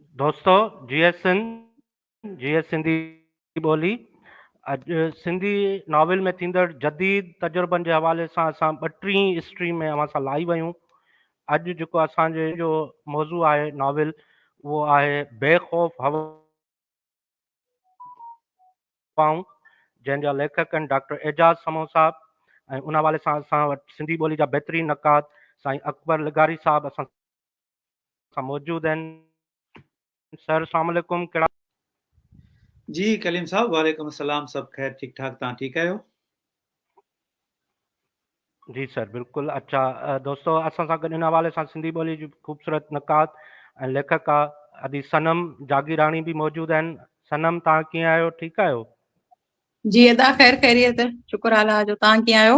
دوستو جيئي سنڌ جيئي سنڌي ٻولي اڄ سنڌي ناول ۾ ٿيندڙ جديد تجربن جي حوالي سان اسان ٻٽيهين اسٽريم ۾ اوهان سان لائيو آهيون. اڄ جيڪو اسان جي جو موضوع آهي ناول اهو آهي بي خوف هوائون جنهن جا ليکڪ آهن ڊاڪٽر اعجاز سمون صاحب ۽ ان حوالي سان اسان وٽ سنڌي ٻولي جا بهترين نقاد سائين اڪبر لغاري صاحب اسان سان موجود آهن. سر السلام عليڪم ڪهڙا. جي ڪليم صاحب وعليڪم السلام سڀ خير ٺيڪ ٺاڪ توهان ٺيڪ آهيو. جي سر بلڪل اچا دوستو اسان سان گڏ ان حوالي سان سنڌي ٻولي جي خوبصورت نقاد ۽ ليکڪا ادي صنم جاگيراڻي به موجود آهن. صنم توهان ڪيئن آهيو ٺيڪ آهيو؟ جي ادا خير خيريت شڪر الله جو توهان ڪيئن آهيو؟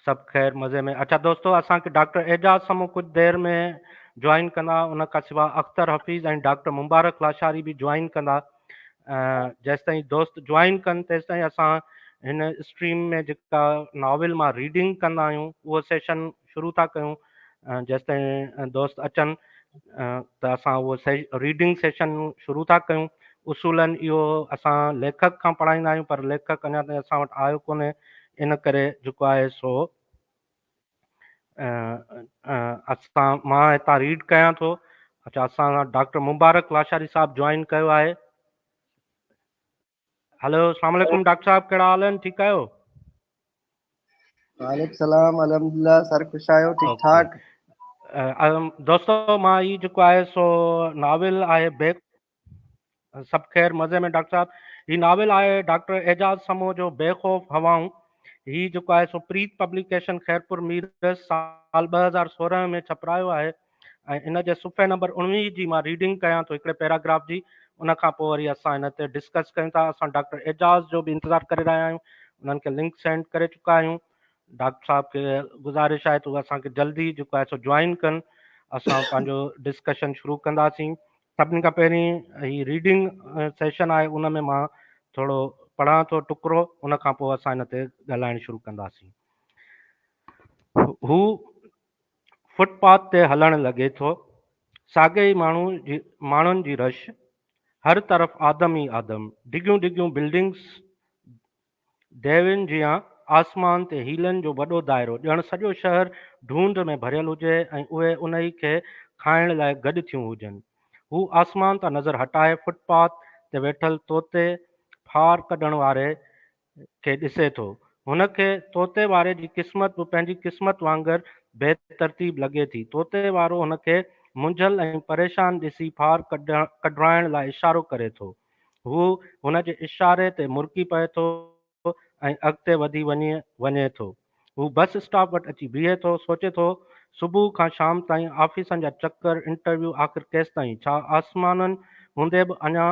سڀ خير مزي ۾. اڇا دوستو اسان کي ڊاڪٽر اعجاز سمون ڪجهه دير ۾ جوائن ڪندا ان کان سوا اختر حفيظ ۽ ڊاڪٽر مبارڪ لاشاري به جوائن ڪندا جيستائين دوست جوائن ڪن تيستائين اسان هن اسٽريم ۾ جيڪا ناول مان ريڊنگ ڪندا آهيون اهو سيشن شروع ٿا ڪيون جيستائين دوست اچن ته اسان اهو ريڊنگ سيشن شروع ٿا ڪيون اصولن اهو اسان ليکڪ کان پڙهائيندا آهيون پر ليکڪ اڃا تائين اسان وٽ آيو ڪونهي ان ڪري جيڪو آهي سو اسان مان هتان ريڊ ڪيان ٿو. اچا اسان سان ڊاڪٽر مبارڪ لاشاري صاحب جوائن ڪيو آهي. هلو السلام عليڪم ڊاڪٽر صاحب ڪهڙا حال آهن ٺيڪ آهيو؟ وعليڪم السلام الحمدلله سر خوش آهيو ٺيڪ ٺاڪ؟ دوستو مان هي جيڪو آهي سو ناول آهي بي سڀ خير مزي ۾ ڊاڪٽر صاحب هي ناول آهي ڊاڪٽر اعجاز سمون جو بي خوف هوائون هي جيڪو آهي سو پريت پبليڪيشن خيرپور ميرس سال 2016 ۾ ڇپرايو آهي ۽ ان جي صفحي نمبر 19 جي مان ريڊنگ ڪيان ٿو هڪڙي پيراگراف جي ان کان پوء وري اسان ان تي ڊسڪس ڪيون ٿا. اسان ڊاڪٽر اعجاز جو به انتظار ڪري رهيا آهيون انهن کي لنڪ سينڊ ڪري چڪا آهيون. ڊاڪٽر صاحب کي گذارش آهي ته اسان کي جلدي جيڪو آهي سو جوائن ڪن اسان پنهنجو ڊسڪشن شروع ڪنداسين. سڀني کان پهرين هي ريڊنگ سيشن آهي ان ۾ مان ٿورو پڙهان ٿو ٽڪرو ان کان پوء اسان ان تي ڳالهائڻ شروع ڪنداسين. هو فٽ پاٿ تي هلڻ لڳي ٿو. ساڳي ئي ماڻهو جي ماڻهن جي رش، هر طرف آدم ئي آدم، ڊگهيون ڊگهيون بلڊنگس ديون جيان آسمان تي هيلن جو وڏو دائرو، ڄڻ سڄو شهر ڍونڍ ۾ ڀريل هجي ۽ اهي انهي کي کائڻ لاء گڏ ٿيون هجن. هو آسمان تان نظر هٽائي فٽ پاٿ تي ويٺل طوطي ڦار ڪڍڻ واري کي ڏسي ٿو. هن کي طوطي واري جي قسمت به پنهنجي قسمت وانگر بي ترتيب لڳي ٿي. طوطي وارو هن کي منجهيل ۽ پريشان ڏسي ڦار ڪڍرائڻ لاء اشارو ڪري ٿو. هو هن جي اشاري تي مرڪي پئي ٿو ۽ اڳتي وڌي وڃي وڃي ٿو. هو بس اسٽاپ وٽ اچي بيهي ٿو. سوچي ٿو، صبح کان شام تائين آفيسن جا چڪر، انٽرويو، آخر ڪيستائين؟ ڇا آسمانن هوندي به اڃا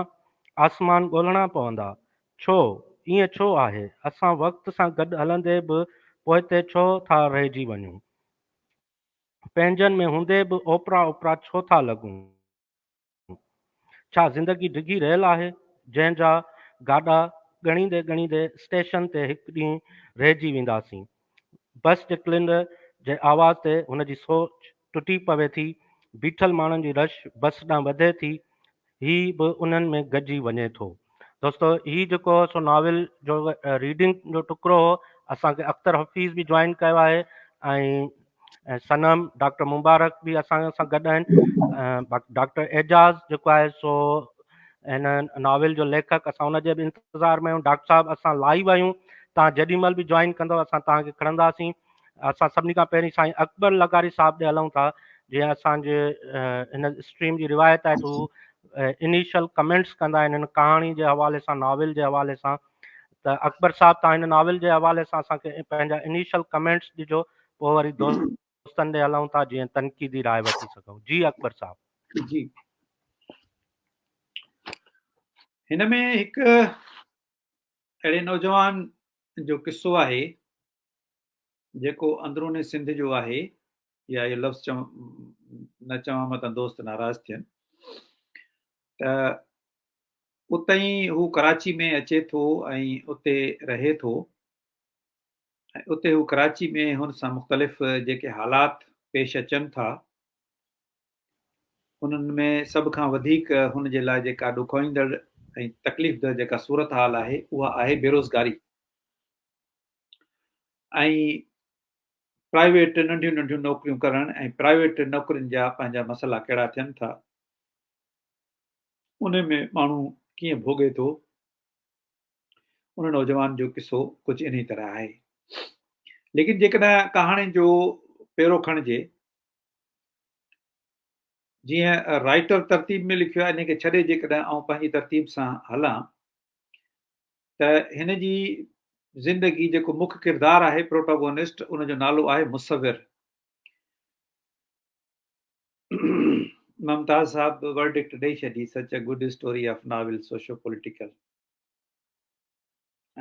آسمان ڳولڻا پوندا؟ ڇو؟ ائين ڇو آهي؟ اسان وقت سان گڏ هلندي به پوئتي ڇو ٿا رهجي وڃون؟ پنهنجن ۾ هوندي به اوپرا اوپرا ڇو ٿا لڳون؟ ڇا زندگي ڊگهي ريل آهي، جنهن جا گاڏا ڳڻيندي ڳڻيندي اسٽيشن تي هڪ ڏينهن رهجي وينداسين؟ بس جي ڪلنڊر جي آواز تي هن جي سوچ ٽٽي پوي ٿي. بيٺل ماڻهن جي رش بس ڏانهن وڌي ٿي. هي به انهن ۾ گڏجي وڃي ٿو. دوستو هي جيڪو هو سو ناول جو ريڊنگ جو ٽڪرو هو. اسان کي اختر حفيظ به جوائن ڪيو آهي ۽ ۽ صنم ڊاڪٽر مبارڪ به اسان سان گڏ آهن. ڊاڪٽر اعجاز جيڪو آهي سو هن ناول جو ليکڪ، اسان ان جي به انتظار ۾ آهيون. ڊاڪٽر صاحب اسان لائيو آهيون، توهان جيڏي مهل به جوائن ڪندو اسان توهان کي کڻنداسين. اسان سڀني کان پهرين سائين اڪبر لغاري صاحب ڏي هلون ٿا، جيئن اسان جي هن اسٽريم جي روايت آهي ته هو انيشل ڪمينٽس ڪندا آهن هن ڪهاڻي جي حوالي سان، ناول جي حوالي سان. ته اڪبر صاحب توهان هن ناول جي حوالي سان اسان کي پنهنجا انيشل ڪمينٽس ڏجو، پوء وري دوستن ڏي هلون ٿا جيئن تنقيدي راء وٺي سگهون. جي اڪبر صاحب. جي هن ۾ هڪ اهڙي نوجوان جو قصو آهي جيڪو اندرون سنڌ جو آهي، يا اهو لفظ چون نه چوان متان دوست ناراض ٿين، ته اتي ئي هو ڪراچي ۾ اچي ٿو ۽ اتي رهي ٿو ۽ اتي هو ڪراچي ۾ هن سان مختلف جيڪي حالات پيش اچن ٿا، انهن ۾ سڀ کان وڌيڪ هن جي لاء جيڪا ڏکوئيندڙ ۽ تڪليف ده جيڪا صورتحال آهي اها آهي بيروزگاري ۽ پرائيويٽ ننڍيون ننڍيون نوڪريون ڪرڻ ۽ پرائيويٽ نوڪرين جا پنهنجا مسئلا ڪهڙا ٿين ٿا، ان ۾ ماڻهو ڪيئن ڀوڳي ٿو، ان نوجوان جو قصو ڪجهه انهي طرح آهي. ليڪن جيڪڏهن ڪهاڻي جو پيرو کڻجي، جيئن رائيٽر ترتيب ۾ لکيو آهي، انهي کي ڇڏي جيڪڏهن آئون پنهنجي ترتيب سان هلان ته هن جي زندگي جيڪو مک ڪردار آهي پروٽاگونسٽ ان جو نالو آهي مصور. ممتاز صاحب ورڊڪٽ ڏئي ڇڏي such a good story of novel socio political.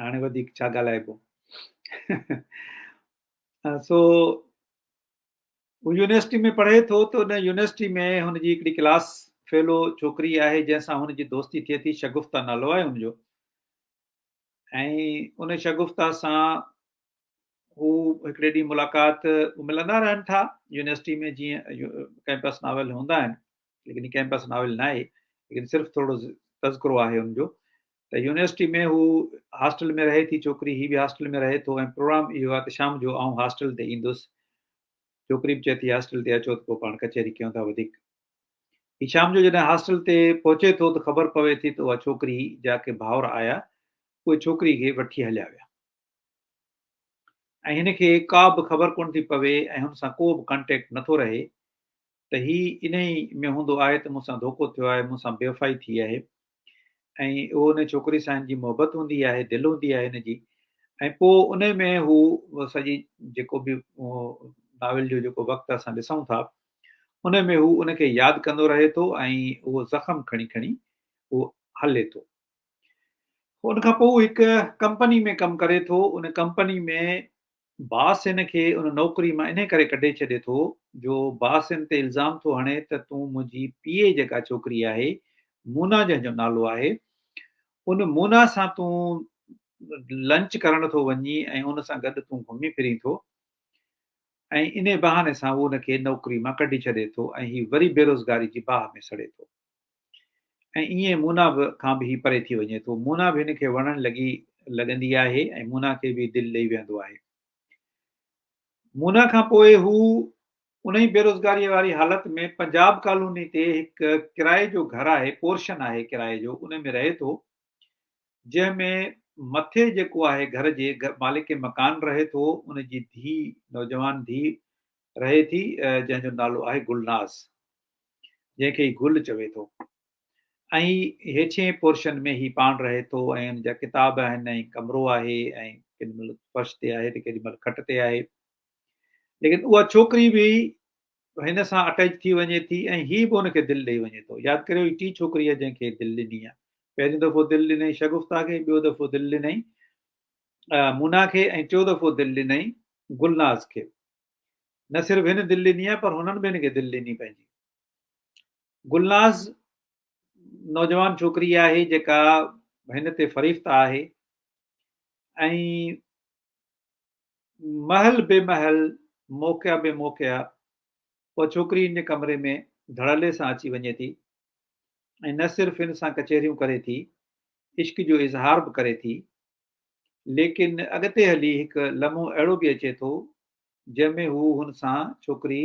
هاڻي وڌيڪ ڇا ڳالهائبو. سو هو يونيورسٽي ۾ پڙهي ٿو ته ان يونيورسٽي ۾ هن جي هڪڙي ڪلاس فيلو ڇوڪري آهي جنهن سان هن جي دوستي ٿئي ٿي، شگفته نالو آهي هن جو ۽ ان شگفته سان هو هڪڙي ڏينهن ملاقات ملندا رهن ٿا يونيورسٽي ۾ جيئن ڪيمپس ناول هوندا آهن، ليڪن ڪيمپس ناول نه آهي ليڪن صرف ٿورو تذڪرو آهي ان جو ته يونيورسٽي ۾ هو هاسٽل ۾ رهي ٿي ڇوڪري، هي به هاسٽل ۾ رهي ٿو ۽ پروگرام اهو آهي ته شام جو آئون هاسٽل تي ايندس. ڇوڪري به چئي ٿي هاسٽل تي اچو ته پوء پاڻ ڪچهري ڪيون ٿا وڌيڪ. هي شام جو جڏهن هاسٽل تي پهچي ٿو ته خبر پوي ٿي ته اها ڇوڪري جا ڪي ڀائر آيا اهي ڇوڪري کي وٺي هليا ويا ۽ هن کي ڪا به خبر ڪونه ٿي پوي ۽ هن سان ڪو به ڪانٽيڪٽ نٿو رهي ته هي انهي ۾ هوندو آهي ته مون سان ڌوڪو ٿيو آهي، مون سان بيوفائي ٿي آهي ۽ اهو ان ڇوڪري سان هن جي محبت هوندي آهي، دل هوندي آهي هن جي ۽ پوء انهي ۾ هو سڄي جيڪو به ناول جو جيڪو وقت اسان ڏسون ٿا انهي ۾ هو ان کي ياد ڪندو رهي ٿو ۽ اهو زخم کڻي کڻي هو هلي ٿو. ان کان پوء هو هڪ ڪمپني ۾ ڪم ڪري ٿو، ان ڪمپني ۾ باس هن کي ان نوڪري مان انهي ڪري ڪڍي ڇڏي ٿو جو باس هن تي الزام ٿو هڻي ته تون منهنجي پي اي جيڪا ڇوڪري آهي مونا جنهن جو نالو آهي ان مونا سان تون لنچ ڪرڻ ٿو وڃين ۽ ان سان گڏ تون گهمي ڦرين ٿو ۽ انهي بهاني سان هو ان کي نوڪري مان ڪڍي ڇڏي ٿو ۽ هي وري بيروزگاري جي باهه ۾ سڙي ٿو. ۽ ائين مونا به کان به هي پري ٿي وڃي ٿو. مونا به هن کي وڻڻ لڳي لڳندي آهي ۽ مونا کي به دل ڏئي ويهندو آهي. مونا کان پوء هو انهي بيروزگاريء واري حالت ۾ پنجاب ڪالوني تي هڪ ڪرائي جو گهر آهي، پورشن آهي ڪرائي جو، ان ۾ رهي ٿو، جنهن ۾ مٿي جيڪو آهي گهر جي مالڪ مڪان رهي ٿو، ان جي ڌيء، نوجوان ڌيء رهي ٿي، جنهن جو نالو آهي گلناز. جنهن کي هي گل چوي ٿو ۽ هيٺين پورشن ۾ هي پاڻ رهي ٿو ۽ ان جا ڪتاب آهن ۽ ڪمرو آهي ۽ ڪيڏي مهل فرش تي آهي ته ڪيڏي مهل کٽ تي آهي ليڪن اها ڇوڪري به هن سان اٽيچ ٿي وڃي ٿي ۽ هي به ان کي دل ڏئي وڃي ٿو. ياد ڪريو هي ٽي ڇوڪري آهي جنهن کي دل ڏني آهي. پهريون دفعو دل ڏنائين شگفته کي، ٻيو دفعو دل ڏنائين مونا کي ۽ ٽيون دفعو دل ڏنائين گلناز کي. نه صرف هن دل ڏني آهي پر هنن به هن کي دل ڏني پنهنجي. گلناز نوجوان ڇوڪري آهي جيڪا هن تي فريفته آهي ۽ مهل بي مهل موقعا بي موقعا اها ڇوڪري هن جي ڪمري ۾ ڌڙلي سان اچي وڃي ٿي ۽ نه صرف هن سان ڪچهريون ڪري ٿي، عشق جو اظهار به ڪري ٿي، ليڪن اڳتي هلي هڪ لمحو اهڙو به اچي ٿو جنهن ۾ هو هن سان ڇوڪري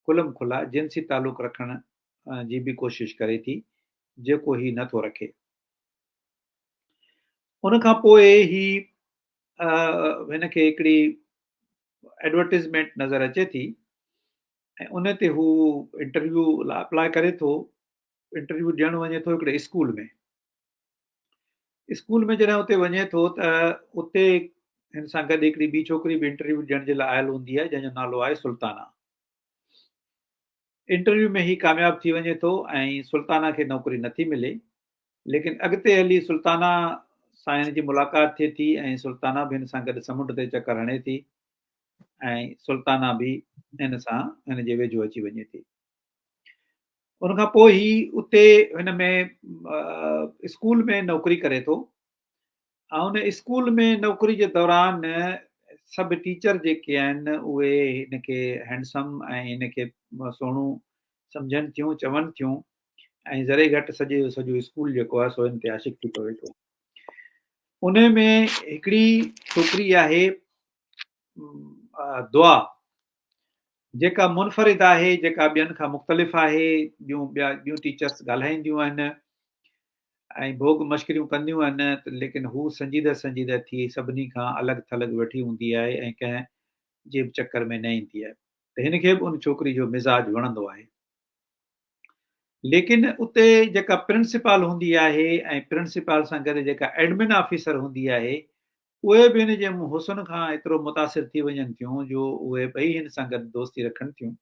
کلم کلا جنسي تعلق رکڻ جي به ڪوشش ڪري ٿي جيڪو هي نه ٿو رکي. ان کان پوء هي هن کي هڪڙي ايڊورٽيزمينٽ نظر اچي ٿي ۽ ان تي هو انٽرويو لاء اپلاء ڪري ٿو. انٽرويو ڏيڻ وڃي ٿو هڪڙي اسڪول ۾. اسڪول ۾ جڏهن اتي وڃي ٿو ته اتي هن سان گڏ هڪڙي ٻي ڇوڪري به انٽرويو ڏيڻ جي لاء آيل هوندي آهي جنهن جو نالو آهي سلطانه. انٽرويو ۾ هي ڪامياب ٿي وڃي ٿو ۽ سلطانه کي نوڪري نٿي ملي ليڪن اڳتي هلي سلطانه سان هن جي ملاقات ٿئي ٿي ۽ سلطانه به هن سان گڏ سمنڊ تي چڪر هڻي ٿي ۽ سلطانه به هن سان هن جي ويجهو اچي وڃي ٿي. ان کان پوء هي اتي هن ۾ اسڪول ۾ نوڪري ڪري ٿو ۽ ان اسڪول ۾ نوڪري جي دوران سڀ ٽيچر جيڪي آهن اهي هن کي هينڊسم ۽ هن کي سهڻو سمجهن ٿيون، چون ٿيون ۽ ذري گهٽ سڄي جو سڄو اسڪول جيڪو آهي سو هن تي عاشق ٿي پوي ٿو. ان ۾ هڪڙي ڇوڪري آهي دعا جيڪا منفرد آهي، جيڪا ٻين کان مختلف آهي، ٻيون ٻيا ٻيون ٽيچرس ڳالهائينديون آهن ۽ ڀوڳ مشڪريون ڪنديون آهن ته ليڪن هو سنجيده سنجيده ٿي سڀني کان الڳ ٿلڳ ويٺي هوندي آهي ۽ ڪنهن جي به چڪر ۾ نه ايندي آهي ته هن کي به ان ڇوڪري جو مزاج وڻندو آهي. ليڪن اتي جيڪا پرنسپال هوندي آهي ۽ پرنسپال سان گڏ جيڪا ايڊمن آفيسر هوندي آهي اهي به هن جي حسن کان ايترو متاثر ٿي وڃن ٿيون جو اهي ٻئي هن سان گڏ دوستي رکن ٿيون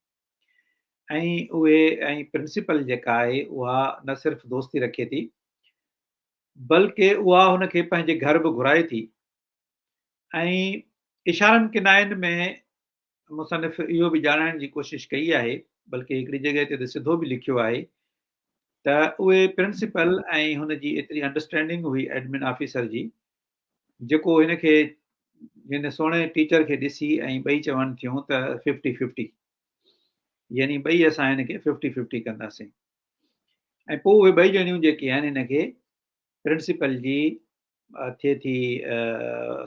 ۽ اهي ۽ پرنسپل جيڪا آهي اها نه صرف دوستي رکي ٿي بلڪه اها هن کي پنهنجي گهر به گهرائي ٿي ۽ اشارن ڪناين ۾ مصنف اهو به ڄاڻائڻ جي ڪوشش ڪئي آهي بلڪه هڪڙي جڳهه تي ته سڌو به لکيو آهي ته اهي پرنسپل ۽ هن جي ايتري انڊرسٽينڊنگ هئي ايڊمن آفيسر جي جيڪو هن کي هن سهڻي ٽيچر کي ڏسي ۽ ٻئي چون ٿيون ته ففٽي ففٽي يعني ٻئي اسان هن کي ففٽي ففٽي ڪنداسين ۽ پوء اهي ٻئي ڄڻيون جيڪي آهن هن کي پرنسپل جي ٿئي ٿي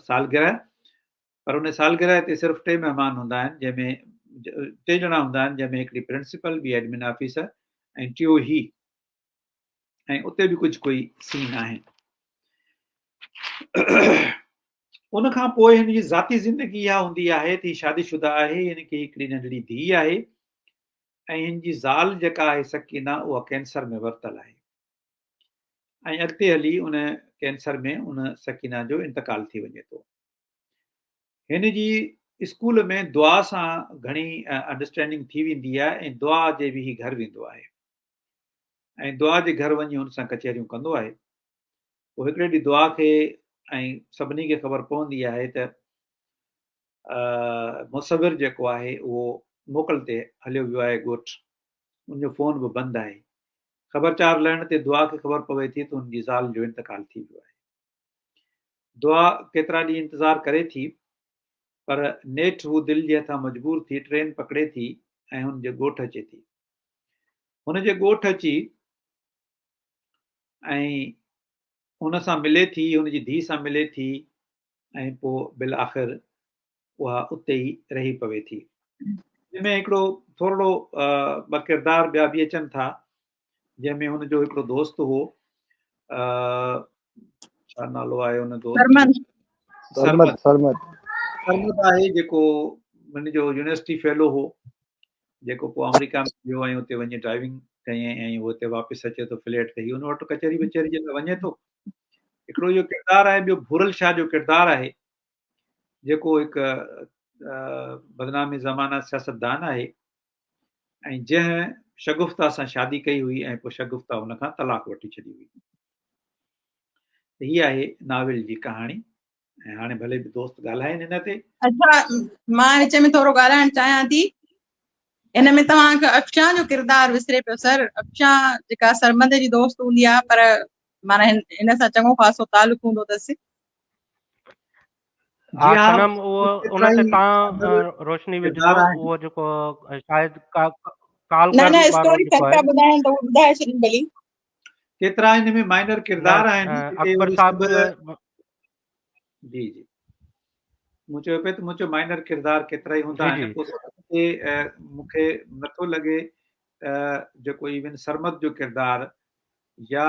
سالگرهه پر ان سالگرهه تي صرف ٽي مهمان هوندا آهن جنهن ۾ ٽي ڄڻا هوندا آهن جنهن ۾ هڪڙي پرنسپل ٻي ايڊمن آفيسر ۽ ٽيو هي ۽ اتي به ڪجهه ڪوئي سين آهن ان کان پوء هن جي ذاتي زندگي اها هوندي آهي ته هي شادي شده آهي هن کي هڪڙي ننڍڙي ڌيء آهي ۽ هن جي زال جيڪا آهي سڪينه اها ڪينسر ۾ ورتل آهي ۽ اڳتي هلي ان ڪينسر ۾ ان سڪينه جو انتقال ٿي وڃي ٿو. هن جي اسڪول ۾ دعا سان گهڻي انڊرسٽينڊنگ ٿي ويندي آهي ۽ دعا جي به هي گهر ويندو آهي ۽ دعا جي گهر وڃي هن سان ڪچهريون ڪندو آهي. پوء هڪڙي ڏينهن دعا کي ۽ سڀني کي خبر پوندي آهي ته مصور جيڪو آهي اهو موڪل تي هليو ويو آهي ڳوٺ، ان جو فون به بند آهي. خبر چار لهڻ تي دعا کي خبر پوي ٿي ته هن جي زال جو انتقال ٿي ويو آهي. دعا ڪيترا ڏينهن انتظار ڪري ٿي پر نيٺ هو دل جي هٿان مجبور ٿي ٽرين پڪڙي ٿي ۽ هن جي ڳوٺ اچي ٿي. هن جي ڳوٺ اچي ۽ هن سان ملي ٿي، هن جي ڌيء سان ملي ٿي ۽ پوء بالآخر اها اتي ئي رهي پوي ٿي. جنهن ۾ هڪڙو ٿورڙو ٻه ڪردار ٻيا به اچن ٿا، جنهن ۾ هن جو هڪڙو دوست هو، ڇا نالو آهي ان دوست سرمد. سرمد، سرمد. سرمد آهي جيڪو هن جو يونيورسٽي فيلو هو، جيڪو پوء آمريڪا ۾ ويو ۽ اتي وڃي ڊرائيونگ ڪيائين ۽ هو اتي واپس اچي ٿو فليٽ تي، هي ان وٽ ڪچهري وچهري جي لاء وڃي ٿو. هڪڙو اهو ڪردار آهي، ٻيو ڀورل شاهه جو ڪردار آهي، جيڪو هڪ بدنامي زمانه سياستدان آهي ۽ جنهن شگفته سان شادي ڪئي هئي ۽ پوء شگفته هن کان طلاق وٺي ڇڏي هئي. ته هي آهي ناول جي ڪهاڻي ۽ هاڻي ڀلي به دوست ڳالهائين هن تي. اڇا مان وچ ۾ ٿورو ڳالهائڻ چاهيان ٿي. هن ۾ توهان کي افشان جو ڪردار وسري پيو سر. افشان جيڪا سرمد جي دوست هوندي آهي پر معنيٰ هن سان چڱو خاصو تعلق هوندو اٿس. ها صنم اهو ان تي تان روشني وجهو اهو جيڪو شايد ڪال نه نه اسٽوري سر پيا ٻڌائين ته اهو ٻڌائي ڇڏين ڀلي. ڪيترا ان ۾ مائنر ڪردار آهن اڪبر صاحب جي جي مون چيو پئي ته مون چيو مائنر ڪردار ڪيترا ئي هوندا آهن پوء مون کي نٿو لڳي ته جيڪو ايون سرمد جو ڪردار يا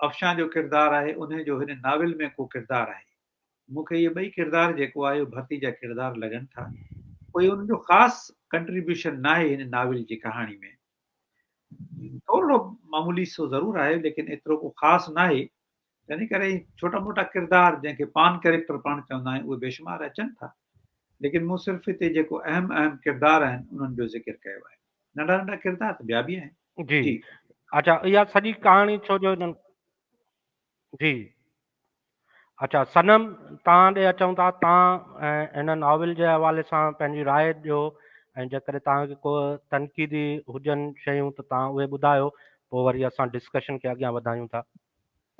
افشان جو ڪردار آهي انهي جو هن ناول ۾ ڪو ڪردار آهي. مون کي اهي ٻئي ڪردار جيڪو آهي اهو ڀرتي جا ڪردار لڳن ٿا. ڪوئي انهن جو خاص ڪنٽريبيوشن ناهي هن ناول جي ڪهاڻي ۾. ٿورڙو معمولي سو ضرور آهي ليڪن ايترو ڪو خاص ناهي. تنهن ڪري ڇوٽا موٽا ڪردار جنهن کي پان ڪريڪٽر پاڻ چوندا آهيون اهي بيشمار اچن ٿا. ليڪن مون صرف هتي جيڪو اهم اهم ڪردار آهن انهن جو ذڪر ڪيو آهي. ننڍا ننڍا ڪردار ته ٻيا به آهن. جي اڇا اها سڄي ڪهاڻي ڇو جو انهن جي اڇا صنم توهان ڏي اچون ٿا توهان هن ناول جي حوالي سان پنهنجي راء ڏيو ۽ جيڪڏهن توهان کي ڪو تنقيدي هجن شيون ته توهان اهي ٻڌايو پوء وري اسان ڊسڪشن کي اڳيان وڌايون ٿا.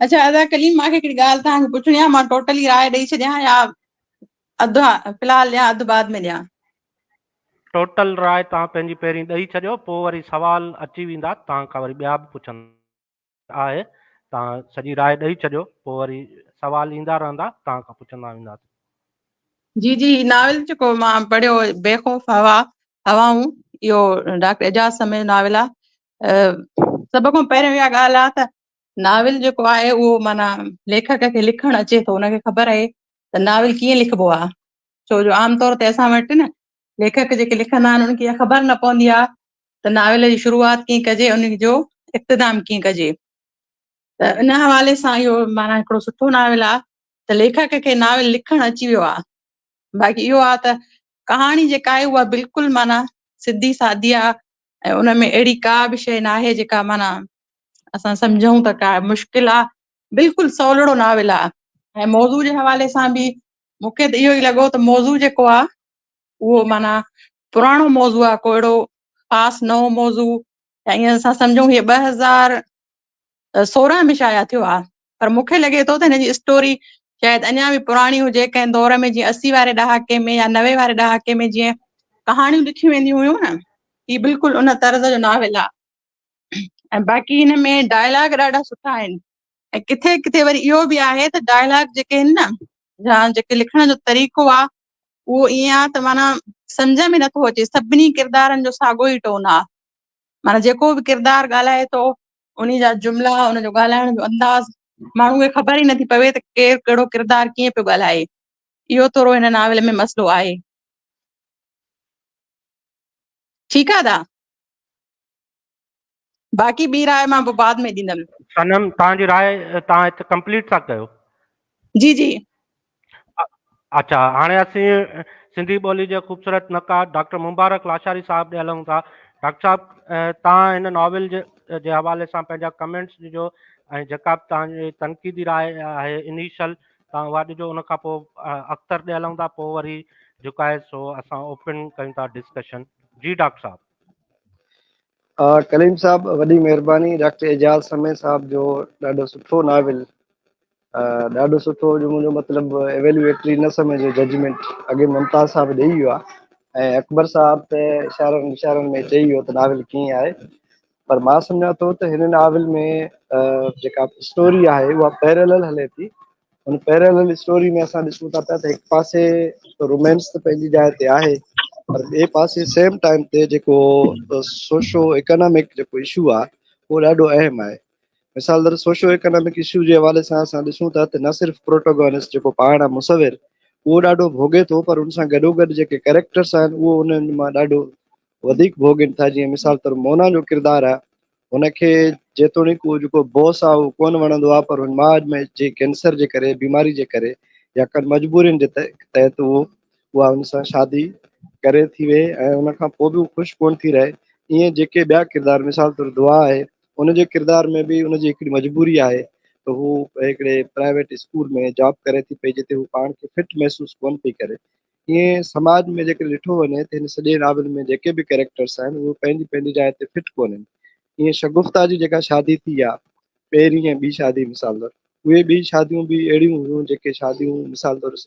اڇا ادا ڪليم مان کي هڪڙي ڳالهه توهان کي پڇڻي آهي مان ٽوٽلي راء ڏئي ڇڏيان يا اڌ في الحال ڏيان اڌ بعد ۾ ڏيان. ٽوٽل راء توهان پنهنجي پهرين ڏئي ڇڏيو پوء وري سوال اچي ويندا توهان کان وري ٻيا به پڇندا آهي توهان سڄي راء ڏئي ڇڏيو پوء وري سوال ايندا رهندا توهان کان پڇندا وينداسين. جي جي هي ناول جيڪو مان پڙهيو بي خوف هوا هوائون اهو ڊاڪٽر اعجاز سمي جو ناول آهي سڀ کان پهريون اها ڳالهه آهي ته ناول جيڪو آهي اهو معنيٰ ليکڪ کي لکڻ اچي ٿو ان کي خبر آهي ته ناول ڪيئن لکبو آهي ڇو جو عام طور تي اسان وٽ نه ليکڪ جيڪي لکندا آهن انهن کي اها خبر نه پوندي آهي ته ناول جي شروعات ڪيئن ڪجي ان جو اختتام ڪيئن ڪجي ته ان حوالي سان اهو معنيٰ هڪڙو سٺو ناول آهي ته ليکڪ کي ناول لکڻ اچي ويو آ باقي اهو آ ته ڪهاڻي جيڪا آهي اها بلڪل معنيٰ سڌي سادي آ ۽ ان ۾ اهڙي ڪا به شيء ناهي جيڪا معنيٰ اسان سمجهون ته ڪا مشڪل آ بلڪل سولڙو ناول آ ۽ موضوع جي حوالي سان به مون کي ته اهو ئي لڳو ته موضوع جيڪو آ اهو معنيٰ پراڻو موضوع آ ڪو اهڙو خاص نئون موضوع يا ائين اسان سمجهون هي 2016 ۾ شايع ٿيو آ پر مون کي لڳي ٿو ته هن جي اسٽوري شايد اڃا به پراڻي هجي ڪنهن دور ۾ جيئن 80 واري ڏهاڪي ۾ يا 90 واري ڏهاڪي ۾ جيئن ڪهاڻيون لکيون وينديون هيون نه هي بلڪل ان طرز جو ناول آ ۽ باقي هن ۾ ڊائلاگ ڏاڍا سٺا آهن ۽ ڪٿي ڪٿي وري اهو به آهي ته ڊائلاگ جيڪي آهن نه يا جيڪي لکڻ جو طريقو آ اهو ائين آ ته معنيٰ سمجهه ۾ نٿو اچي سڀني ڪردارن جو ساڳو ئي ٽون آ معنيٰ جيڪو به ڪردار ڳالهائي ٿو انهي جا جملا ان جو ڳالهائڻ جو انداز ماڻهو کي خبر ئي نٿي پوي ته ڪير ڪهڙو ڪردار ڪيئن پيو ڳالهائي اهو ٿورو هن ناول ۾ مسئلو آهي ٺيڪ آ ادا باقي ٻي راء مان پوء بعد ۾ ڏيندم. صنم توهان جي راء توهان هت ڪمپليٽ ٿا ڪيو. جي جي. اڇا هاڻي اسين سنڌي ٻولي جي خوبصورت نقاد ڊاڪٽر مبارڪ لاشاري صاحب ڏي هلون ٿا. ڊاڪٽر صاحب توهان هن ناول جي جي حوالي سان پنهنجا ڪمينٽس ڏجو ۽ جيڪا به توهان جي تنقيدي راء آهي انيشل توهان اها ڏجو ان کان پوء اختر ڏي هلون ٿا پوء وري جيڪو آهي سو اسان اوپن ڪيون ٿا ڊسڪشن جي ڊاڪٽر صاحب. ڪليم صاحب وڏي مهرباني ڊاڪٽر اعجاز سمي صاحب جو ڏاڍو سٺو ناول ڏاڍو سٺو جو منهنجو مطلب ايويلويٽري نه سمجهو ججمينٽ اڳي ممتاز صاحب ڏئي ويو آهي ۽ اڪبر صاحب ته اشارن اشارن ۾ چئي ويو ته ناول ڪيئن آهي پر مان سمجهان ٿو ته هن ناول ۾ جيڪا اسٽوري آهي اها پيرلل هلي ٿي ان پيرلل اسٽوري ۾ اسان ڏسون ٿا پيا ته هڪ پاسي رومانس ته پنهنجي جاء تي آهي پر ٻئي پاسي سيم ٽائيم تي جيڪو سوشو اڪانامڪ جيڪو اشو آهي اهو ڏاڍو اهم آهي مثال طور سوشو اڪانامڪ اشو جي حوالي سان اسان ڏسون ٿا ته نه صرف پروٽوگونسٽ جيڪو پاڻ آهي مصور اهو ڏاڍو ڀوڳي ٿو پر ان سان گڏو گڏ جيڪي ڪريڪٽرس آهن اهو انهن مان ڏاڍو وڌيڪ ڀوڳين ٿا جيئن مثال طور مونا جو ڪردار آهي هن کي جيتوڻيڪ اهو جيڪو بوس آهي اهو ڪونه وڻندو آهي پر هن ماء ۾ جي ڪينسر جي ڪري بيماري جي ڪري يا ڪن مجبورين جي تحت اهو اها هن سان شادي ڪري ٿي ويهي ۽ ان کان پوء به هو خوش ڪونه ٿي رهي ائين جيڪي ٻيا ڪردار مثال طور دعا آهي ان جي ڪردار ۾ به ان جي هڪڙي مجبوري آهي ته هو هڪڙي پرائيويٽ اسڪول ۾ جاب ڪري ٿي پئي جتي هو پاڻ کي فٽ محسوس ڪونه پئي ڪري ائين سماج ۾ جيڪڏهن ڏٺو وڃي ته هن سڄي ناول ۾ جيڪي به ڪريڪٽرس آهن اهي پنهنجي پنهنجي جاء تي فٽ ڪونهن. ائين شگفته جي جيڪا شادي ٿي آ پهرين ۽ ٻي شادي مثال طور اهي ٻئي شاديون به اهڙيون هيون جيڪي شاديون مثال طور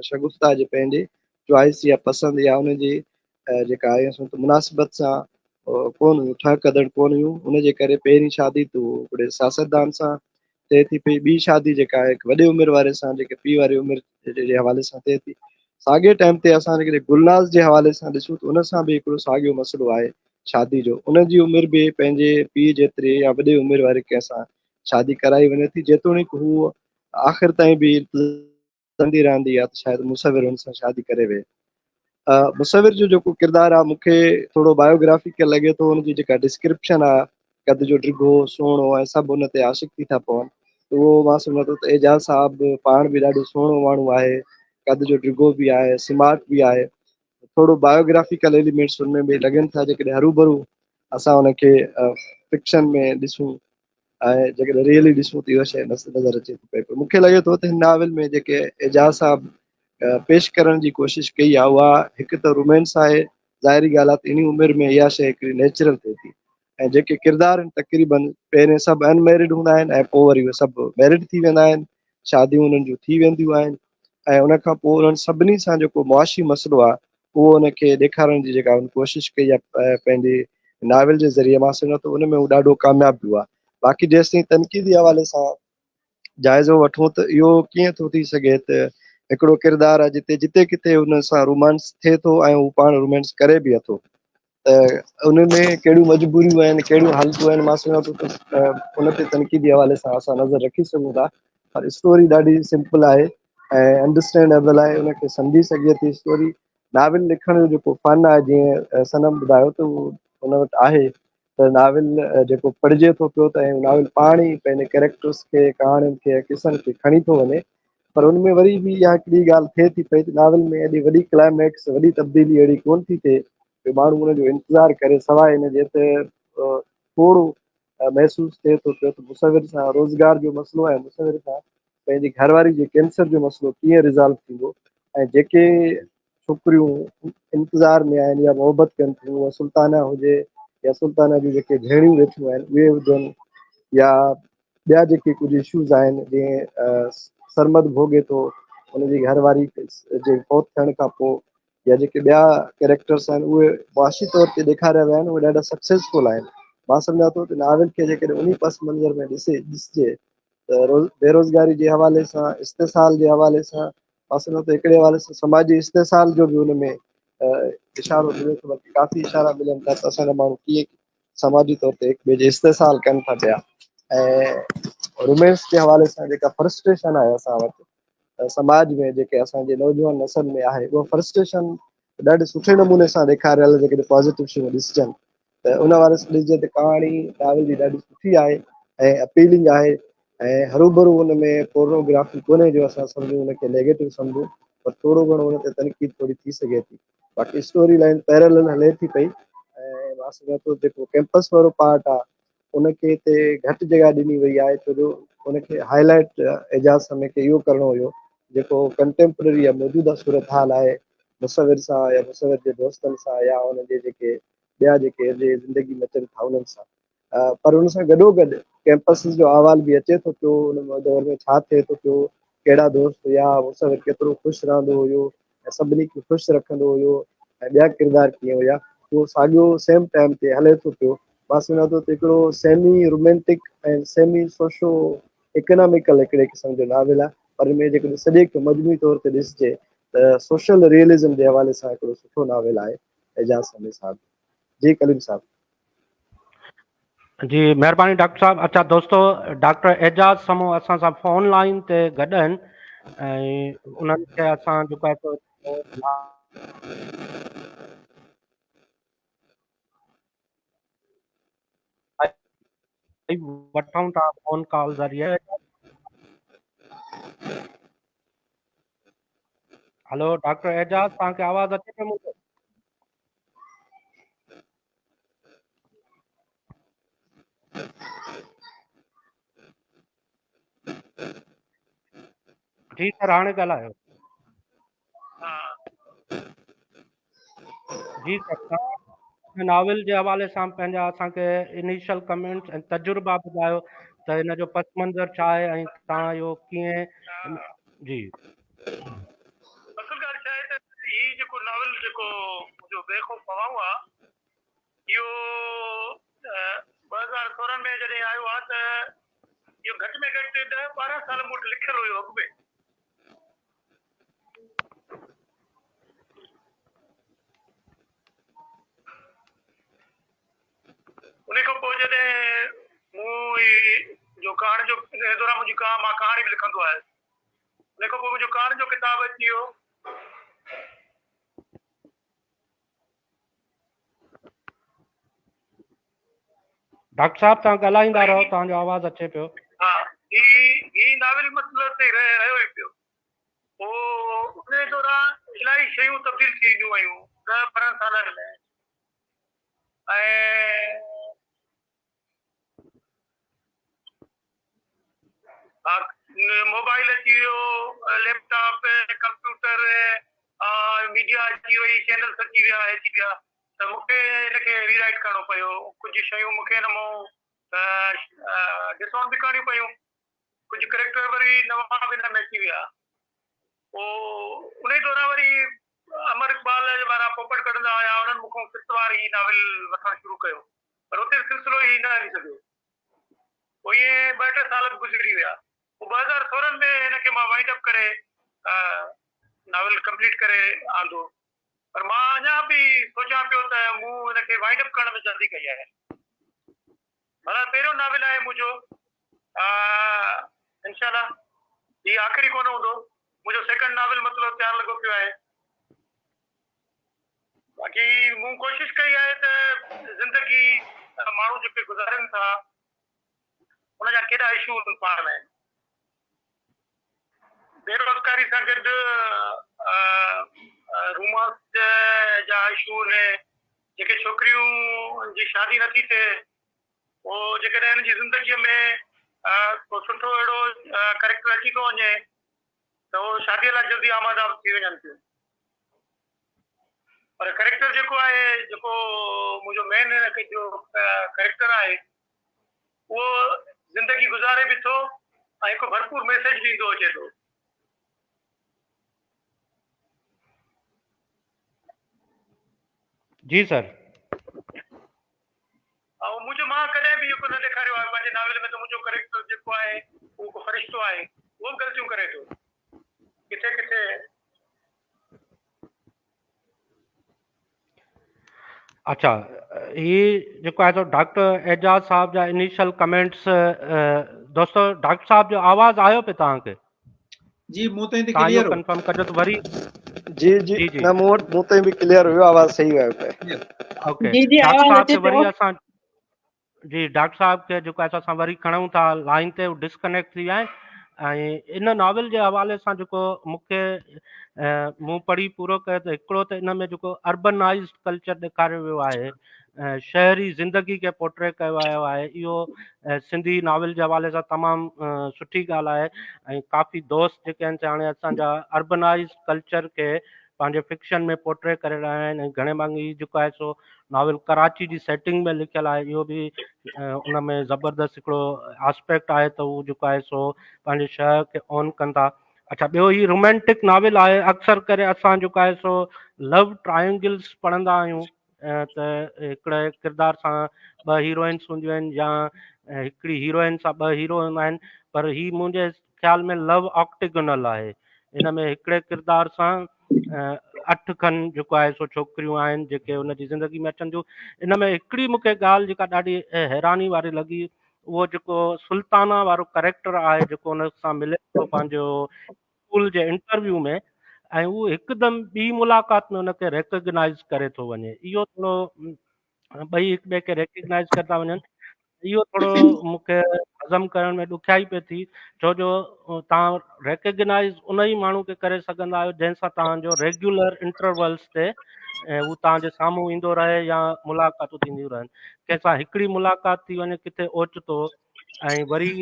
شگفته جي پنهنجي چوائس يا پسند يا ان جي جيڪا آهي سو ته مناسبت سان ڪونه هيون ٺهڪندڙ ڪونه هيون ان جي ڪري پهرين شادي ته هڪڙي سياستدان سان ٿئي ٿي پئي ٻي شادي جيڪا آهي هڪ وڏي عمر واري سان جيڪي پيء واري عمر جي حوالي سان ٿئي ٿي ساڳي ٽائيم تي اسان جيڪڏهن گلناز جي حوالي سان ڏسون ته ان سان به هڪڙو ساڳيو مسئلو آهي شادي جو ان جي عمر به پنهنجي پيء جيتري يا وڏي عمر واري ڪنهن سان شادي ڪرائي وڃي ٿي جيتوڻيڪ هو آخر تائين به ڪندي رهندي آهي ته شايد مصور هن سان شادي ڪري ويهي. مصور جو جيڪو ڪردار آهي مون کي ٿورو بايوگرافيڪل لڳي ٿو ان جي جيڪا ڊسڪرپشن آهي قد جو ڊگهو سهڻو ۽ سڀ ان تي عاشق ٿي ٿا پون ته اهو مان سمجهان ٿو ته اعجاز صاحب پاڻ به ڏاڍو سهڻو ماڻهو آهي قد جو ڊگهو به آهي سمارٽ به آهي ٿورو بايوگرافيڪل ايليمينٽس ان ۾ به لڳن ٿا جيڪڏهن هروڀرو اسان ان کي فڪشن ۾ ڏسون ۽ جيڪڏهن ريئلي ڏسون ته اها شيء نظر اچي ٿي پئي پر مون کي لڳي ٿو ته هن ناول ۾ جيڪي اعجاز صاحب پيش ڪرڻ جي ڪوشش ڪئي آهي اها هڪ ته رومانس آهي ظاهري ڳالهه آهي ته انهي عمر ۾ اها شيء هڪڙي نيچرل ٿئي ٿي ۽ جيڪي ڪردار آهن تقريبن پهرين سڀ ان ميرڊ هوندا آهن ۽ پوء وري اهي سڀ ميرڊ ٿي ويندا آهن شاديون انهن جون ٿي وينديون آهن ۽ ان کان پوء انهن سڀني سان جيڪو معاشي مسئلو آهي اهو ان کي ڏيکارڻ جي جيڪا هن ڪوشش ڪئي آهي پنهنجي ناول جي ذريعي مان سمجهان ٿو ان ۾ هو ڏاڍو ڪامياب ويو آهي. باقي جيستائين تنقيدي حوالي سان جائزو وٺون ته اهو ڪيئن ٿو ٿي سگهي ته هڪڙو ڪردار آهي جتي جتي ڪٿي ان سان رومانس ٿئي ٿو ۽ هو پاڻ رومانس ڪري به اٿو ته ان ۾ ڪهڙيون مجبوريون آهن ڪهڙيون حالتون آهن مان سمجهان ٿو ته ان تي تنقيدي حوالي سان اسان نظر رکي سگهون ٿا پر اسٽوري ڏاڍي سمپل آهي ۽ انڊرسٽينڊيبل آهي ان کي سمجهي سگهجي ٿي اسٽوري ناول لکڻ جو جيڪو فن آهي جيئن صنم ٻڌايو ته اهو ان وٽ آهي ته ناول جيڪو پڙهجي ٿو پيو ته ۽ ناول پاڻ ئي پنهنجي ڪيريڪٽرس کي ڪهاڻين کي قصن کي کڻي ٿو وڃي پر ان ۾ وري به اها هڪڙي ڳالهه ٿئي ٿي پئي ته ناول ۾ ايڏي وڏي ڪلائميڪس وڏي تبديلي اهڙي ڪونه ٿي ٿئي جو ماڻهو ان جو انتظار ڪري سواء ان جي ته ٿورو محسوس ٿئي ٿو پيو ته مصور سان روزگار جو مسئلو ۽ مصور سان پنهنجي گهر واري جي ڪينسر جو مسئلو ڪيئن ريزالو ٿيندو ۽ جيڪي ڇوڪريون انتظار ۾ آهن يا محبت ڪن ٿيون اها سلطانه هجي يا سلطانه جون جيڪي ڀيڻيون ويٺيون آهن اهي هجن يا ٻيا جيڪي ڪجهه اشوز آهن جيئن سرمد ڀوڳي ٿو ان جي گهر واري جي فوت ٿيڻ کان پوء يا جيڪي ٻيا ڪيريڪٽرس آهن اهي معاشي طور تي ڏيکاريا ويا آهن اهي ڏاڍا سڪسيسفل آهن مان سمجهان ٿو ته ناول کي جيڪڏهن انهي پس منظر ۾ ڏسي ڏسجي ته بيروزگاري جي حوالي سان استحصال جي حوالي سان مان سمجهان ٿو هڪڙي حوالي سان سماجي استحصال جو به ان ۾ اشارو ملي ٿو بلڪه ڪافي اشارا ملن ٿا ته اسان جا ماڻهو ڪيئن سماجي طور تي هڪ ٻئي جي استحصال ڪن ٿا پيا ۽ رومانس جي حوالي سان جيڪا فرسٽريشن آهي اسان وٽ سماج ۾ جيڪي اسان جي نوجوان نسل ۾ آهي اها فرسٽريشن ڏاڍي سٺي نموني سان ڏيکاريل جيڪڏهن پازيٽو شيون ڏسجن ته ان حوالي سان ڏسجي ته ڪهاڻي ناول جي ڏاڍي سٺي آهي ۽ اپيلنگ آهي ۽ هروڀرو ان ۾ پورنوگرافي ڪونهي جو اسان سمجهون ان کي نيگيٽو سمجهون پر ٿورو گهڻو ان تي تنقيد ٿوري ٿي سگهي ٿي باقي اسٽوري لائن پيرلل هلي ٿي پئي ۽ مان سمجهان ٿو جيڪو ڪيمپس وارو پارٽ آهي ان کي هتي گهٽ جڳهه ڏني وئي آهي ڇو جو ان کي هائي لائيٽ اعجاز سمي کي اهو ڪرڻو هيو جيڪو ڪنٽيمپرري يا موجوده صورتحال آهي مصور سان يا مصور جي دوستن سان يا ان جي جيڪي ٻيا جيڪي زندگي ۾ اچن ٿا انهن سان پر ان سان گڏو گڏ ڪيمپسز جو احوال به اچي ٿو پيو ان دور ۾ ڇا ٿئي ٿو پيو ڪهڙا دوست هيا مصور ڪيترو خوش رهندو هيو ۽ سڀني کي خوش رکندو هيو ۽ ٻيا ڪردار ڪيئن هيا اهو ساڳيو سيم ٽائيم تي هلي ٿو پيو مان سمجهان ٿو ته هڪڙو semi romantic ۽ semi socio economical هڪڙي قسم جو ناول آهي پر ان ۾ جيڪڏهن سڄي کي مجموعي طور تي ڏسجي ته سوشل ريئلزم جي حوالي سان هڪڙو سٺو ناول آهي اعجاز سمي صاحب جي ڪليم صاحب. جي مهرباني ڊاڪٽر صاحب اچا دوستو ڊاڪٽر اعجاز سمو اسان سان فون لائن تي گڏ آهن ۽ انهن کي اسان جيڪو آهي سو وٺون ٿا فون ڪال ذريعي هلو ڊاڪٽر اعجاز توهان کي آواز اچي پيو منهنجو؟ جي سر هاڻي ڳالهايو. جي سر توهان ناول جي حوالي سان پنهنجا اسان کي انيشل ڪمينٽس ۽ تجربا ٻڌايو ته ان جو پس منظر ڇا آهي ۽ توهان اهو ڪيئن جي. اصل ڳالهه ڇا آهي ته هي جيڪو ناول جيڪو منهنجو بي خوف هوائون آ اهو 2016 ۾ جڏهن آيو آ ته اهو گهٽ ۾ گهٽ ڏهه ٻارهن سال مون وٽ لکيل هيو اڳ ۾. ان کان پوء جڏهن مون هي جو ڪهاڻي جو ان دوران منهنجي ڪا مان ڪهاڻي به لکندو آهيس ان کان پوء منهنجو ڪهاڻي جو ڪتاب اچي ويو. ڊاڪٽر صاحب توهان ڳالهائيندا رهو توهان جو آواز اچي پيو. ها هي هي ناول مطلب تي رهيو ئي پيو پوء ان دوران الاهي شيون تبديل ٿي وينديون ويون ڏهه ٻارهن سالن ۾ ۽ موبائل اچي ويو، ليپ ٽاپ، ڪمپيوٽر، ميڊيا اچي وئي، چينلز اچي ويا، اچي ويا ته مون کي ان کي ري رائيٽ ڪرڻو پيو، ڪجهه شيون مون کي ان مون ڊس اون به ڪرڻيون پيون، ڪجهه ڪريڪٽر وري نوان به ان ۾ اچي ويا، پوء انهي دوران وري امر اقبال وارا پوپٽ ڪڍندا هيا، انهن مون کان قسطوار هي ناول وٺڻ شروع ڪيو، پر اتي به سلسلو هي نه هلي سگهيو. پوء ائين ٻه ٽي سال به گذري ويا. پوء 2016 ۾ هن کي مان وائنڊ اپ ڪري ناول ڪمپليٽ ڪري آندو. پر مان اڃا به سوچان پيو ته مون هن کي وائنڊ اپ ڪرڻ ۾ جلدي ڪئي آهي. بهرحال پهريون ناول آهي منهنجو، انشاء الله هي آخري ڪونه هوندو. منهنجو سيڪنڊ ناول مطلب تيار لڳو پيو آهي. باقي مون ڪوشش ڪئي آهي ته زندگي ماڻهو جيڪي گذارين ٿا ان جا ڪيڏا اشو پاڻ ۾ آهن. بيروزگاري سان گڏ رومانس جا اشو آهن، جيڪي ڇوڪريون جي شادي نٿي ٿئي پوء جيڪڏهن هن جي زندگيء ۾ ڪو سٺو اهڙو ڪريڪٽر اچي ٿو وڃي ته هو شاديء لاء جلدي آماده به ٿي وڃن ٿيون. پر ڪريڪٽر جيڪو آهي، جيڪو منهنجو مين جو ڪريڪٽر آهي، اهو زندگي گذاري به ٿو ۽ هڪ ڀرپور ميسيج ڏيندو اچي ٿو. جي سر. ۽ منهنجو مان ڪڏهن به اهو ڪونه ڏيکاريو آهي پنهنجي ناول ۾ ته منهنجو ڪريڪٽر جيڪو آهي اهو ڪو فرشتو آهي. اهو به غلطيون ڪري ٿو ڪٿي ڪٿي. اڇا هي جيڪو آهي سو ڊاڪٽر اعجاز صاحب جا انيشل ڪمينٽس دوستو ڊاڪٽر صاحب جو آواز آيو پي توهان کي؟ جي مون تائين ته ڪليئر هو. ڪنفرم ڪجو ته وري جي جي نه مون وٽ مون تائين به ڪليئر هيو آواز صحيح آيو پئي. اوڪي جي جي ڊاڪٽر صاحب کي وري اسان جي ڊاڪٽر صاحب کي جيڪو آهي اسان وري کڻون ٿا لائن تي ڊسڪنيڪٽ ٿي ويا آهن ۽ ان ناول جي حوالي سان جيڪو مونکي مون پڙهي پورو ڪيو ته هڪڙو ته ان ۾ جيڪو اربنائزڊ ڪلچر ڏيکاريو ويو آهي شهري زندگي کي پورٽري ڪيو ويو آهي اهو سنڌي ناول جي حوالي سان تمام سٺي ڳالهه آهي ۽ ڪافي دوست جيڪي آهن سي هاڻي اسان جا اربنائز ڪلچر کي پنهنجي فڪشن ۾ پورٽري ڪري رهيا آهن ۽ گهڻي ڀاڱي هي جيڪو آهي سو ناول ڪراچي جي سيٽنگ ۾ لکيل آهي اهو به ان ۾ زبردست هڪڙو آسپيڪٽ آهي ته هو جيڪو آهي سو پنهنجي شهر کي اون ڪن ٿا اڇا ٻيو هي رومانٽڪ ناول آهي اڪثر ڪري اسان جيڪو آهي سو لو ٽرائنگلس پڙهندا آهيون ته هڪڙي ڪردار سان ٻه هيروئنس هونديون آهن يا هڪڙي هيروئن سان ٻه هيرو هوندا آهن پر هي منهنجي خيال ۾ لو آڪٽيگونل آهي ان ۾ هڪڙي ڪردار سان اٺ کن جيڪو آهي سو ڇوڪريون آهن جيڪي ان جي زندگي ۾ اچن ٿيون ان ۾ هڪڙي مونکي ڳالهه جيڪا ڏاڍي حيراني واري لڳي اهو جيڪو سلطانه وارو ڪريڪٽر آهي جيڪو ان سان ملي ٿو پنهنجو اسڪول جي انٽرويو ۾ ۽ هو هڪدم ٻي ملاقات ۾ ان کي ريڪگنائز ڪري ٿو وڃي اهو ٿورو ٻئي هڪ ٻئي کي ريڪگنائز ڪري ٿا وڃن اهو ٿورو مون کي هضم ڪرڻ ۾ ڏکيائي پئي ٿي ڇو جو توهان ريڪگنائز ان ئي ماڻهو کي ڪري سگهندا آهيو جنهن سان توهان جو ريگيولر انٽرولس تي هو توهان جي سامهون ايندو رهي يا ملاقاتون ٿينديون رهن ڪنهن سان هڪڙي ملاقات ٿي وڃي ڪٿي اوچتو ۽ وري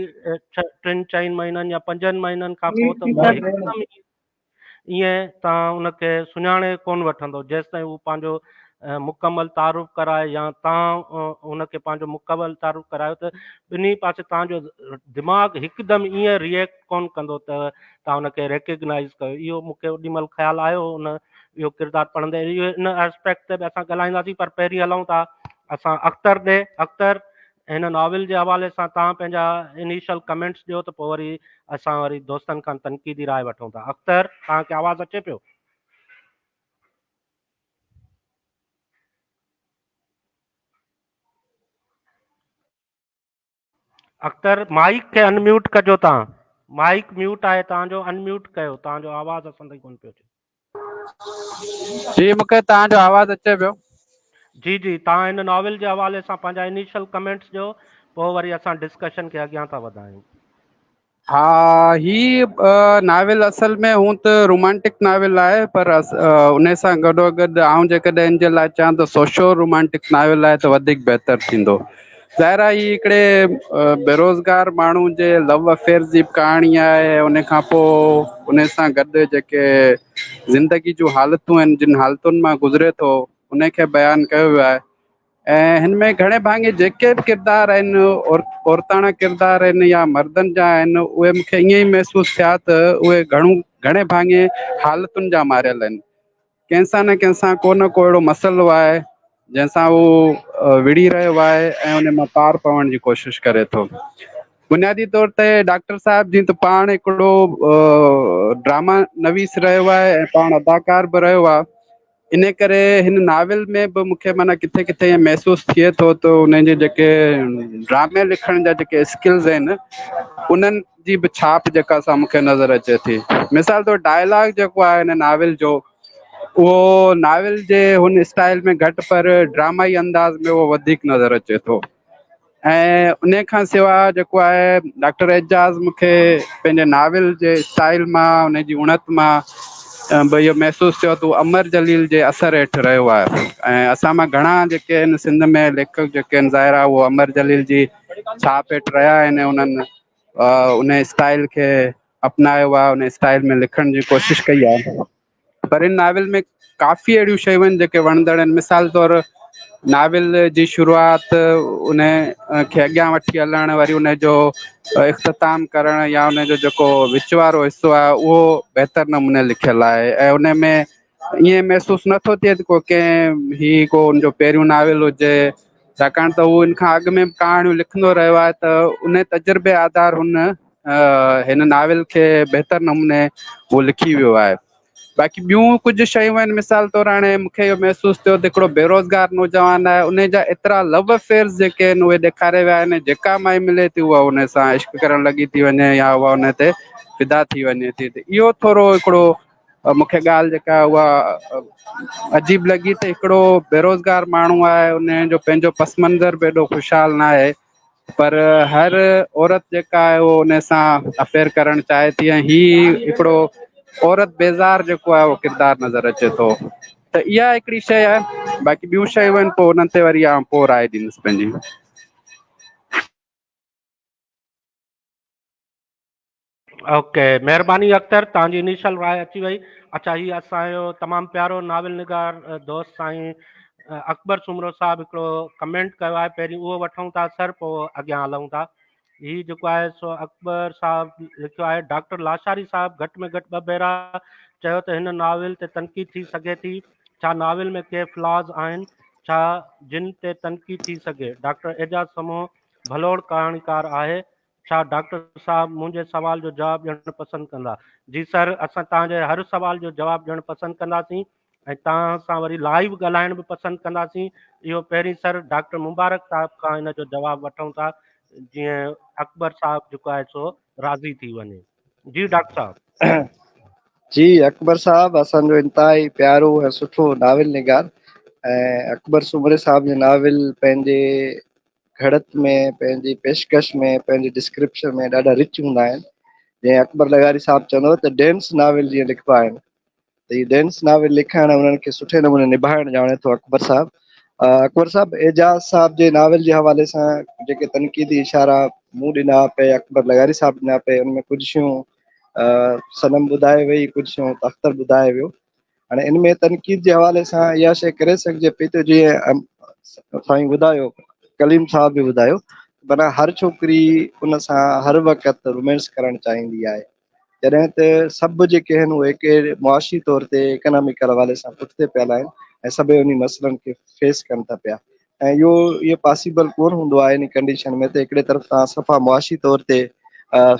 ٽن چئن مهينن يا پنجن مهينن کان پوء ته اهو هڪدم ائين توهان ان کي سڃاڻي ڪونه وٺندو جيستائين هو پنهنجو مڪمل تعارف ڪرائي يا توهان ان کي پنهنجو مڪمل تعارف ڪرايو ته ٻنهي پاسي توهان جو دماغ هڪدم ائين ريئيڪٽ ڪونه ڪندو ته توهان ان کي ريڪگنائز ڪيو اهو مون کي اوڏي مهل خيال آيو ان اهو ڪردار پڙهندي اهو ان آسپيڪٽ تي به اسان ڳالهائينداسين پر پهرين هلون ٿا اسان اختر ڏي اختر هن ناول جي حوالي سان توهان پنهنجا انيشل ڪمينٽس ڏيو ته پوء وري اسان وري دوستن کان تنقيدي راء وٺون ٿا. اختر توهان کي آواز اچي پيو؟ اختر مائيڪ کي انميوٽ ڪجو توهان مائيڪ ميوٽ آهي توهان جو انميوٽ ڪيو توهان جو آواز اسان تائين ڪونه پيو اچي. جي مونکي توهان جو آواز اچي پيو. جي جي توهان هن ناول جي حوالي سان پنهنجا انيشل ڪمينٽس ڏيو پوء وري اسان ڊسڪشن کي اڳيان ٿا وڌايون. ها هي ناول اصل ۾ هون ته رومانٽڪ ناول آهي پر ان سان گڏو گڏ آئون جيڪڏهن ان جي لاء چوان ته سوشو رومانٽڪ ناول آهي ته وڌيڪ بهتر ٿيندو. ظاهر آهي هي هڪڙي بيروزگار ماڻهو جي لو افيئرز جي به ڪهاڻي آهي ان کان پوء ان سان گڏ جيڪي زندگي جون حالتون آهن جن حالتن مان گذري ٿو ان کي بيان ڪيو ويو آهي ۽ هن ۾ گهڻي ڀاڱي جيڪي به ڪردار آهن عورتاڻا ڪردار آهن يا مردن جا آهن اهي مونکي ائين ئي محسوس ٿيا ته اهي گهڻو گهڻي ڀاڱي حالتن جا ماريل آهن. ڪنهن سان نه ڪنهن سان ڪو نه ڪو اهڙو مسئلو آهي جنهن سان هو وڙهي رهيو آهي ۽ ان مان پار پوڻ جي ڪوشش ڪري ٿو. بنيادي طور تي ڊاڪٽر صاحب جيئن ته پاڻ هڪڙو ڊراما نويس رهيو آهي ۽ پاڻ اداڪار به رهيو آهي ان ڪري هن ناول ۾ به مون کي معنيٰ ڪٿي ڪٿي ائين محسوس ٿئي ٿو ته ان جي جيڪي ڊرامي لکڻ جا جيڪي اسڪلز آهن انهن جي به ڇاپ جيڪا سا مون کي نظر اچي ٿي. مثال طور ڊائلاگ جيڪو آهي هن ناول جو اهو ناول جي هن اسٽائل ۾ گهٽ پر ڊرامائي انداز ۾ اهو وڌيڪ نظر اچي ٿو ۽ ان کان سواء جيڪو آهي ڊاڪٽر اعجاز مون کي پنهنجي ناول جي اسٽائل مان ان جي اڻت مان به اهو محسوس ٿيو ته امر جليل جي اثر هيٺ رهيو آهي ۽ اسان مان گهڻا جيڪي آهن سنڌ ۾ ليکڪ جيڪي آهن ظاهر آهي اهو امر جليل جي ڇاپ هيٺ رهيا آهن انهن ان اسٽائل کي اپنايو آهي ان اسٽائل ۾ لکڻ جي ڪوشش ڪئي آهي پر ان ناول ۾ ڪافي اهڙيون شيون آهن جيڪي وڻندڙ آهن مثال طور ناول جي شروعات ان کي اڳيان وٺي هلڻ وري ان جو اختتام ڪرڻ يا ان جو جيڪو وچ وارو حصو آهي اهو بهتر نموني لکيل آهي ۽ ان ۾ ائين محسوس نٿو ٿئي ته ڪو ڪنهن هي ڪو ان جو پهريون ناول هجي ڇاڪاڻ ته هو ان کان اڳ ۾ به ڪهاڻيون لکندو رهيو آهي ته ان تجربي آڌار هن هن ناول کي بهتر نموني هو لکي ويو آهي باقي ٻيون ڪجهه شيون آهن مثال طور هاڻي مونکي اهو محسوس ٿيو ته هڪڙو بيروزگار نوجوان آهي ان جا ايترا لو افيئرز جيڪي آهن اهي ڏيکاري ويا آهن جيڪا مائي ملي ٿي اها ان سان عشق ڪرڻ لڳي ٿي وڃي يا اها ان تي فدا ٿي وڃي ٿي ته اهو ٿورو هڪڙو مون کي ڳالهه جيڪا اها عجيب لڳي ته هڪڙو بيروزگار ماڻهو آهي ان جو پنهنجو پس منظر به ايڏو خوشحال نه آهي پر هر عورت جيڪا آهي اهو ان سان افيئر ڪرڻ چاهي ٿي ۽ هي هڪڙو عورت بيزار جيڪو آهي اهو ڪردار نظر اچي ٿو ته اها هڪڙي شيء آهي باقي ٻيون شيون آهن پوء انهن تي وري آئون پوء راء ڏيندس پنهنجي. اوڪي مهرباني اختر توهان جي انيشل راء اچي وئي اڇا هي اسان جو تمام پيارو ناول نگار دوست سائين اڪبر سومرو صاحب هڪڙو ڪمينٽ ڪيو آهي پهرين اهو وٺون ٿا سر پوء اڳيان هلون ٿا هي جيڪو آهي سو اڪبر صاحب لکيو آهي ڊاڪٽر لاشاري صاحب گهٽ ۾ گهٽ ٻه ڀيرا چيو ته هن ناول تي تنقيد ٿي سگهي ٿي ڇا ناول ۾ ڪي فلاز آهن ڇا جن تي تنقيد ٿي سگهي ڊاڪٽر اعجاز سمون ڀلوڙ ڪهاڻيڪار آهي ڇا ڊاڪٽر صاحب منهنجي سوال جو جواب ڏيڻ پسند ڪندا؟ جي سر اسان توهان جي هر سوال جو جواب ڏيڻ پسند ڪنداسين ۽ توهان سان وري لائيو ڳالهائڻ به پسند ڪنداسين اهو پهرين سر ڊاڪٽر مبارڪ صاحب کان ان جو جواب وٺون ٿا جيئن اڪبر صاحب جيڪو آهي سو راضي ٿي وڃي جي ڊاڪٽر صاحب. جي اڪبر صاحب اسان جو انتهائي پيارو ۽ سٺو ناول نگار ۽ اڪبر سومري صاحب جو ناول پنهنجي گهڙت ۾ پنهنجي پيشڪش ۾ پنهنجي ڊسڪرپشن ۾ ڏاڍا رچ هوندا آهن جيئن اڪبر لغاري صاحب چوندو هو ته ڊينس ناول جيئن لکبا آهن ته هي ڊينس ناول لکڻ انهن کي سٺي نموني نڀائڻ ڄاڻي ٿو اڪبر صاحب اڪبر صاحب اعجاز صاحب جي ناول جي حوالي سان جيڪي تنقيدي اشارا مون ڏنا پئي اڪبر لغاري صاحب ڏنا پئي ان ۾ ڪجهه شيون صنم ٻڌائي وئي ڪجهه شيون اختر ٻڌائي ويو هاڻي ان ۾ تنقيد جي حوالي سان اها شيء ڪري سگهجي پئي ته جيئن سائين ٻڌايو ڪليم صاحب به ٻڌايو معنيٰ هر ڇوڪري ان سان هر وقت رومانس ڪرڻ چاهيندي آهي جڏهن ته سڀ جيڪي آهن اهي هڪ معاشي طور تي اڪناميڪل حوالي سان پٺتي پيل آهن ۽ سڀئي انهي مسئلن کي فيس ڪن ٿا پيا ۽ اهو اهو پاسيبل ڪونه هوندو آهي ان ڪنڊيشن ۾ ته هڪڙي طرف توهان صفا معاشي طور تي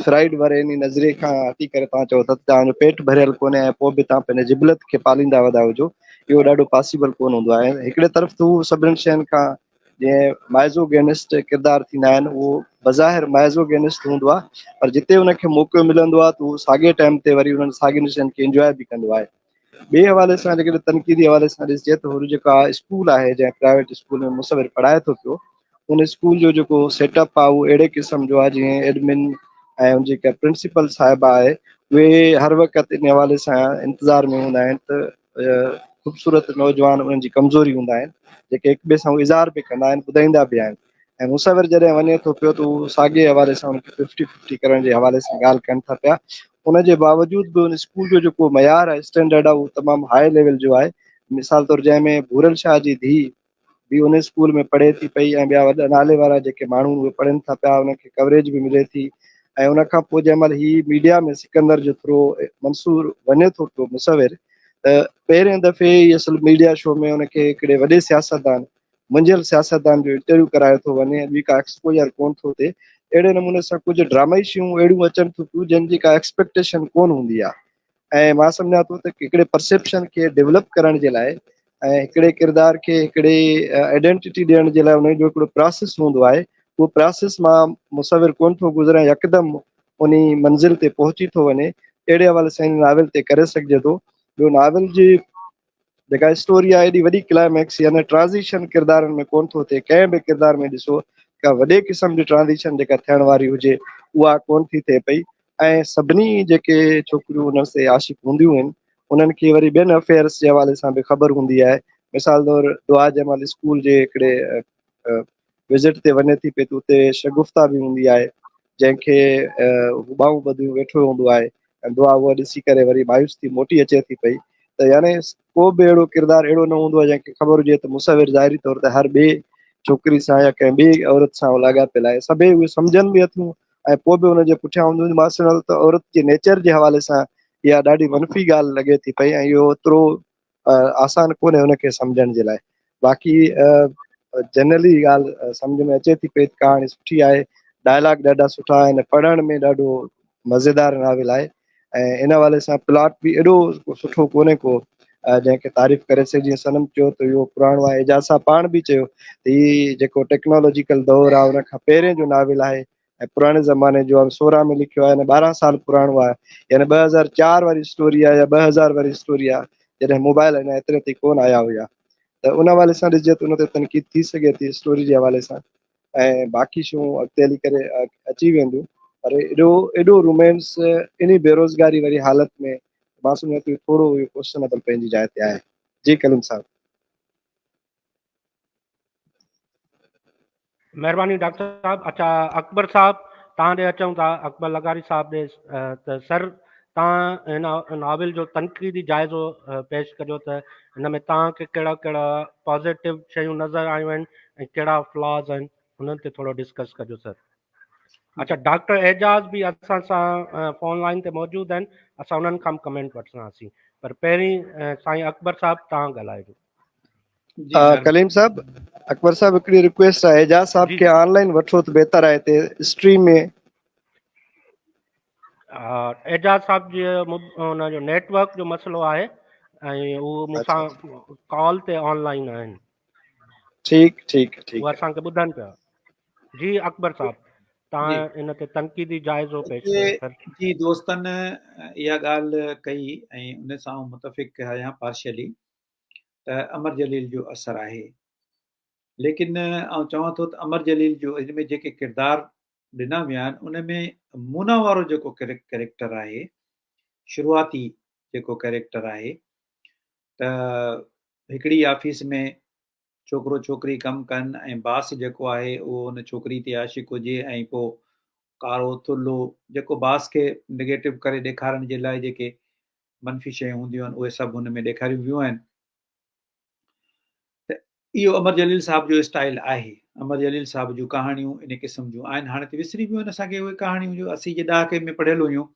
فرائيڊ واري ان نظريي کان هٽي ڪري توهان چئو ٿا ته توهان جو پيٽ ڀريل ڪونهي ۽ پوء به توهان پنهنجي جبلت کي پاليندا وڌا هجو اهو ڏاڍو پاسيبل ڪونه هوندو آهي هڪڙي طرف ته هو سڀني شين کان جيئن مائزو گينسٽ ڪردار ٿيندا آهن اهو بظاهر مائزو گينسٽ هوندو آهي پر جتي ان کي موقعو ملندو آهي ته هو ساڳي ٽائيم تي وري انهن ساڳين شين کي انجواء به ڪندو آهي ٻئي حوالي سان جيڪڏهن تنقيدي حوالي سان ڏسجي ته هن جيڪا اسڪول آهي جنهن پرائيويٽ اسڪول ۾ مصور پڙهائي ٿو پيو ان اسڪول جو جيڪو سيٽ اپ آهي اهو اهڙي قسم جو آهي جيئن ايڊمن ۽ ان جيڪا پرنسپل صاحب آهي اهي هر وقت ان حوالي سان انتظار ۾ هوندا آهن ته خوبصورت نوجوان انهن جي ڪمزوري هوندا آهن جيڪي هڪ ٻئي سان اظهار به ڪندا آهن ٻڌائيندا به آهن ۽ مصور جڏهن وڃي ٿو پيو ته هو ساڳئي حوالي سان ان کي ففٽي ففٽي ڪرڻ جي حوالي سان ڳالهه ڪن ٿا پيا ان جي باوجود به ان اسڪول جو جيڪو معيار آهي اسٽينڊرڊ آهي اهو تمام هاء ليول جو آهي مثال طور جنهن ۾ ڀورل شاهه جي ڌيء به ان اسڪول ۾ پڙهي ٿي پئي ۽ ٻيا وڏا نالي وارا جيڪي ماڻهو اهي پڙهن ٿا پيا انهن کي ڪوريج به ملي ٿي ۽ ان کان پوء جنهن مهل هي ميڊيا ۾ سڪندر جو ٿرو منصور وڃي ٿو پيو مصور ته پهرين دفعي ئي اصل ميڊيا شو ۾ ان کي هڪڙي وڏي سياستدان منجهيل سياستدان جو انٽرويو ڪرايو ٿو وڃي ۽ ٻي ڪا ايڪسپوجر ڪون ٿو ٿئي. اهڙي نموني سان ڪجهه ڊرامائي شيون اهڙيون اچن ٿيون پيون جن جي ڪا ايڪسپيڪٽيشن ڪون هوندي آهي ۽ مان سمجهان ٿو ته هڪڙي پرسيپشن کي ڊيولپ ڪرڻ جي لاء ۽ هڪڙي ڪردار کي هڪڙي آئيڊينٽيٽي ڏيڻ جي لاء ان جو هڪڙو پراسيس هوندو آهي اهو پراسيس مان مصور ڪون ٿو گذري ۽ يڪدم انهي منزل تي پهچي ٿو وڃي. اهڙي حوالي سان هن ناول تي ڪري سگهجي ٿو. ٻيو ناول جي جيڪا اسٽوري آهي ايڏي وڏي ڪلائميڪس يعني ٽرانزيشن ڪردارن ۾ ڪون ٿو ٿئي. ڪنهن به ڪردار ۾ ڏسو ڪا وڏي قسم جي ٽرانزيشن جيڪا ٿيڻ واري هجي اها ڪون ٿي ٿئي پئي ۽ سڀني جيڪي ڇوڪريون ان تي عاشق هونديون آهن انهن کي وري ٻين افيئرس جي حوالي سان به خبر هوندي آهي. مثال طور دعا جنهن مهل اسڪول جي هڪڙي وزٽ تي وڃي ٿي پئي ته اتي شگفته به هوندي آهي جنهن کي هو ٻانهون ٻڌيون ويٺو هوندو آهي ۽ دعا اها ڏسي ڪري وري مايوس ٿي موٽي اچي ٿي پئي ته يعني ڪو به اهڙو ڪردار اهڙو نه هوندو آهي جنهن کي خبر هجي ته مصور ظاهري طور تي هر ٻئي ڇوڪري سان يا ڪنهن ٻي عورت سان لاڳاپيل آهي. سڀئي اهي سمجهن به اٿيون ۽ پوء به ان جي پٺيان هونديون. مان سمجهان ٿو ته عورت جي نيچر جي حوالي سان اها ڏاڍي منفي ڳالهه لڳي ٿي پئي ۽ اهو اوترو آسان ڪونهي ان کي سمجهڻ جي لاء. باقي جنرلي ڳالهه سمجهه ۾ اچي ٿي پئي ته ڪهاڻي سٺي آهي، ڊائلاگ ڏاڍا سٺا آهن، پڙهڻ ۾ ڏاڍو مزيدار ناول آهي ۽ ان حوالي سان پلاٽ به ايڏو سٺو ڪونهي ڪو جنهن کي تعريف ڪري سگهجي. جيئن صنم چيو ته اهو پراڻو آهي، اعجاز صاحب پاڻ به چيو ته هي جيڪو ٽيڪنالاجيڪل دور آهي ان کان پهرين جو ناول آهي ۽ پراڻي زماني جو آهي، 16 ۾ لکيو آهي يعني 12 سال پراڻو آهي، يعني 2004 واري اسٽوري آهي يا 2000 واري اسٽوري آهي جڏهن موبائل اڃا ايتري تائين ڪونه آيا هيا ته ان حوالي سان ڏسجي ته ان تي تنقيد ٿي سگهي ٿي اسٽوري جي حوالي سان ۽ باقي شيون اڳتي هلي ڪري اچي وينديون پر ايڏو ايڏو رومانس انهي بيروزگاري واري حالت ۾ مان سمجهان ٿو ٿورو اهو ڪوشچنبل پنهنجي جاء تي آهي. جي ڪليم صاحب. مهرباني ڊاڪٽر صاحب. اچا اڪبر صاحب توهان ڏي اچون ٿا، اڪبر لغاري صاحب ڏي ته سر توهان هن ناول جو تنقيدي جائزو پيش ڪجو ته هن ۾ توهان کي ڪهڙا ڪهڙا پازيٽو شيون نظر آيون آهن ۽ ڪهڙا فلاز آهن انهن تي ٿورو ڊسڪس ڪجو سر. اچا ڊاڪٽر اعجاز به اسان سان فون لائن تي موجود آهن، اسان انهن کان به ڪمينٽ وٺنداسين پر پهرين سائين اڪبر صاحب توهان ڳالهائجو. ڪليم صاحب اڪبر صاحب هڪڙي ريڪويسٽ آهي اعجاز صاحب کي آن لائن وٺو ته بهتر آهي هتي اسٽريم ۾. اعجاز صاحب جي ان جو نيٽ ورڪ جو مسئلو آهي ۽ هو مون سان ڪال تي آن لائن آهن. ٺيڪ ٺيڪ ٺيڪ. هو اسان کي ٻڌن پيا. جي اڪبر صاحب توهان ان تي تنقيدي جائزو پيش ڪيو سر. جي دوستن اها ڳالهه ڪئي ۽ ان سان آئون متفق آهيان پارشلي ته امر جليل جو اثر آهي ليڪن آئون چوان ٿو ته امر جليل جو ان ۾ جيڪي ڪردار ڏنا ويا آهن ان ۾ مونا وارو جيڪو ڪريڪٽر آهي شروعاتي جيڪو ڪريڪٽر آهي ته هڪڙي آفيس ۾ ڇوڪرو ڇوڪري ڪم ڪن ۽ باس جيڪو آهي اهو ان ڇوڪري تي عاشق هجي ۽ پوء ڪارو ٿلهو جيڪو باس کي نگيٽو ڪري ڏيکارڻ جي لاء جيڪي منفي شيون هونديون آهن اهي سڀ هن ۾ ڏيکاريون ويون آهن ته اهو امر جليل صاحب جو اسٽائل آهي. امر جليل صاحب جون ڪهاڻيون ان قسم جون آهن. هاڻي ته وسري ويون آهن اسان کي اهي ڪهاڻيون جو 80 جي ڏهاڪي ۾ پڙهيل هيون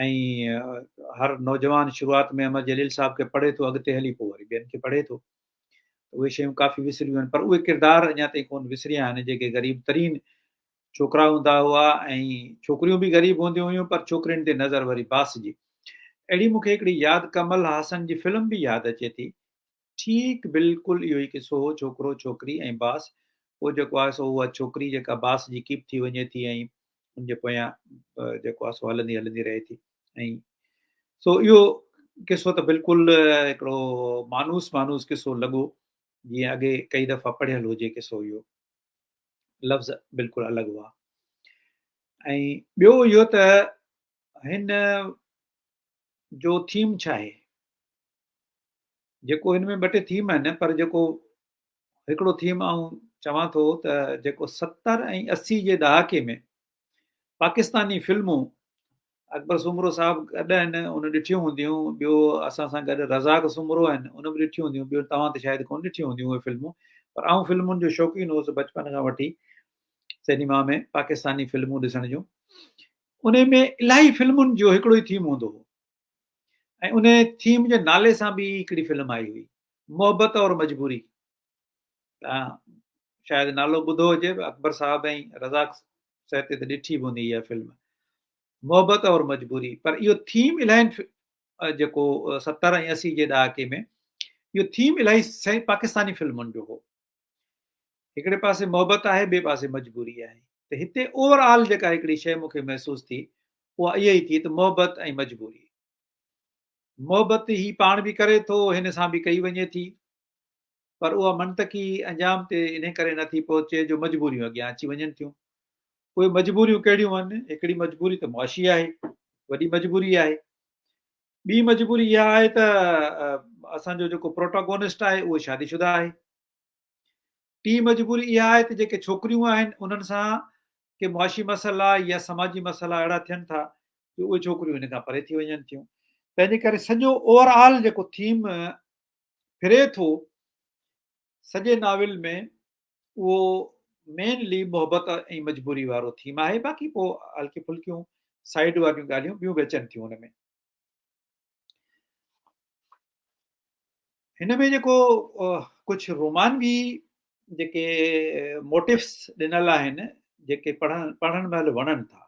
۽ هر نوجوان شروعات ۾ امر جليل صاحب کي پڙهي ٿو اڳتي هلي پوء وري ٻين کي پڙهي ٿو ته اهي شيون ڪافي وسري ويون آهن پر اهي ڪردار اڃا تائين ڪونه وسريا آهن جيڪي غريب ترين ڇوڪرا هوندا هئا ۽ ڇوڪريون به غريب هونديون هيون پر ڇوڪرين تي نظر وري باس جي. اهڙي مون کي هڪڙي ياد ڪمل هاسن جي فلم به ياد اچي ٿي. ٺيڪ بلڪل اهو ئي قصو هو ڇوڪرو، ڇوڪري ۽ باس. پوء جيڪو آهي سو اها ڇوڪري جيڪا باس جي ڪيپ ٿي وڃي ٿي ۽ ان جي پويان جيڪو آهي سو هلندي هلندي رهي ٿي ۽ سو اهو قصو ته بلڪل هڪڙو مانوس مانوس قصو لڳو جيئن اڳي ڪئي دفعا پڙهيل هجي قصو اهو. لفظ بلڪل الڳ هئا ۽ ٻيو اهو ته هن جو ٿيم ڇا آهي جيڪو هن ۾ ٻه ٽي ٿيم آهن پر جيڪو هڪڙو ٿيم آئون چوان ٿو ته جيڪو 70 ۽ 80 جي ڏهاڪي ۾ پاڪستاني فلمون اڪبر سومرو صاحب گڏ آهن ان ڏٺيون هونديون ٻيو اسان سان گڏ رزاق سومرو آهن ان به ڏٺيون هونديون ٻيو توهان ته شايد ڪونه ڏٺيون هونديون اهي فلمون پر آئون فلمن جو شوقين هوس بچپن کان وٺي سئنيما ۾ پاڪستاني فلمون ڏسڻ جون ان ۾ الاهي فلمن جو هڪڙو ئي ٿيم هوندو هو ۽ ان ٿيم جي نالي سان به هڪڙي فلم آئي هئي، محبت اور مجبوري. توهان شايد نالو ٻڌو هجي، اڪبر صاحب ۽ رزاق سهتي ته ڏٺي به هوندي اها فلم محبت اور مجبوري. پر اهو ٿيم الاهي جيڪو 70 ۽ 80 جي ڏهاڪي ۾ اهو ٿيم الاهي پاڪستاني فلمن جو هو. هڪڙي پاسي محبت آهي، ٻئي پاسي مجبوري آهي. ته هتي اوور آل جيڪا هڪڙي شيء مون کي محسوس ٿي، اها اها ئي ٿي ته محبت ۽ مجبوري. محبت هي پاڻ به ڪري ٿو، هن سان به ڪئي وڃي ٿي، پر اها منطقي انجام تي انهي ڪري نه ٿي پهچي جو مجبوريون اڳيان اچي وڃن ٿيون. اهي مجبوريون ڪهڙيون آهن؟ هڪڙي مجبوري ته معاشي آهي، وڏي مجبوري آهي. ٻي مجبوري اها آهي ته اسان جو جيڪو پروٽاگونسٽ آهي اهو شادي شده آهي. ٽين مجبوري اها آهي ته جيڪي ڇوڪريون آهن انهن سان ڪي معاشي مسئلا يا سماجي مسئلا اهڙا ٿين ٿا جو اهي ڇوڪريون هن کان پري ٿي وڃن ٿيون. تنهنجي ڪري سڄو اوور آل جيڪو ٿيم ڦري ٿو سڄي ناول ۾ اهو مينلي محبت ۽ مجبوري وارو ٿيم آهي، باقي پوء هلڪيون ڦلڪيون سائيڊ واريون ڳالهيون ٻيون به اچن ٿيون ان ۾. هن ۾ جيڪو ڪجهه رومانوي جيڪي موٽفس ڏنل آهن، جيڪي پڙهڻ پڙهڻ مهل وڻن ٿا،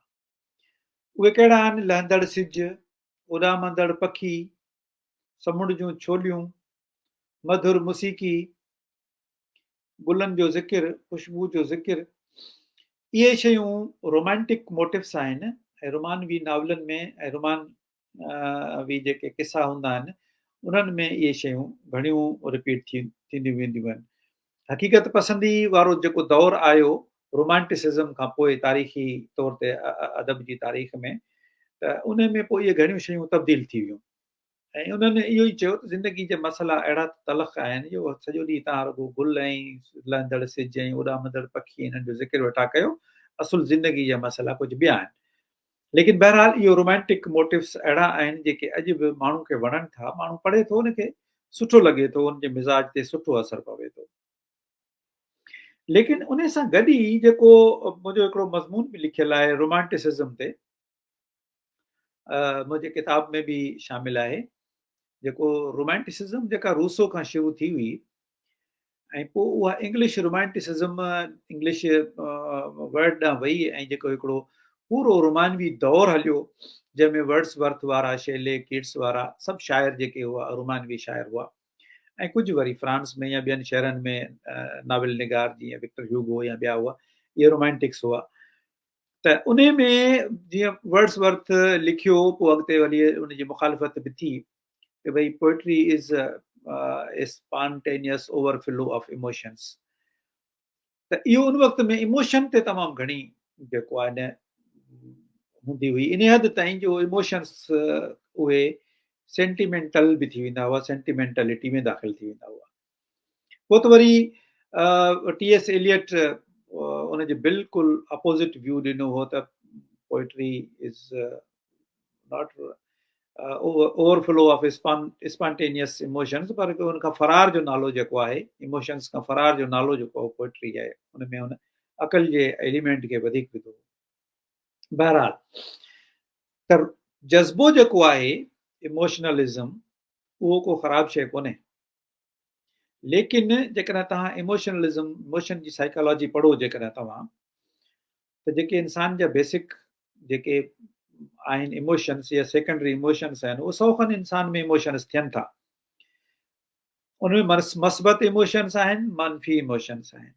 اهي ڪهڙا آهن؟ لهندڙ سج، اڏامندڙ پکي، سمنڊ جون ڇوليون، مڌر موسيقي، گلن جو ذڪر، خوشبو جو ذڪر، اهي شيون رومانٽڪ موٽفس آهن ۽ رومانوي ناولن ۾ ۽ رومانوي جيڪي قصا هوندا آهن انهن ۾ اهي شيون گهڻيون رپيٽ ٿينديون وينديون آهن. حقيقت پسندي وارو جيڪو دور آيو رومانٽسزم کان پوء تاريخي طور تي ادب جي تاريخ ۾ ته ان ۾ پوء اهي گهڻيون شيون تبديل ٿي ويون ۽ انهن اهو ئي چيو ته زندگي جا مسئلا اهڙا ته تلخ آهن جو سڄو ڏينهن توهان رڳو گل ۽ لهندڙ سج ۽ اڏامندڙ پکي انهن جو ذڪر ويٺا ڪيو، اصل زندگي جا مسئلا ڪجهه ٻيا آهن. ليڪن بهرحال اهو رومانٽڪ موٽفس اهڙا آهن جيڪي اڄ به ماڻهو کي وڻن ٿا، ماڻهو پڙهي ٿو ان کي سٺو لڳي ٿو، ان جي مزاج تي سٺو اثر پوي ٿو. ليڪن ان سان گڏ ئي جيڪو منهنجو هڪڙو مضمون به لکيل آهي رومانٽسزم تي، منهنجي ڪتاب ۾ به شامل آهي، جيڪو رومانٽسزم جيڪا روسو کان شروع ٿي هئي ۽ پوء اها انگلش رومانٽسزم انگلش ورڊ ڏانهن وئي ۽ جيڪو هڪڙو پورو رومانوي دور هليو جنهن ۾ ورڊس ورٿ وارا، شيلي، ڪيٽس وارا سڀ شاعر جيڪي هئا رومانوي شاعر هئا ۽ ڪجهه وري فرانس ۾ يا ٻين شهرن ۾ ناول نگار جيئن وڪٽر هيوگو يا ٻيا هئا، اهي رومانٽڪس هئا. ته انهي ۾ جيئن ورڊس ورٿ لکيو پوء اڳتي هلي ان جي مخالفت به ٿي ته ڀئي poetry is spontaneous overflow of emotions, ته اهو ان وقت ۾ ايموشن تي تمام گهڻي جيڪو آهي نه هوندي هئي، ان حد تائين جو ايموشنس اهي سينٽيمينٽل به ٿي ويندا هئا، سينٽيمينٽلٽي ۾ داخل ٿي ويندا هئا. پوء ته وري ٽي ايس ايليٽ ان جي بلڪل اپوزٽ ويو ڏنو هو ته poetry is not overflow of spontaneous emotions, پر ان کان فرار جو نالو جيڪو آهي، ايموشنس کان فرار جو نالو جيڪو آهي پوئٽري آهي. ان ۾ هن عقل جي ايليمينٽ کي وڌيڪ وڌو. بهرحال ته جذبو جيڪو آهي ايموشنلزم اهو ڪو خراب شيء ڪونهي، ليڪن جيڪڏهن توهان ايموشنلزم، ايموشن جي سائيڪالاجي پڙهو جيڪڏهن توهان، ته جيڪي انسان جا بيسڪ جيڪي آهن ايموشنس يا سيڪنڊري ايموشنس آهن، اهي سو کن انسان ۾ ايموشنس ٿين ٿا. ان ۾ مثبت ايموشنس آهن، منفي ايموشنس آهن.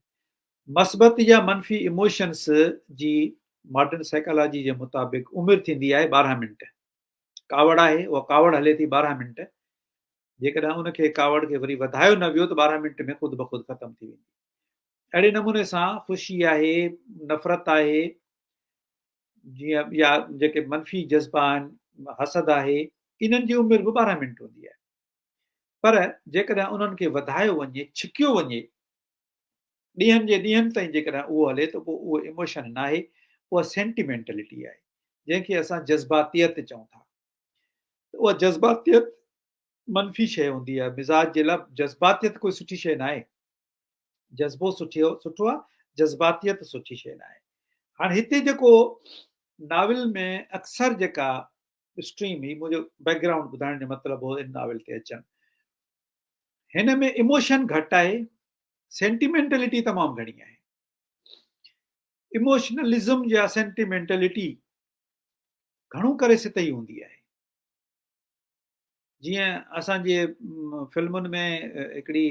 مثبت يا منفي ايموشنس جي ماڊرن سائيڪالاجي جي مطابق عمر ٿيندي آهي 12 منٽ. ڪاوڙ آهي، اها ڪاوڙ هلي ٿي 12 منٽ. جيڪڏهن ان کي ڪاوڙ کي وري وڌايو نه ويو ته 12 منٽ ۾ خود بخود ختم ٿي ويندي. اهڙي نموني سان خوشي آهي، نفرت آهي، جيئن يا جيڪي منفي جذبا آهن، حسد آهي، انهن جي عمر به 12 منٽ هوندي آهي. پر جيڪڏهن انهن کي وڌايو وڃي، ڇڪيو وڃي، ڏينهن جي ڏينهن تائين جيڪڏهن اهو هلي ته پوء اهو ايموشن ناهي، اها سينٽيمينٽلٽي آهي، جنهن کي اسان جذباتيت چئون ٿا. ته اها جذباتيت منفي شيء هوندي آهي. مزاج جي لاء جذباتيت ڪوئي سٺي شيء ناهي. جذبو سٺي سٺو آهي، جذباتيت سٺي شيء ناهي. هاڻي هتي جيڪو ناول ۾ اڪثر جيڪا اسٽريم هي منهنجو بيڪ گرائونڊ ٻڌائڻ جو مطلب هو ان ناول تي اچڻ. هن ۾ اموشن گهٽ آهي، سينٽيمينٽلٽي تمام گهڻي آهي. اموشنلزم يا سينٽيمينٽلٽي گهڻو ڪري سطحي هوندي آهي. جيئن اسان جي فلمن ۾ هڪڙي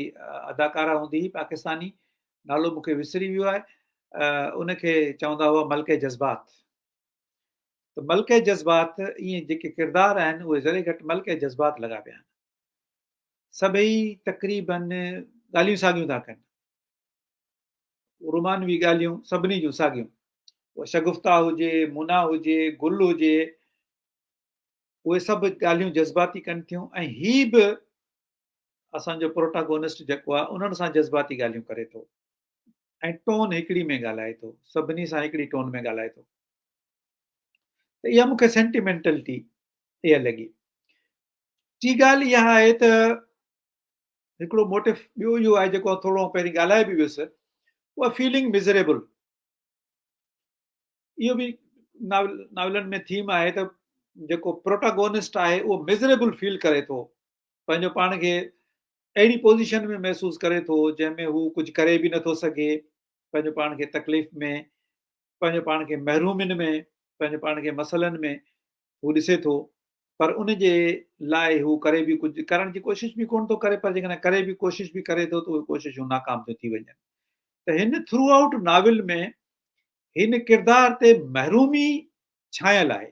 اداڪارا هوندي هئي پاڪستاني، نالو مون کي وسري ويو آهي، ان کي چوندا هئا ملڪه جذبات. ته ملڪه جذبات ائين جيڪي ڪردار آهن اهي ذري گهٽ ملڪه جذبات لڳا پيا آهن. سڀئي تقريبن ڳالهيون ساڳيون ٿا ڪن. رومانوي ڳالهيون سڀني جون ساڳيون. اها شگفته هجي، مونا هجي، گل هجي، اهي سڀ ڳالهيون جذباتي ڪن ٿيون ۽ هي به اسان جو پروٽاگونسٽ جيڪو آهي انهن سان جذباتي ڳالهيون ڪري ٿو ۽ ٽون هڪڙي ۾ ڳالهائي ٿو، سڀني سان هڪڙي ٽون ۾ ڳالهائي ٿو. ته اها مون کي سينٽيمينٽلٽي اها لڳي. ٽي ڳالهه اها آهي ته هڪڙو موٽف ٻيو اهو آهي جيڪو ٿورو پهرين ڳالهائي به ويس، اها فيلنگ مزريبل. اهو به ناول ناولن ۾ ٿيم آهي ته جيڪو پروٽاگونسٽ آهي اهو مزريبل فيل ڪري ٿو، پنهنجو پاڻ کي اهڙي پوزيشن ۾ محسوس ڪري ٿو جنهن ۾ هو ڪجهه ڪري به نٿو سگهي، پنهنجو پاڻ کي تڪليف ۾، پنهنجو پاڻ کي محرومين ۾، پنهنجو پاڻ کي مسئلن ۾ هو ڏسي ٿو، پر ان جي لاء هو ڪري به ڪجهه ڪرڻ جي ڪوشش به ڪونه ٿو ڪري، پر جيڪڏهن ڪري به ڪوشش به ڪري ٿو ته اهي ڪوششون ناڪام ٿيون ٿي وڃن. ته هن ٿرو آئوٽ ناول ۾ هن ڪردار تي محرومي ڇانيل آهي،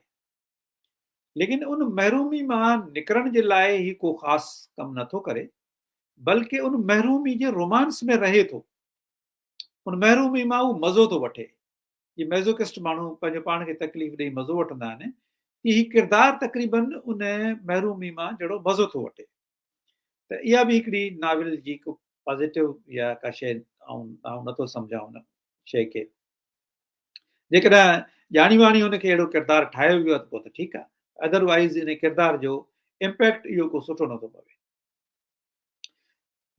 ليڪن ان محرومي مان نڪرڻ جي لاء هي ڪو خاص ڪم نٿو ڪري، بلڪه ان محرومي جي رومانس ۾ رهي ٿو، ان محرومي مان هو مزو ٿو وٺي. جي ميزوڪسٽ ماڻهو پنهنجو پاڻ کي تڪليف ڏئي مزو وٺندا آهن، تيئن هي ڪردار تقريبن ان محرومي مان جهڙو مزو ٿو وٺي. ته اها به هڪڙي ناول جي ڪو پازيٽو يا ڪا شيء آئون آئون نٿو سمجهان ان شيء کي. جيڪڏهن ڄاڻي واڻي هن کي اهڙو ڪردار ٺاهيو ويو آهي ته پوء ته ٺيڪ آهي، ادروائيز ان ڪردار جو امپيڪٽ اهو ڪو سٺو نٿو پوي.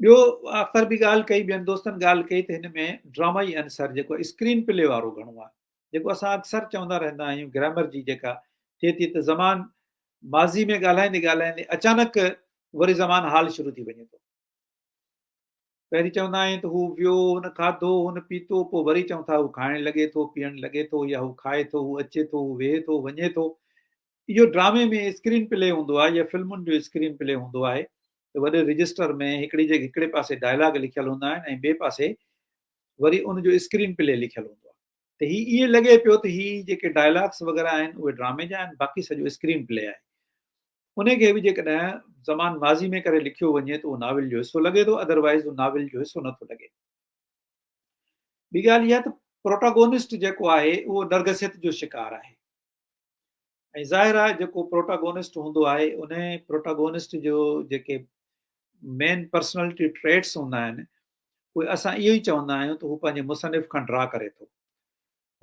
ٻيو اختر به ڳالهه ڪئي، ٻين دوستن ڳالهه ڪئي ته هن ۾ ڊرامائي عنصر جيڪو اسڪرين پلي وارو گهڻو آهي، جيڪو اسان اڪثر چوندا رهندا آهيون گرامر جي جيڪا ٿئي ٿي ته زمان ماضي ۾ ڳالهائيندي ڳالهائيندي اچانڪ وري زمان حال شروع ٿي وڃي ٿو. پهرين چوندا آهيون ته هو ويو، هن کاڌو، هن پيتو، پوء وري چئون ٿا هو کائڻ لڳي ٿو، پيئڻ لڳي ٿو يا هو کائي ٿو، هو اچي ٿو، هو ويهي ٿو، وڃي ٿو. اهو ڊرامي ۾ اسڪرين پلي هوندو آهي يا فلمن جو اسڪرين پلي هوندو آهي ته وڏي رجسٽر ۾ هڪڙي جي هڪڙي پاسي ڊائلاگ لکيل هوندا آهن ۽ ٻئي پاسي وري ان جو اسڪرين پلي لکيل هوندو آهي ته هي ائين لڳي پيو ته هي جيڪي ڊائلاگس وغيره آهن اهي ڊرامي جا آهن، باقي سڄو اسڪرين پلي آهي. ان کي به جيڪڏهن زمان ماضي ۾ ڪري لکيو وڃي ته اهو ناول جو حصو لڳي ٿو، ادروائز اهو ناول جو حصو نٿو لڳي. ٻي ڳالهه اها ته پروٽاگونسٽ جيڪو آهي اهو نرگسيت جو شڪار آهي. ۽ ظاهر آهي جيڪو پروٽاگونسٽ هوندو آهي ان پروٽاگونسٽ جو جيڪي مين پرسنالٽي ٽريٽس هوندا آهن اهي اسان اهو ئي چوندا آهيون ته هو پنهنجي مصنف کان ڊرا ڪري ٿو.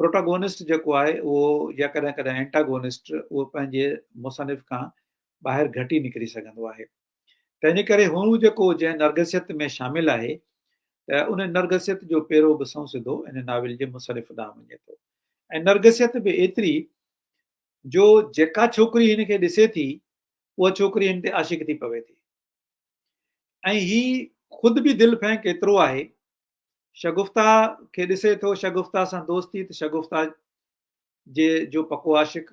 پروٽاگونسٽ جيڪو آهي اهو يا ڪڏهن ڪڏهن اينٽاگونسٽ اهو پنهنجي مصنف کان ٻاهر گهٽ ئي نڪري سگهندو آهي. تنهن جي ڪري هو جيڪو جنهن نرگسيت ۾ شامل آهي ته ان نرگسيت جو پيرو به سنئون سڌو ان ناول جي مصنف ڏانهن وڃي ٿو. ۽ نرگسيت به ايتري جو جيڪا ڇوڪري هن کي ڏسي ٿي اها ڇوڪري هن تي عاشق ٿي پوي ٿي ۽ هي خود به دل ڦينڪ ايترو آهي، شگفته کي ڏسي ٿو، شگفته سان دوستي ته شگفته جي جو پڪو عاشق،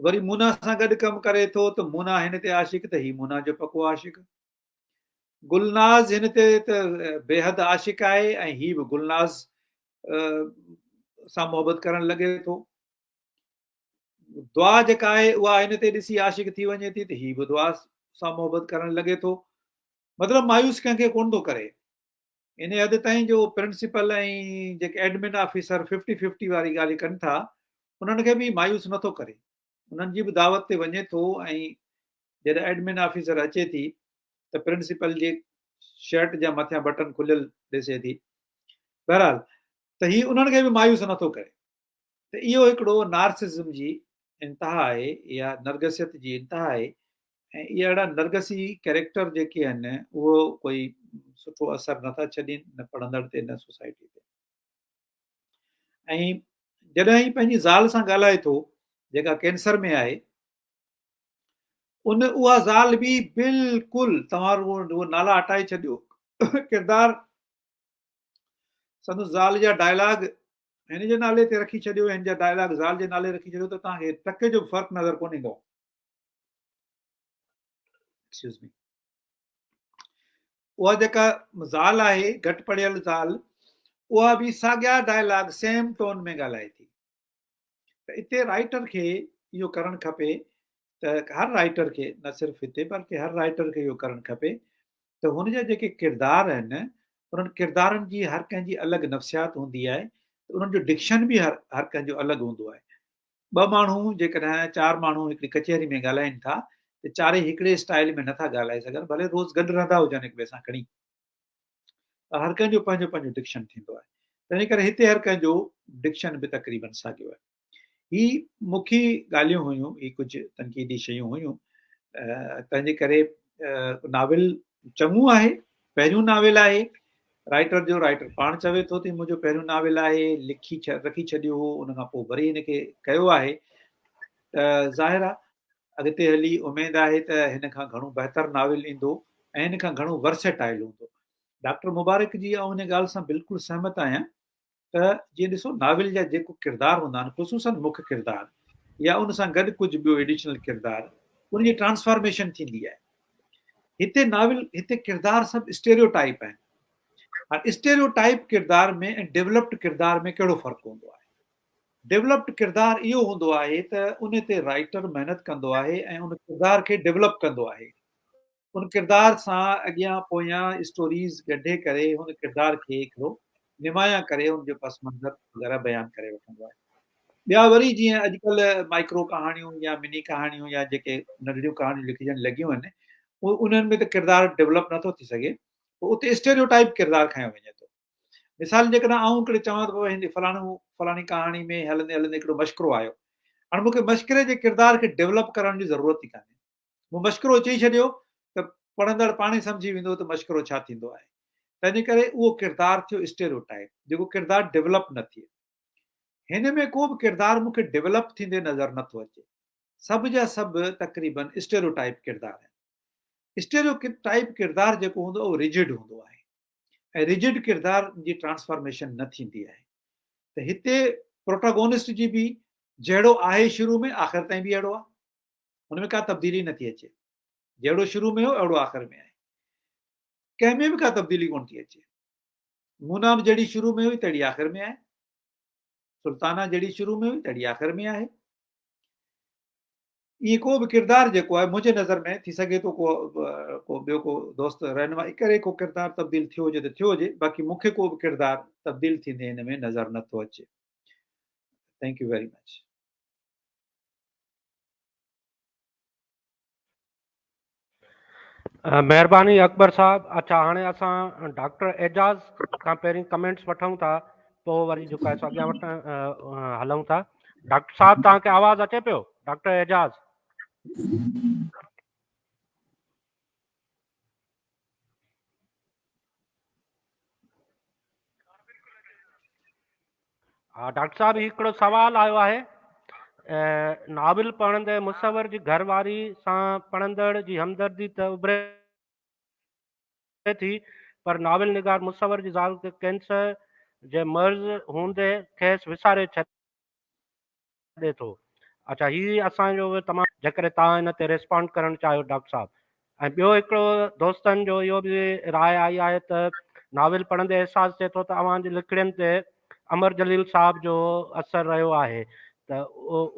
وري مونا سان گڏ ڪم ڪري ٿو ته مونا هن تي عاشق ته هي مونا جو پڪو عاشق، گلناز هن تي ته بيحد عاشق آهي ۽ هي به گلناز سان محبت ڪرڻ لڳي ٿو. دعا جيڪا آهي اها هن تي ڏسي عاشق ٿي وڃي ٿي ته هي به دعا سان محبت ڪرڻ لڳي ٿو. مطلب مايوس ڪنهن کي ڪونه ٿو ڪري. ان حد تائين جو پرنسپل ۽ جيڪي ايڊمن آفيسر ففٽي ففٽي واري ڳالهه ڪن ٿا انهن کي به مايوس نٿو ڪري. انهن جي به دعوت تي وڃي ٿو ۽ جڏهن ايڊمن آفيسر اچي ٿي ته پرنسپل جي شرٽ جا مٿيان بٽن کليل ڏسي ٿي. بهرحال ته هي انهن کي به مايوس نٿو ڪري. ته اهو هڪڙو نارسزم جي انتها آهي يا نرگسيت جي انتها آهي ۽ اهي اهڙا نرگسي ڪيريڪٽر جيڪي آهن اهو ڪوئي سٺو اثر نٿا ڇڏين نه پڙهندڙ تي نه سوسائٽي تي. ۽ جڏهن هي پنهنجي زال سان ڳالهائي ٿو جيڪا ڪينسر ۾ آهي. ان اها زال به بلڪل توهان رڳو نالا هٽائي ڇڏيو ڪردار سندس زال جا ڊائلاگ هن جي نالي تي رکي ڇڏيو هن جا ڊائلاگ زال جي نالي رکي ڇڏيو ته توهان کي ٽڪي جو به فرق نظر ڪونه ايندو. ايڪسڪيوز مي اها جيڪا زال آهي گهٽ پڙهيل زال اها به ساڳيا ڊائلاگ سيم ٽون ۾ ڳالهائي ٿي ته اتي رائٽر کي اهو ڪرڻ کپي ته هر رائٽر کي نه صرف هتي بلڪه هر رائٽر کي اهو ڪرڻ کپي ته هن جا جيڪي ڪردار آهن انهن ڪردارن جي هر ڪنهن جي الڳ نفسيات هوندي آهي ته انهن جو ڊڪشن به هر هر ڪنهن جو الڳ هوندو آهي ٻه ماڻهو جيڪڏهن چار ماڻهو هڪڙي ڪچهري ۾ ڳالهائين ٿا ته چارئي هڪڙي اسٽائل ۾ نٿا ڳالهائي سگهن ڀلي روز گڏ رهندا هجن هڪ ٻئي سان کڻي پر هر ڪنهن جو پنهنجو پنهنجو ڊڪشن ٿيندو آهي تنهن ڪري هتي هر ڪنهن جو ڊڪشن به تقريبن ساڳيو آهي هي مکي ڳالهيون هيون هي ڪجهه تنقيدي شيون هيون تنهن جي ڪري ناول چڱو آهي پهريون ناول آهي رائٽر جو رائٽر پاڻ چوي ٿو ته منهنجو پهريون ناول آهي لکي رکي ڇڏيو هو ان کان پوء وري هن کي ڪيو آهي ته ظاهر آهي اڳتي هلي اميد آهي ته هن کان گهڻو بهتر ناول ايندو ۽ هن کان گهڻو ورسيٽائل هوندو ڊاڪٽر مبارڪ جي آئون ان ڳالهه سان بلڪل سهمت آهيان ته جيئن ڏسو ناول جا جيڪو ڪردار هوندا آهن خصوصن مک ڪردار يا ان سان گڏ ڪجهه ٻيو ايڊيشنل ڪردار ان جي ٽرانسفارميشن ٿيندي آهي هتي ناول هتي ڪردار سڀ اسٽيريو ٽائپ آهن هاڻ اسٽيريو ٽائپ ڪردار ۾ ۽ ڊيولپڊ ڪردار ۾ ڪهڙو فرق هوندو آهي ڊيولپڊ ڪردار اهو هوندو آهي ته ان تي رائٽر محنت ڪندو آهي ۽ ان ڪردار کي ڊيولپ ڪندو آهي ان ڪردار سان اڳيان پويان اسٽوريز ڳنڍي ڪري ان ڪردار کي هڪڙو نمايان ڪري ان جو پس منظر وغيره بيان ڪري وٺندو آهي. ٻيا وري جيئن اڄڪلهه مائڪرو ڪهاڻيون يا مني ڪهاڻيون يا جيڪي ننڍڙيون ڪهاڻيون لکجڻ لڳيون آهن انهن ۾ ته ڪردار ڊولپ نٿو ٿي سگهي پوء اتي اسٽيريو ٽائپ ڪردار کنيو وڃي ٿو. مثال جيڪڏهن آئون هڪڙي چوان ته بابا هن فلاڻو فلاڻي ڪهاڻي ۾ هلندي هلندي هڪڙو مشڪرو آيو هاڻي مون کي مشڪري جي ڪردار کي ڊولپ ڪرڻ جي ضرورت ئي ڪانهي. مون مشڪرو چئي ڇڏيو ته پڙهندڙ پاڻ ئي سمجهي ويندو ته مشڪرو ڇا ٿيندو آهي. تنهنجي ڪري اهو ڪردار ٿيو اسٽيريو ٽائپ، جيڪو ڪردار ڊولپ نه ٿئي. هن ۾ ڪو به ڪردار مون کي ڊولپ ٿيندي نظر نه ٿو اچي. سڀ جا سڀ تقريبن اسٽيريو ٽائپ ڪردار آهن. اسٽيريو ٽائپ ڪردار جيڪو هوندو آهي اهو رجڊ هوندو آهي ۽ رجڊ ڪردار جي ٽرانسفارميشن نه ٿيندي آهي. ته هتي پروٽاگونسٽ جي به جهڙو آهي شروع ۾ آخر تائين به اهڙو آهي. هن ۾ ڪا تبديلي نٿي اچي. جهڙو شروع ۾ هو اهڙو آخر ۾ آهي. ڪنهن ۾ به ڪا تبديلي ڪونه ٿي اچي. مونا به جهڙي شروع ۾ هئي تهڙي آخر ۾ آهي. سلطانه جهڙي شروع ۾ هئي تهڙي آخر ۾ آهي. ائين ڪو به ڪردار جيڪو آهي منهنجي نظر ۾ ٿي سگهي ٿو ڪو ڪو ٻيو ڪو دوست رهنمائي ڪري ڪو ڪردار تبديل ٿيو هجي ته ٿيو هجي باقي مون کي ڪو به ڪردار تبديل ٿيندي هن ۾ نظر نٿو اچي. Thank you very much. مهرباني اڪبر صاحب اڇا هاڻي اسان ڊاڪٽر اعجاز کان پهرين ڪمينٽس وٺون ٿا پوء وري جيڪو آهي سو اڳيان وٺ هلون ٿا ڊاڪٽر صاحب توهان کي آواز اچي پيو ڊاڪٽر اعجاز ها ڊاڪٽر صاحب هي هڪڙو سوال آيو آهي ناول پڙهندي مصور جي گهر واري سان پڙهندڙ جي همدردي ته اڀري ٿي پر ناول نگار مصور جي زال کي ڪينسر جي مرض هوندي کيس وساري ڇڏي ٿو اڇا هي اسان جو تمام جيڪڏهن توهان ان تي ريسپانڊ ڪرڻ چاهيو ڊاڪٽر صاحب ۽ ٻيو هڪڙو دوستن جو اهو به راء آئي آهي ته ناول پڙهندي احساس ٿئي ٿو ته اوهان جي لکڻين تي امر جليل صاحب جو اثر رهيو آهي ته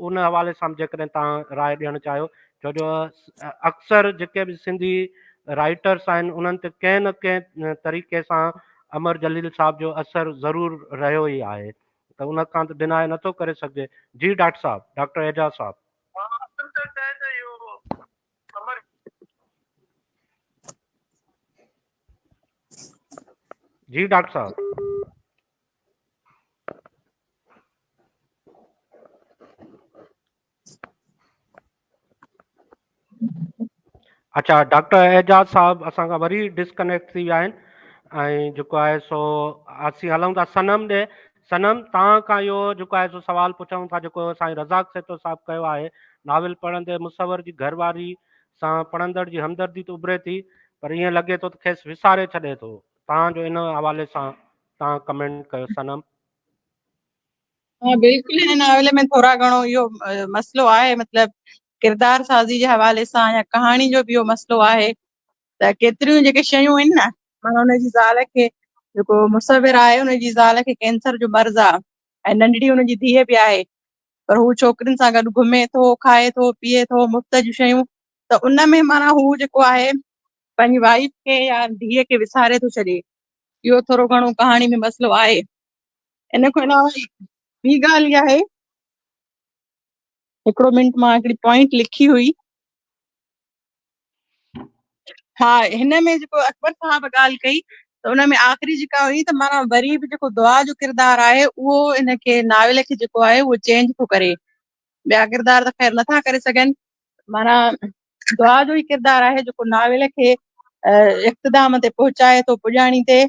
ان حوالي سان جيڪڏهن توهان راء ڏيڻ چاهيو ڇو جو اڪثر جيڪي به سنڌي رائٽرس آهن انهن تي ڪنهن نه ڪنهن طريقي سان امر جليل صاحب جو اثر ضرور رهيو ئي آهي ته ان کان ته ڊناء نٿو ڪري سگهجي. جي ڊاڪٽر صاحب، ڊاڪٽر اعجاز صاحب. ها اصل ته چئي ته اهو امر. جي ڊاڪٽر صاحب. اڇا ڊاڪٽر اعجاز صاحب اسان کان وري ڊسڪنيڪٽ ٿي ويا آهن ۽ جيڪو آهي سو اسين هلون ٿا صنم ڏي صنم توهان کان اهو جيڪو آهي سو سوال پڇون ٿا جيڪو سائين رزاق سهتو صاحب ڪيو آهي ناول پڙهندي مصور جي گهر واري سان پڙهندڙ جي همدردي ته اڀري ٿي پر ائين لڳي ٿو ته کيس وساري ڇڏي ٿو. توهان جو ان حوالي سان توهان ڪمينٽ ڪيو صنم. ها بلڪل هن ناول ۾ ٿورا گهڻو اهو مسئلو آهي مطلب ڪردار سازي جي حوالي سان يا ڪهاڻي جو به اهو مسئلو آهي ته ڪيتريون جيڪي شيون آهن نه معنيٰ ان جي زال کي جيڪو مصور آهي ان جي زال کي ڪينسر جو مرض آهي ۽ ننڍڙي ان جي ڌيء به آهي پر هو ڇوڪرين سان گڏ گهمي ٿو کائي ٿو پيئي ٿو مفت جون شيون ته ان ۾ معنيٰ هو جيڪو آهي پنهنجي وائيف کي يا ڌيء کي وساري ٿو ڇڏي اهو ٿورو گهڻو ڪهاڻي ۾ مسئلو آهي ان کان علاوه ٻي ڳالهه اها آهي هڪڙو منٽ مان هڪڙي پوائنٽ لکي هئي ها هن ۾ جيڪو اڪبر صاحب ڳالهه ڪئي ته ان ۾ آخري جيڪا هئي ته معنيٰ وري به جيڪو دعا جو ڪردار آهي اهو ان کي ناول کي جيڪو آهي اهو چينج ٿو ڪري ٻيا ڪردار ته خير نٿا ڪري سگهن معنيٰ دعا جو ئي ڪردار آهي جيڪو ناول کي اختتام تي پهچائي ٿو پڄاڻي تي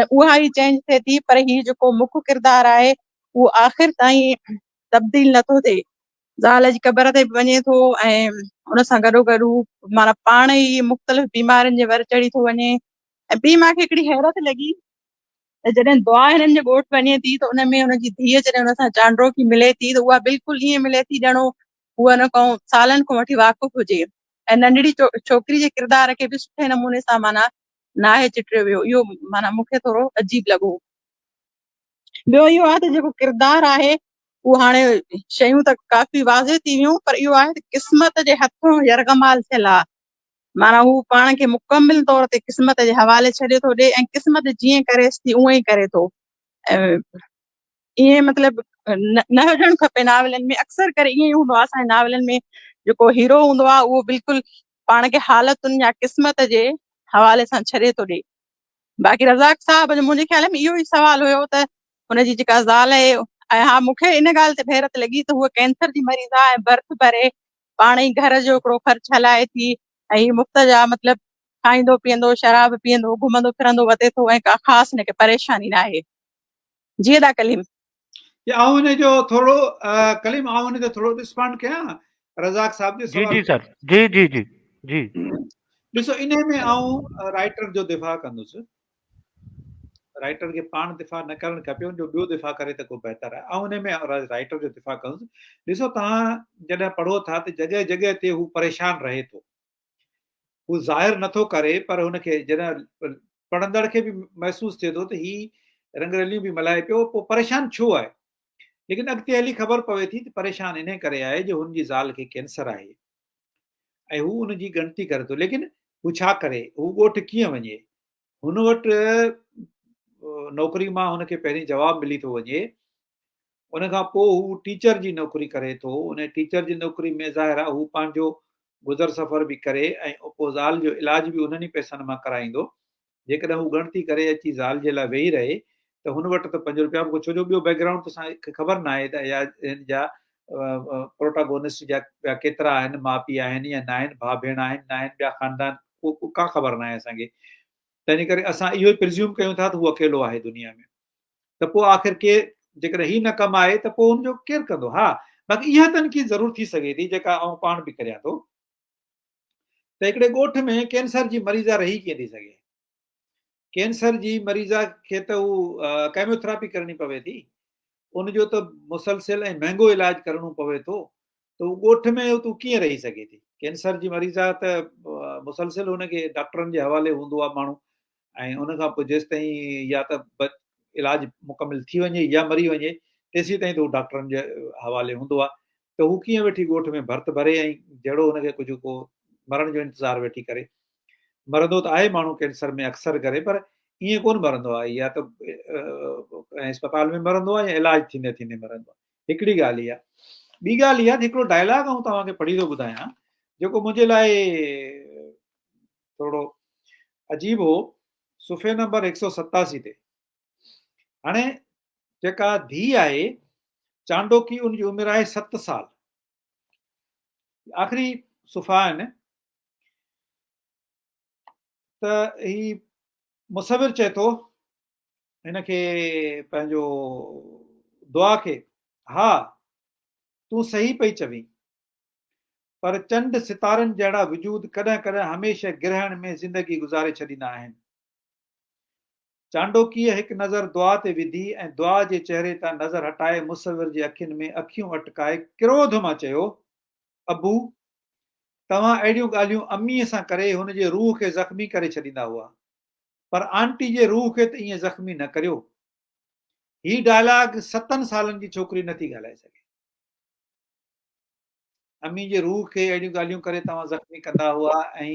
۽ اها ئي چينج ٿئي ٿي پر هي جيڪو مک ڪردار آهي اهو آخر تائين تبديل نٿو ٿئي. زال جي قبر تي به وڃي ٿو ۽ ان سان گڏو گڏ هو معنيٰ پاڻ ئي مختلف بيمارين جي ور چڙهي ٿو وڃي ۽ ٻي مون کي هڪڙي حيرت لڳي ته جڏهن دعا هنن جي ڳوٺ وڃي ٿي ته ان ۾ هن جي ڌيء جڏهن هن سان چانڊوڪي ملي ٿي ته اها بلڪل ائين ملي ٿي ڄڻو هوء ان کان سالن کان وٺي واقف هجي ۽ ننڍڙي ڇوڪري جي ڪردار کي به سٺي نموني سان معنيٰ ناهي چٽيو ويو اهو معنيٰ مون کي ٿورو عجيب لڳو. ٻيو اهو آهي ته جيڪو ڪردار آهي اهو هاڻي شيون ته ڪافي واضح ٿي ويون پر اهو آهي ته قسمت جي هٿون يرغمال ٿيل آهي معنيٰ هو پاڻ کي مڪمل طور تي قسمت جي حوالي ڇڏي ٿو ڏي ۽ قسمت جيئن ڪريس ٿي اونئن ئي ڪري ٿو ۽ ائين مطلب نه هجڻ کپي ناولن ۾ اڪثر ڪري ائين ئي هوندو آهي اسان جي ناولن ۾ جيڪو هيرو هوندو آهي اهو بلڪل پاڻ کي حالتن يا قسمت جي حوالي سان ڇڏي ٿو ڏي باقي رزاق صاحب جو منهنجي خيال ۾ اهو ئي سوال هيو ته هن جي جيڪا زال آهي ۽ ها مون کي ان ڳالهه تي به حيرت لڳي ته هوء ڪينسر جي مريض آهي ۽ برٿ ڀري پاڻ ئي گهر جو هڪڙو خرچ هلائي ٿي ۽ هي مفت جا مطلب کائيندو پيئندو شراب پيئندو گهمندو ڦرندو وتي ٿو ۽ ڪا خاص هن کي پريشاني ناهي جي ادا ڪليم. جي آئون ان جو ٿورو ڪليم آئون ان تي ٿورو رسپانڊ ڪيان رزاق صاحب جو جي جي سر جي جي جي جي ڏسو ان ۾ آئون رائٽر جو دفاع ڪندس رائٽر کي پاڻ دفاع نه ڪرڻ کپي ان جو ٻيو دفاع ڪري ته ڪو بهتر آهي آئون ان ۾ رائٽر جو دفاع ڪندس ڏسو توهان جڏهن پڙهو ٿا ته جڳهه جڳهه تي هو پريشان رهي ٿو هو ظاهر نٿو ڪري پر هن کي جڏهن پڙهندڙ کي به محسوس ٿئي ٿو ته هي رنگرليون به ملهائي پيو پوء پريشان ڇو آهي ليڪن اڳتي هلي خبر پوي ٿي ته پريشان انهي ڪري آهي جو هن جي زال کي ڪينسر آهي ۽ هو ان جي ڳڻتي ڪري ٿو ليڪن هو ڇا ڪري هو ڳوٺ ڪيئن وڃي هن وٽ نوڪري مان هن کي پهرين جواب ملي ٿو وڃي ان کان پوء هو ٽيچر جي نوڪري ڪري ٿو. ان ٽيچر جي نوڪري ۾ ظاهر آهي هو پنهنجو گذر سفر به ڪري ۽ پوء زال جو علاج به انهن ئي پئسن مان ڪرائيندو. جيڪڏهن هو ڳڻتي ڪري اچي زال جي لاء ويهي رهي ته هن وٽ ته پنج روپيا به ڪو ڇو جو ٻيو بيڪ گرائونڊ ته اسان کي خبر ناهي ته يا هن جا پروٽاگونسٽ جا ٻيا ڪيترا آهن، ماء پيء آهن يا ناهن، ڀاء ڀيڻ آهن ناهن، ٻيا خاندان ڪو ڪا خبر ناهي اسان کي. تنهن ڪري اسان اهو ئي پرزيوم ڪيون ٿا ته هو اڪيلو آهي دنيا ۾. ته پوء آخر ڪير جيڪڏهن هي نه ڪمائي ته پوء ان جو ڪير ڪندو؟ ها باقي اها تنقيد ضرور ٿي سگهي ٿي جيڪا آئون پاڻ به ڪريان ٿو ته هڪڙي ڳوٺ ۾ ڪينسر جي مريضا رهي ڪيئن ٿي سگهي؟ ڪينسر جي مريضا کي ته هو ڪيموٿراپي ڪرڻي پوي ٿي ان جو ته مسلسل ۽ مهنگو علاج ڪرڻو پوي ٿو ته هو ڳوٺ ۾ تون ڪيئن رهي سگهي ٿي؟ ڪينسر جي مريضا ته مسلسل هن کي ڊاڪٽرن جي حوالي هوندو آهي ماڻهو ۽ ان کان پوء جيستائين يا ته علاج مڪمل ٿي وڃي يا مري وڃي تيسين تائين ته هو ڊاڪٽرن جي حوالي هوندو آهي ته هو ڪيئن ويٺي ڳوٺ ۾ ڀرت ڀري ۽ جهڙو هن کي ڪجهه ڪو مرڻ جو انتظار ويٺي ڪري مرندو ته آهي ماڻهو ڪينسر ۾ اڪثر ڪري پر ائين ڪونه مرندو آهي يا ته اسپتال ۾ مرندو آهي يا علاج ٿيندي ٿيندي مرندو آهي هڪڙي ڳالهه اها. ٻي ڳالهه اها ته هڪڙو ڊائلاگ آئون توهان کي پڙهي ٿو ٻڌايان جيڪو منهنجي لاء ٿورو عجيب هو صفحي نمبر 187 تي. هاڻي جيڪا ڌيء آهي چانڊوڪي ان جي عمر آهي 7 سال. آخري صفحا آهن ته هي مصور چئي ٿو هن کي پنهنجو دعا کي ها تون صحيح پئي چوين. پر چنڊ ستارن جهڙا وجود ڪڏهن ڪڏهن هميشه گرهڻ ۾ زندگي گذاري ڇڏيندا آهن. چانڊوڪيء هڪ نظر دعا تي وڌي ۽ دعا جي چهري تان نظر هٽائي مصور جي اکين ۾ اکيون اٽڪائي ڪروڌ مان چيو، ابو! توهان اهڙيون ڳالهيون اميء سان ڪري هن جي روح کي زخمي ڪري ڇڏيندا هئا، پر آنٽي جي روح کي ته ائين زخمي نه ڪريو. هي ڊائلاگ ستن سالن جي ڇوڪري نٿي ڳالهائي سگهي. امي جي روح کي اهڙيون ڳالهيون ڪري توهان زخمي ڪندا هئا ۽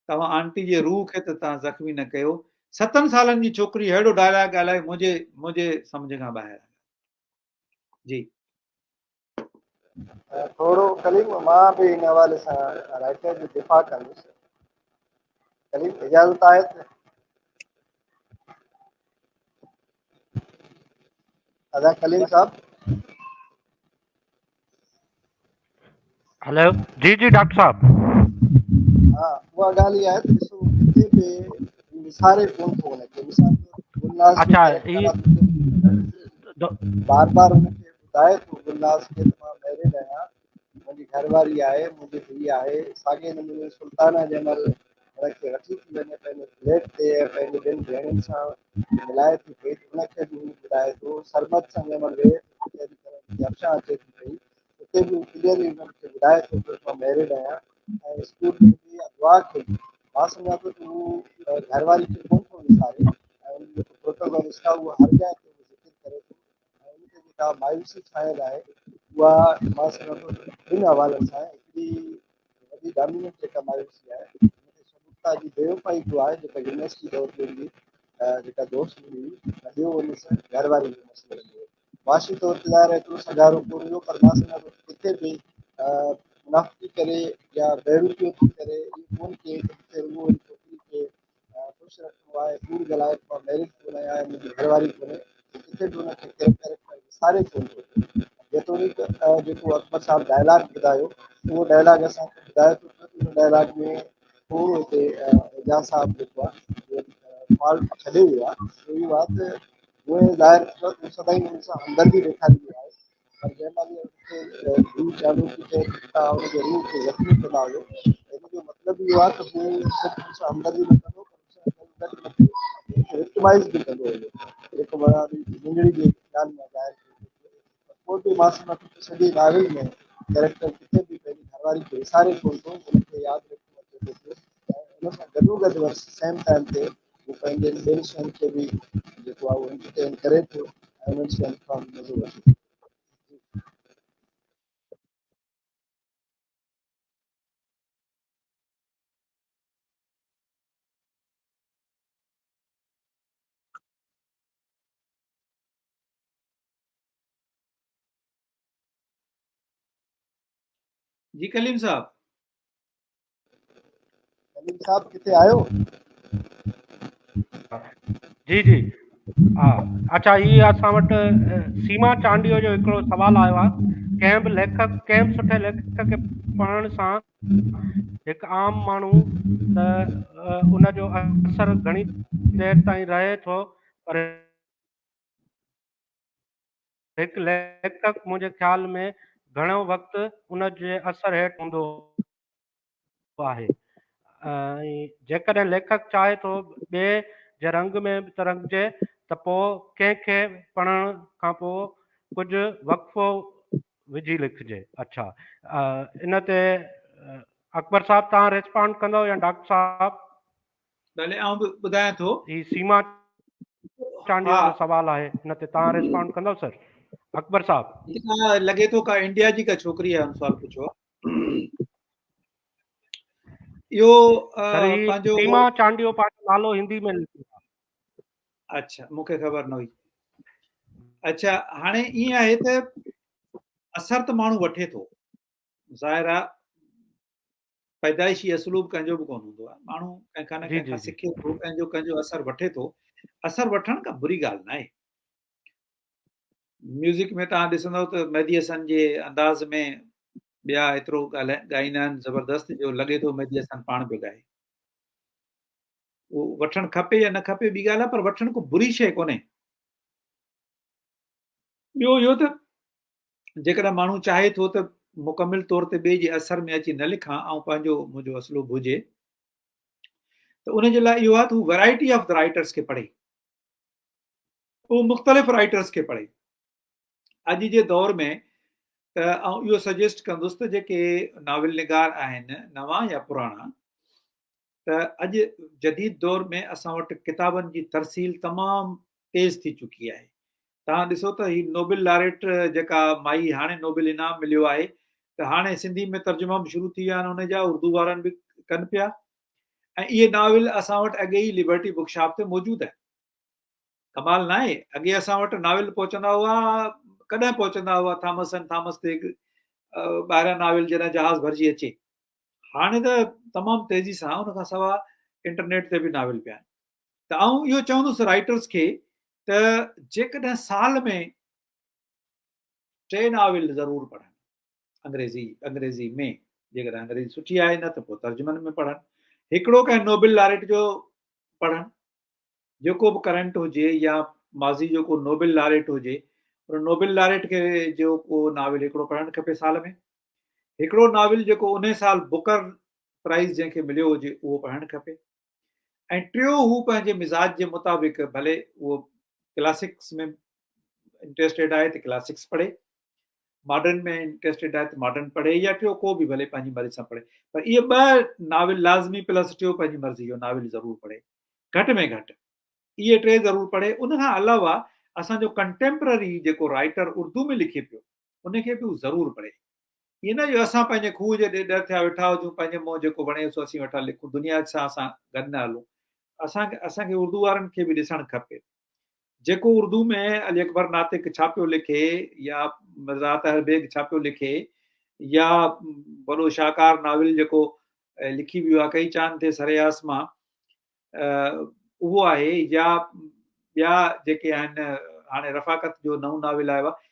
توهان آنٽي جي روح کي ته توهان زخمي نه ڪيو. ستن سالن جي ڇوڪري اهڙو ڊائلاگ ڳالهائي منهنجي منهنجي سمجهه کان ٻاهر آهي. جي. ٿورو ڪليم مان به ان حوالي سان رائٽر جو دفاع ڪندس. ڪليم اجازت آهي ته ادا ڪليم صاحب. هلو جي جي ڊاڪٽر صاحب. ها اها ڳالهه اها آهي ته ڏسو ڪٿي به وساري ڪون ٿو ان کي مثال طور گلناز اڇا هي بار بار ان کي ٻڌائي ٿو گلناز کي ته مان ميريڊ آهيان منهنجي گهر واري آهي منهنجي ڌيء آهي ساڳئي نموني سلطانه جنهن مهل هن کي وٺي ٿي وڃي پنهنجي فليٽ تي ۽ پنهنجي ٻن ڀيڻن سان ملائي ٿي پئي ته ان کي به هو ٻڌائي ٿو سرمد سان جنهن مهل ويهي ٿي ڪچهري ڪرڻ ٿي افشان اچي ٿي پئي اتي به هو ڪليئرلي انهن کي ٻڌائي ٿو ته مان ميريڊ آهيان ۽ اسڪول ۾ به يا دعا کي به مان سمجهان ٿو ته هو گهر واري کي ڪونه ٿو وساري ۽ ان جيڪو پروٽوگونسٽ آهي اهو هر جاء تي ذڪر ڪري ٿو ۽ ان تي جيڪا مايوسي ڇانيل آهي اها مان سمجهان ٿو ٻن حوالن سان آهي هڪڙي وڏي ڊاميننٽ جيڪا مايوسي آهي ان تي شگفته جي بيوفائي جو آهي جيڪا يونيورسٽي دور ۾ هن جي جيڪا دوست هوندي هئي ۽ ٻيو ان سان گهر واري جو مسئلو هوندو هو معاشي طور تي ظاهر ايترو سگهارو ڪونه هيو پر مان سمجهان ٿو ڪٿي به منافقي ڪري يا بيروپيو ٿي ڪري اهو ڪونه ڪيائين ته مون کي رڳو ان ڇوڪري کي خوش رکڻو آهي ڪوڙ ڳالهائي ته مان ميرڊ ڪونه آهيان منهنجي گهر واري ڪونهي ڪٿي به ان کي ڪيريڪٽر وساري ڪونه ٿو جيتوڻيڪ جيڪو اڪبر صاحب ڊائلاگ ٻڌايو اهو ڊائلاگ اسان کي ٻڌائي ٿو پيو ته ان ڊائلاگ ۾ ٿورو هتي اعجاز صاحب جيڪو آهي فالٽ ڇڏي ويو آهي اهو اهو آهي ته هونئن ظاهر ٿيو ته سدائين هن سان همدردي ڏيکاريندو آهي پر جنهن مهل هن کي ڌيء چانڊوڪي چئي ٿي ته توهان هن جي روح کي زخمي ڪندا آهيو ته ان جو مطلب اهو آهي ته هو صرف هن سان همدردي نه ڪندو پر هن سان گڏ گڏ هن کي وڪٽمائز به ڪندو هيو جيڪو معنيٰ ننڍڙي جي ڳالهه مان ظاهر ٿئي ٿو پر پوء به مان سمجهان ٿو ته سڄي ناول ۾ ڪيريڪٽر ڪٿي به پنهنجي گهرواري کي وساري ڪونه ٿو ان کي ياد رکيو اچي ٿو پيو ۽ ان سان گڏوگڏ وري سيم ٽائيم تي هو پنهنجن ٻين شين کي به جيڪو آهي اهو انٽرٽين ڪري ٿو ۽ انهن شين کان به مزو وٺي ٿو. جي ڪليم صاحب. ڪليم صاحب ڪٿي آهيو؟ جي جي ها اڇا هي اسان وٽ سيما چانڊيو جو هڪڙو سوال آيو آهي ڪنهن به ليکڪ ڪنهن به سٺي ليکڪ کي پڙهڻ سان هڪ عام ماڻهو ته ان جو اثر گهڻي دير تائين رهي ٿو پر هڪ ليکڪ منهنجي خيال ۾ گهڻو وقت ان جي اثر هيٺ هوندو آهي ۽ جيڪڏهن ليکڪ چاهي ٿو ٻئي جي رنگ ۾ به رڱجي ته پوء ڪنهن کي پڙهڻ کانپوء ڪجهه وقفو وجهي لکجي. اڇا ان تي اڪبر صاحب توهان ريسپانڊ ڪندؤ يا ڊاڪٽر صاحب؟ ڀلي آئون به ٻڌايان ٿو. هي سيما چانڊيو جو سوال آهي ان تي توهان ريسپانڊ ڪندؤ سر اڪبر صاحب. لڳي ٿو ڪا انڊيا جي ڪا ڇوڪري آهي ان سوال پڇيو آهي. اهو پنهنجو سيما چانڊيو پنهنجو نالو هندي ۾ لکيو آهي. اڇا مون کي خبر نه هئي. اڇا هاڻي ائين آهي ته اثر ته ماڻهو وٺي ٿو ظاهر آهي پيدائشي اسلوب ڪنهن جو به ڪونه هوندو آهي ماڻهو ڪنهن کان نه ڪنهن کان سکي ٿو ڪنهن جو ڪنهن جو اثر وٺي ٿو اثر وٺڻ ڪا بري ڳالهه ناهي ميوزڪ ۾ توهان ڏسندؤ ته مهدي حسن جي انداز ۾ ٻيا ايترو ڳالهائي ڳائيندا آهن زبردست جو لڳي ٿو مهدي حسن پاڻ پيو ڳائي اهو وٺڻ کپي يا نه کپي ٻي ڳالهه آهي پر وٺڻ ڪو بري شيء ڪونهي ٻيو اهو ته جيڪڏهن ماڻهو چاهي ٿو ته مڪمل طور تي ٻئي جي اثر ۾ اچي نه لکان آئون پنهنجو منهنجو اسلوب هجي ته ان جي لاء اهو آهي ته هو ورائٽي آف the writers کي پڙهي هو مختلف رائٽرس کي پڙهي اڄ جي دور ۾ ته آئون اهو سجيسٽ ڪندس ته جيڪي ناول نگار آهن نوان يا پراڻا ته اڄ جديد دور ۾ اسان وٽ ڪتابن جي ترسيل تمام تيز ٿي چڪي آهي. توهان ڏسو ته هي نوبل لاريٽ جيڪا مائي هاڻي نوبل انعام مليو آهي ته هاڻي سنڌي ۾ ترجما به شروع ٿي ويا آهن ان جا اردو وارن به ڪن پيا ۽ اهي ناول اسان وٽ اڳي ئي لبرٽي بڪ شاپ تي موجود آهن. ڪمال نه آهي اڳي اسان وٽ ناول پهچندا هئا ڪڏهن پهچندا هئا ٿامس اينڊ ٿامس تي ٻاهريان ناول جڏهن جهاز ڀرجي اچي هاڻي ته تمام تيزي سان ان کان سوا انٽرنيٽ تي به ناول پيا آهن ته آئون اهو چوندس رائٽرس کي ته جيڪڏهن سال ۾ ٽي ناول ضرور پڙهن انگريزي انگريزي ۾ جيڪڏهن انگريزي سٺي آهي نه ته پوء ترجمن ۾ پڙهن هڪڙو ڪنهن نوبل لاريٽ جو پڙهن جيڪو به ڪرنٽ هجي يا ماضي جو ڪو نوبل لاريٽ هجي ان نوبل لاريٽ کي جو ڪو ناول هڪڙو پڙهڻ کپي سال ۾ هڪڙو ناول جيڪو ان سال بڪر پرائز جنهن کي مليو هجي اهو پڙهڻ کپي ۽ ٽيو هو پنهنجي مزاج جي مطابق ڀلي اهو ڪلاسڪس ۾ انٽريسٽيڊ آهي ته ڪلاسڪس پڙهي ماڊرن ۾ انٽريسٽيڊ آهي ته ماڊرن پڙهي يا ٽيو ڪو به ڀلي پنهنجي مرضي سان پڙهي پر اهي ٻه ناول لازمي پلس ٽيو پنهنجي مرضي جو ناول ضرور پڙهي گهٽ ۾ گهٽ اهي ٽي ضرور پڙهي ان کان علاوه اسان جو ڪنٽيمپرري جيڪو رائٽر اردو ۾ لکي پيو ان کي به هو ضرور پڙهي ائين نه جو اسان پنهنجي کوهه جي ڏيڏر ٿيا ويٺا هجون، پنهنجي منهن جيڪو وڻي سو اسين ويٺا لکون، دنيا سان اسان گڏ نه هلون. اسان کي اسان کي اردو وارن کي به ڏسڻ کپي. جيڪو اردو ۾ علي اڪبر ناطق ڇا پيو لکي يا مرزا اطهر بيگ ڇا پيو لکي يا وڏو شاهڪار ناول جيڪو لکي ويو آهي ڪئي چاند ٿي سر آسمان اهو آهي يا ٻيا جيڪي آهن هاڻي رفاقت جو نئون ناول آيو آهي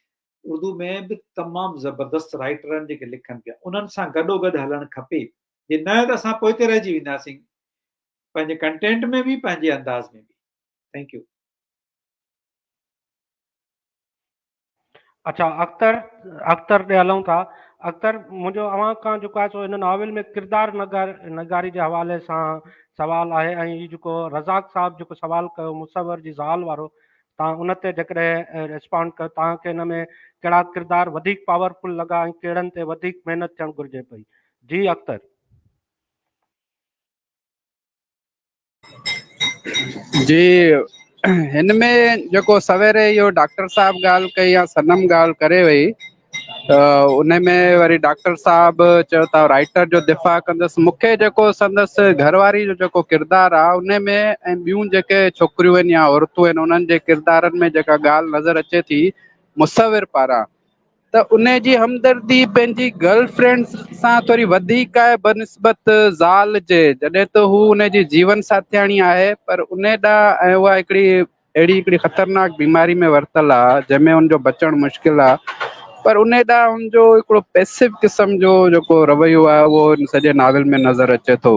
اردو ۾ به تمام زبردست رائيٽر آهن جيڪي لکن پيا انهن سان گڏو گڏ هلڻ کپي جي نه ته اسان پوئتي رهجي وينداسين پنهنجي ڪنٽينٽ ۾ به پنهنجي انداز ۾ به thank you اڇا اختر اختر ڏي هلون ٿا اختر منهنجو اوهان کان جيڪو آهي سو هن ناول ۾ ڪردار نگار نگاري جي حوالي سان سوال آهي ۽ هي جيڪو رزاق صاحب جيڪو سوال ڪيو مصور جي زال وارو توهان ان تي جيڪڏهن ريسپانڊ ڪيو توهان کي ان ۾ ڪهڙا ڪردار وڌيڪ پاورفل لڳا ۽ ڪهڙن تي وڌيڪ محنت ٿيڻ گهرجي پئي جي اختر. جي هن ۾ جيڪو سويري اهو ڊاڪٽر صاحب ڳالهه ڪئي يا صنم ڳالهه ڪري وئي ته ان ۾ وري ڊاڪٽر صاحب چيو ته رائٽر جو دفاع ڪندس مونکي جيڪو سندس گهر واري جو جيڪو ڪردار آ ان ۾ ۽ ٻيون جيڪي ڇوڪريون آهن يا عورتون آهن انهن جي ڪردارن ۾ جيڪا ڳالهه نظر اچي ٿي مصور پاران ته ان جي همدردي پنهنجي گرل فرينڊ سان ٿوري وڌيڪ آهي بنسبت زال جي جڏهن ته هو ان جي جيون ساٿياڻي آهي پر ان ڏانهن ۽ اها هڪڙي اهڙي هڪڙي خطرناڪ بيماري ۾ ورتل آ جنهن ۾ ان جو بچڻ مشڪل آ پر ان ڏانهن ان جو هڪڙو پيسو قسم جو جيڪو رويو آ اهو ان سڄي ناول ۾ نظر اچي ٿو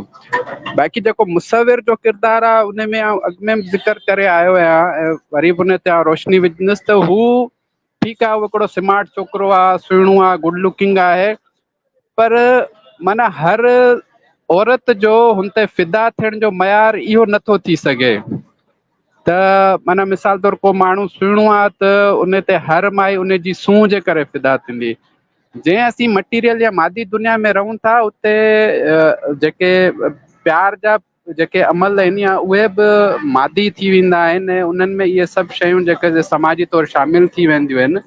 باقي جيڪو مصور جو ڪردار آ ان ۾ آئون اڳ ۾ به ذڪر ڪري آيو آهيان ۽ وري به ان تي آئون روشني وجهندس ته هو ٺيڪ آ هو هڪڙو سمارٽ ڇوڪرو آ سهڻو آ گڊ لڪنگ آهي پر معنيٰ هر عورت جو هن تي فدا ٿيڻ جو معيار اهو نٿو ٿي سگهي ته معنيٰ مثال طور ڪو ماڻهو سهڻو آ ته ان تي هر مائي ان جي سونهن جي ڪري فدا ٿيندي جنهن اسين مٽيريل يا مادي دنيا ۾ رهون ٿا اتي جيڪي پيار جا جيڪي عمل آهن يا اهي به مادي ٿي ويندا آهن ۽ انهن ۾ اهي سڀ شيون جيڪي سماجي طور شامل ٿي وينديون آهن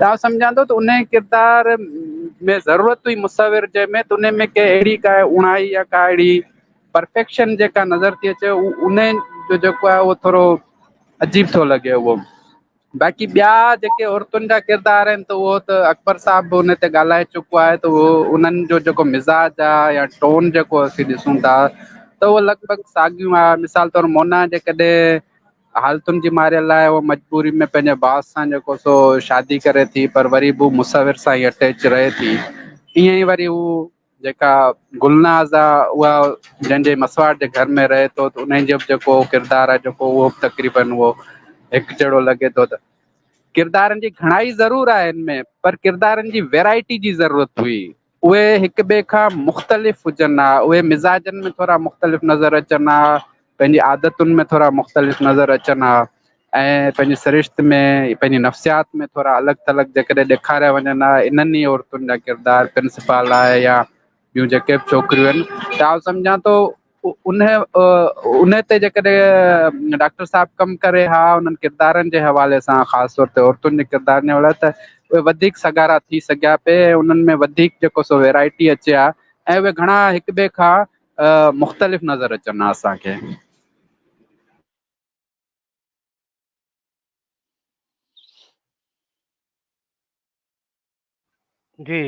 ته آئون سمجهان ٿو ته ان ڪردار ۾ ضرورت هئي مصور جي ۾ ته ان ۾ ڪي اهڙي ڪا اوڻائي يا ڪا اهڙي پرفيڪشن جيڪا نظر ٿي اچي ان جو جيڪو آهي اهو ٿورو عجيب ٿو لڳي اهو باقي ٻيا جيڪي عورتن جا ڪردار آهن ته اهو ته اڪبر صاحب به ان تي ڳالهائي چڪو آهي ته اهو انهن جو جيڪو مزاج آهي يا ٽون جيڪو اسين ڏسون ٿا ته اهو لڳ ڀڳ ساڳيون آهي مثال طور مونا جيڪڏهن حالتن جي ماريل آهي اهو مجبوري ۾ پنهنجي باس سان جيڪو سو شادي ڪري ٿي پر وري به مصور سان ئي اٽيچ رهي ٿي ائين ئي وري هو جيڪا گلناز آ اها جنهن جي مسواڙ جي گهر ۾ رهي ٿو ته انهي جو به جيڪو ڪردار آهي جيڪو اهو به تقريبن اهو هڪ جهڙو لڳي ٿو ته ڪردارن جي گهڻائي ضرور آهي ان ۾ پر ڪردارن جي ويرائٽي جي ضرورت هئي. اهي هڪ ٻئي کان مختلف هجن ها، اهي مزاجن ۾ ٿورا مختلف نظر اچن ها، پنهنجي عادتن ۾ ٿورا مختلف نظر اچن ها ۽ پنهنجي سرشت ۾ پنهنجي نفسيات ۾ ٿورا الڳ ٿلڳ جيڪڏهن ڏيکاريا وڃن ها انهن ئي عورتن جا ڪردار پرنسپال آهي يا ٻيون جيڪي به ڇوڪريون آهن ته آئون سمجهان ٿو ان ان تي جيڪڏهن ڊاڪٽر صاحب ڪم ڪري ها انهن ڪردارن جي حوالي سان خاص طور تي عورتن جي ڪردارن جي حوالي ته اهي وڌيڪ سگهارا ٿي سگهيا پئي ۽ انهن ۾ وڌيڪ جيڪو سو ويرائٽي اچي ها ۽ اهي گهڻا هڪ ٻئي کان مختلف نظر اچن ها اسان کي. جي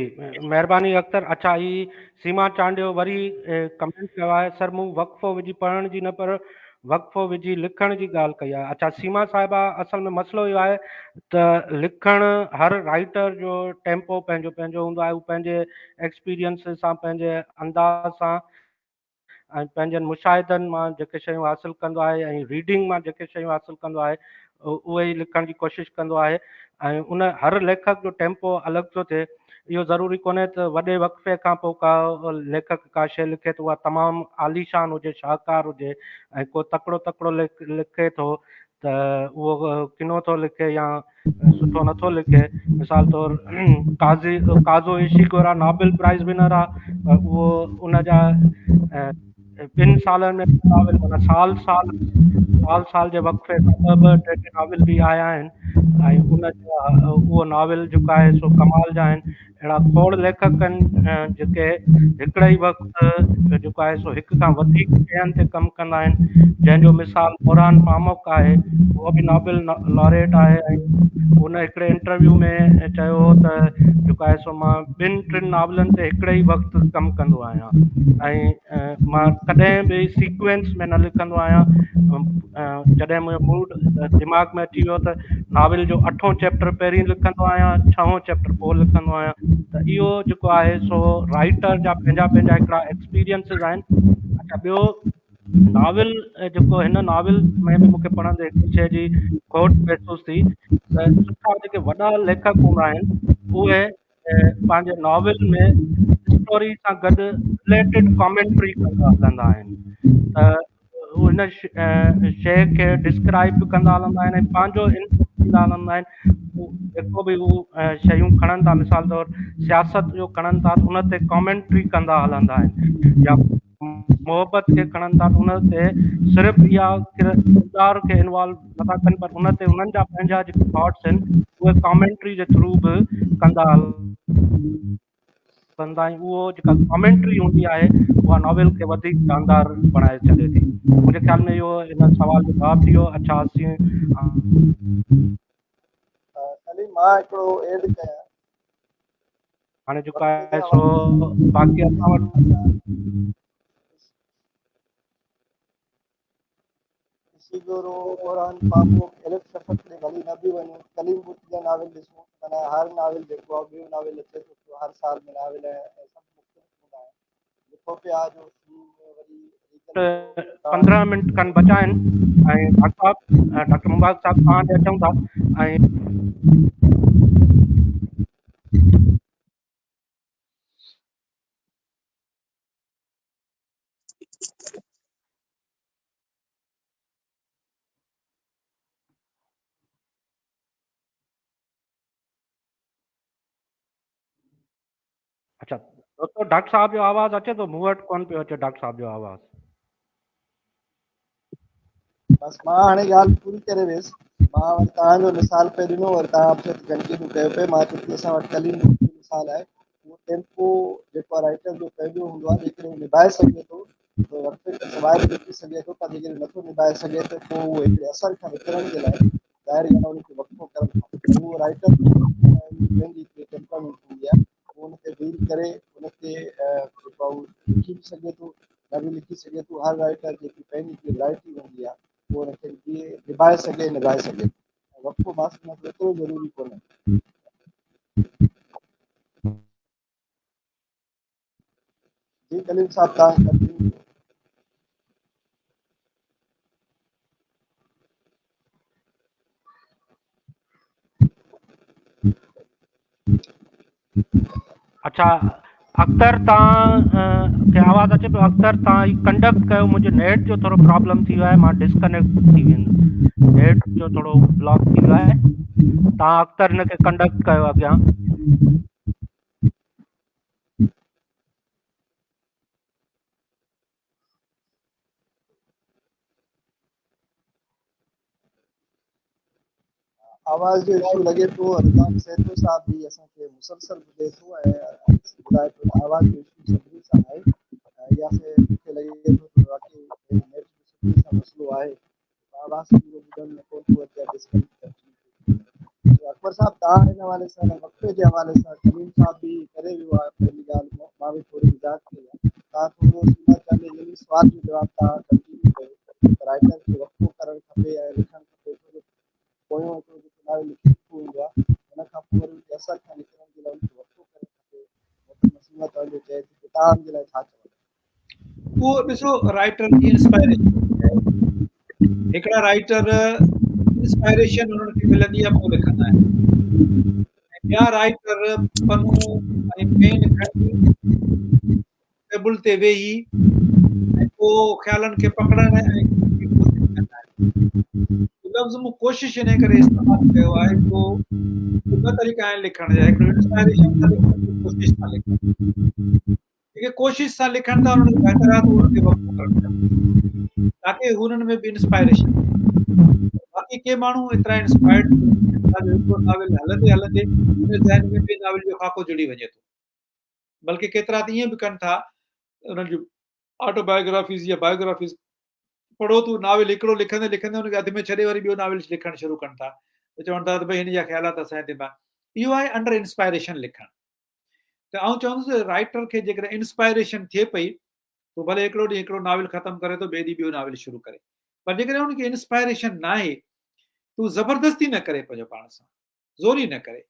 مهرباني اختر اڇا هي سيما چانڊيو وري ڪمينٽ ڪيو آهي سر مون وقفو وجهي پڙهڻ جي نه پر وقفو وجهي لکڻ جي ڳالهه ڪئي آهي اڇا سيما صاحبه اصل ۾ مسئلو اهو آهي ته لکڻ هر رائٽر جو ٽيمپو پنهنجو پنهنجو هوندو آهي هو پنهنجي ايڪسپيرينس سان پنهنجي انداز سان ۽ پنهنجن مشاهدن مان جيڪي شيون حاصل ڪندو آهي ۽ ريڊنگ مان جيڪي شيون حاصل ڪندو آهي اهي ئي لکڻ جي ڪوشش ڪندو آهي ۽ ان هر ليکڪ جو ٽيمپو الڳ ٿو ٿئي اهو ضروري ڪونهي ته وڏي وقفي کان پوء ڪا ليکڪ ڪا شيء لکي ته اها تمام عاليشان هجي شاهڪار هجي ۽ ڪو تڪڙو تڪڙو لکي ٿو ته اهو ڪنو ٿو لکي يا سٺو نٿو لکي مثال طور قاضي قاضو ايشيگورا نوبل پرائز ونر آ اهو ان جا ٻن سالن ۾ ناول معنيٰ سال سال سال سال جي وقفي سان ٻه ٻه ٽي ٽي ناول به آيا آهن ۽ ان جا اهو ناول جيڪو آهي سو ڪمال جا آهن اهڙا کوڙ ليکڪ آهن جيڪي هڪڙي ئي وقت جيڪو آهي سو هڪ کان وڌيڪ شين تي ڪم ڪندا آهن جنهن جو مثال اورهان پاموڪ آهي اهو به نوبل لاريٽ آهي ۽ ان هڪڙي انٽرويو ۾ چيو هو ته جيڪو آهي سو مان ٻن ٽن ناولن تي هڪڙي ئي وقت ڪم ڪندو آهيان ۽ مان ڪڏهن به سيڪوينس ۾ نه لکندو آهيان جڏهن منهنجو موڊ دماغ ۾ اچي ويو ته ناول جو اٺون چيپٽر پهرين لکندو آهيان ڇهون چيپٽر پوء لکندو آهيان ته اهو جيڪو آهي سو رائٽر جا پنهنجا پنهنجا هڪڙا ايڪسپيرينسز آهن اڇا ٻيو ناول جيڪو هن ناول ۾ به مونکي پڙهندي هڪ شيء جي کوٽ محسوس ٿي ته سٺا جيڪي وڏا ليکڪ هوندا آهن اهي پنهنجي ناول ۾ اسٽوري سان گڏ رليٽيڊ ڪامينٽري ڪندا هلندا آهن ته ان شيء کي ڊسڪرائب به ڪندا هلندا آهن ۽ پنهنجو انپوٽ ڏيندا هلندا آهن جيڪو به هو شيون کڻن ٿا مثال طور سياست جو کڻن ٿا ته ان تي ڪامينٽري ڪندا هلندا آهن يا محبت کي کڻن ٿا ته ان تي صرف اها ڪردار کي انوالو نٿا ڪن پر ان تي انهن جا پنهنجا جيڪي ٿاٽس آهن اهي ڪامينٽري جي ٿرو به ڪندا هلندا ۽ اهو جيڪا ڪامينٽري هوندي آهي اها ناول کي وڌيڪ جاندار بڻائي ڇڏي ٿي. منهنجي خيال ۾ اهو ان سوال جو جواب ٿي ويو. اڇا اسين. سليم مان هڪڙو ايڊ ڪيان. هاڻي جيڪو آهي سو باقي اسان وٽ. اسيگورو، اورهان پاموڪ، ايلف شفق ڏي ڀلي نه به وڃون، ڪليم ٻٽ جا ناول ڏسون ته معنيٰ هر ناول جيڪو آهي ٻيو ناول اچي ٿو پيو هر سال ۾ ناول ۽ سڀ مختلف هوندا آهن. يوٽوپيا جو سين وري ريگن جو 15 منٽ کن بچا آهن ۽ ڊاڪٽر صاحب ڊاڪٽر مبارڪ صاحب توهان ڏي اچون ٿا ۽ اڇا دوستو ڊاڪٽر صاحب جو آواز اچي ٿو مون وٽ ڪون پيو اچي ڊاڪٽر صاحب جو آواز. بس مان هاڻي ڳالهه پوري ڪري ويس مان وري توهان جو مثال پئي ڏنو وري توهان پڇيو ته ڪنٽينيو ڪيو پئي مان چيو ته اسان وٽ ڪليم جو مثال آهي اهو ٽيمپو جيڪو آهي رائٽر جو پنهنجو هوندو آهي جيڪڏهن هو نڀائي سگهي ٿو ته وقت کان سواء به لکي سگهي ٿو پر جيڪڏهن نٿو نڀائي سگهي ته پوء اهو هڪڙي اثر کان نڪرڻ جي لاء ظاهر ڳالهه آهي ان کي وقفو ڪرڻ کپي اهو رائٽر پنهنجي هڪڙي ٽيمپرامينٽ هوندي آهي اهو ان کي ڊيل ڪري ان کي جيڪو آهي اهو لکي به سگهي ٿو نه به لکي سگهي ٿو هر رائٽر جي هڪڙي پنهنجي هڪڙي ورائٽي هوندي آهي اهو ان کي جيئن نڀائي سگهي نڀائي سگهي ٿو ۽ وقفو مان سمجهان ٿو ايترو ضروري ڪونهي. جي ڪليم صاحب تان ڪنٽينيو ڪيو. اڇا اختر توهان کي آواز اچي پيو اختر توهان هي ڪنڊڪٽ ڪيو منهنجو نيٽ جو ٿورو پرابلم ٿي ويو آهي مان ڊسڪنيڪٽ ٿي ويندس نيٽ جو ٿورو بلاڪ ٿي ويو آهي توهان اختر هن کي ڪنڊڪٽ ڪيو اڳيان. آواز جو اشو لڳي پيو رزاق سهتو صاحب به اسان کي مسلسل ٻڌي ٿو ۽ ٻڌائي پيو ته آواز جو اشو سڀني سان آهي اها شيء مون کي لڳي ٿو ته واقعي نيٽ جو سڀني سان مسئلو آهي آواز پورو ٻڌڻ ۾ ڪونه ٿو اچي ڊسڪنيڪٽ اڪبر صاحب توهان ان حوالي سان وقفي جي حوالي سان ڪليم صاحب به ڪري ويو آهي پنهنجي ڳالهه مان به ٿوري وضاحت ڪئي آهي توهان ٿورو سيما چانڊيي جي سوال جو جواب توهان ڪنٽينيو ڪيو ته رائٽر کي وقفو ڪرڻ کپي ۽ لکڻ کپي ڇو جو پويون هڪڙو جيڪو ناول لکي چڪو هوندو آهي ان کان پوء وري ان کي اثر کان نڪرڻ جي لاء ان کي وقفو ڪرڻ کپي محترمه سيما توهان جو چئي ٿي ته توهان ان جي لاء ڇا چوندا؟ اهو ڏسو رائٽر جي انسپائريشن هڪڙا رائٽر انسپائريشن انهن کي ملندي آهي پوء لکندا آهن ۽ ٻيا رائٽر پنو ۽ پين کڻي ٽيبل تي ويهي ۽ پوء خيالن کي پڪڙڻ ۽ ڪوشش ڪندا آهن. لفظ مون ڪوشش انهي ڪري استعمال ڪيو آهي جو ٻه طريقا آهن لکڻ جا هڪڙو انسپائريشن سان لکڻ ٻيو ڪوشش سان لکڻ. جيڪي ڪوشش سان لکن ٿا انهن کي بهتر آهي ته انهن کي وقفو ڪرڻ کپي تاڪه انهن ۾ به انسپائريشن باقي ڪي ماڻهو ايترا انسپائرڊ جو هڪڙو ناول هلندي هلندي ان ذهن ۾ ٻئي ناول جو خاڪو جڙي وڃي ٿو. بلڪه ڪيترا ته ائين به ڪن ٿا انهن جون آٽو بايوگرافيز يا بايوگرافيز پڙهو ته ناول هڪڙو لکندي لکندي ان کي اڌ ۾ ڇڏي وري ٻيو ناول لکڻ شروع ڪن ٿا ته چون ٿا ته ڀئي هن جا خيالات اسان جي دماغ اهو آهي انڊر انسپائريشن لکڻ ته آئون چوندس ته رائٽر کي جيڪڏهن انسپائريشن ٿئي پئي ته ڀلي هڪڙو ڏينهن هڪڙو ناول ختم ڪري ٿو ٻئي ڏينهن ٻيو ناول شروع ڪري پر جيڪڏهن هن کي انسپائريشن ناهي ته زبردستي نه ڪري پنهنجو پاڻ سان زوري نه ڪري.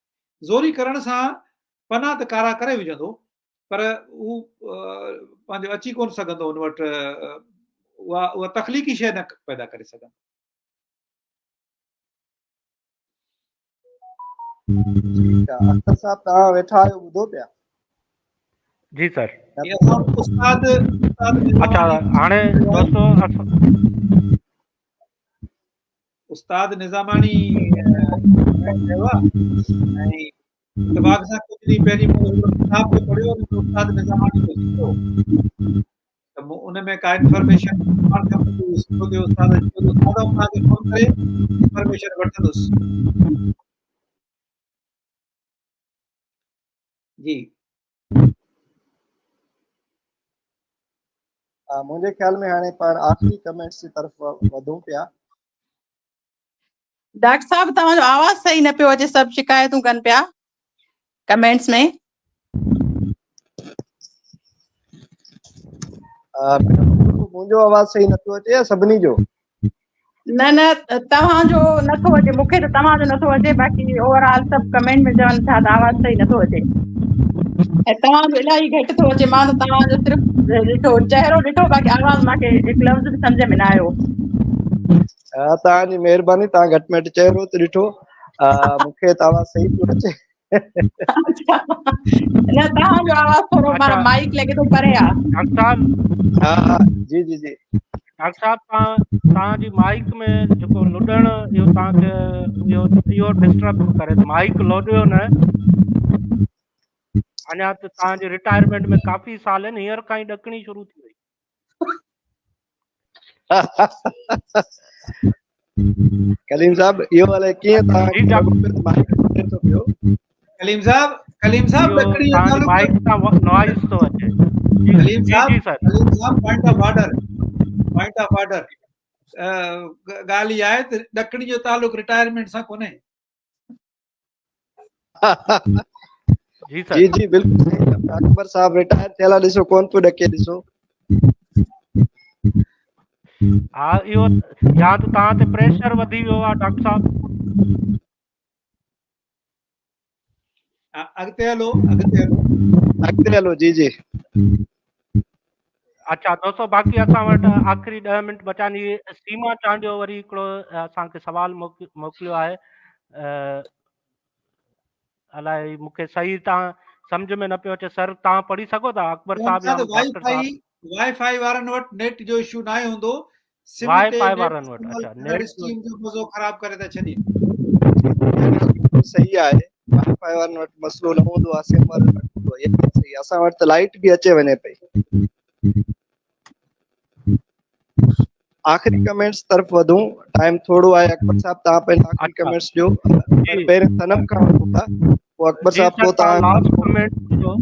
زوري ڪرڻ سان پنا ته ڪارا ڪري وجهندو پر هو پنهنجو اچي ڪونه سگهندو هن وٽ اها اها تخليقي شيء نه پيدا ڪري سگهندو. ٺيڪ آ اختر صاحب توهان ويٺا آهيو ٻڌو پيا. جي سر. استاد استاد اڇا هاڻي دوستو استاد نظاماڻي چيو آهي ۽ اتفاق سان ڪجهه ڏينهن پهرين مون هڪڙو ڪتاب پئي پڙهيو ان ۾ استاد نظاماڻي جو ذڪر هو ته مون ان ۾ ڪا انفارميشن پاڻ کان سٺو ٿيو استاد چيو ته استاد آئون توهان کي فون ڪري انفارميشن وٺندس جي منهنجي خيال ۾ هاڻي پاڻ آخري ڪمينٽس جي طرف وڌون پيا. ڊاڪٽر صاحب توهان جو آواز صحيح نه پيو اچي سڀ شڪايتون ڪن پيا ڪمينٽس ۾. منهنجو آواز صحيح نه پيو اچي يا سڀني جو؟ نه نه توهان جو نٿو اچي مون کي ته توهان جو نٿو اچي باقي اوور آل سڀ ڪمينٽ ۾ چون ٿا ته آواز صحيح نٿو اچي ۽ توهان جو الاهي گهٽ ٿو اچي مان ته توهان جو صرف ڏٺو چهرو ڏٺو باقي آواز مان کي هڪ لفظ به سمجهه ۾ نه آيو. ها توهان جي مهرباني توهان گهٽ ۾ گهٽ چهرو ته ڏٺو مون کي ته آواز صحيح پيو اچي. نه توهان جو آواز ٿورو معنيٰ مائيڪ لڳي ٿو پري آ. ڊاڪٽر صاحب ها ها جي جي جي ڊاڪٽر صاحب توهان توهان جي مائيڪ ۾ جيڪو لڏڻ اهو توهان کي اهو اهو ڊسٽرب ٿو ڪري مائيڪ لوڏيو نه اڃا ته توهان جي رٽائرمينٽ ۾ ڪافي سال آهن هينئر کان ئي ڏڪڻي شروع ٿي وئي. ڪليم صاحب اهو الائي ڪيئن توهان کي لڳو پيو ته مائيڪ لڏي ٿو پيو. ڪليم صاحب ڪليم صاحب ڏڪڻي جو تعلق مائيڪ تان نوائز ٿو اچي. ڪليم صاحب ڪليم صاحب point of order point of order ڳالهه اها آهي ته ڏڪڻي جو تعلق رٽائرمينٽ سان ڪونهي. جي سر جي جي بلڪل صحيح اڪبر صاحب رٽائر ٿيل آ ڏسو ڪون پيو ڏڪي ڏسو. ها اهو يا ته توهان تي پريشر وڌي ويو آ ڊاڪٽر صاحب. اڳتي هلو اڳتي هلو. اڳتي هلو جي جي. اڇا دوستو باقي اسان وٽ آخري 10 منٽ بچا آهن هي سيما چانڊيو وري هڪڙو اسان کي سوال موڪليو آهي الائي مون کي صحيح تان سمجهه ۾ نه پيو اچي سر توهان پڙهي سگهو ٿا اڪبر چون صاحب ٿا يا ته وائي ڊاڪٽر صاحب فائي وائي فائي وارن وٽ نيٽ جو اشو ناهي هوندو سم وائي تي فائي نيٽ وارن وٽ استعمال اڇا ڪندڙ نيٽ جو اسٽريم جو مزو خراب ڪري ٿا ڇڏين. بلڪل صحيح آهي وائي فائي وارن وٽ مسئلو نه هوندو آهي سم وارن وٽ هوندو آهي اها صحيح آهي اسان وٽ ته لائيٽ به اچي وڃي پئي. آخري ڪمينٽس طرف وڌون ٽائيم ٿورو آهي اڪبر صاحب توهان پنهنجا آخري اڇا ڪمينٽس ڏيو پر جي پهرين صنم کان وٺون ٿا پوء اڪبر جي صاحب سر پوء توهان توهان لاسٽ ڪمينٽ ڏجو.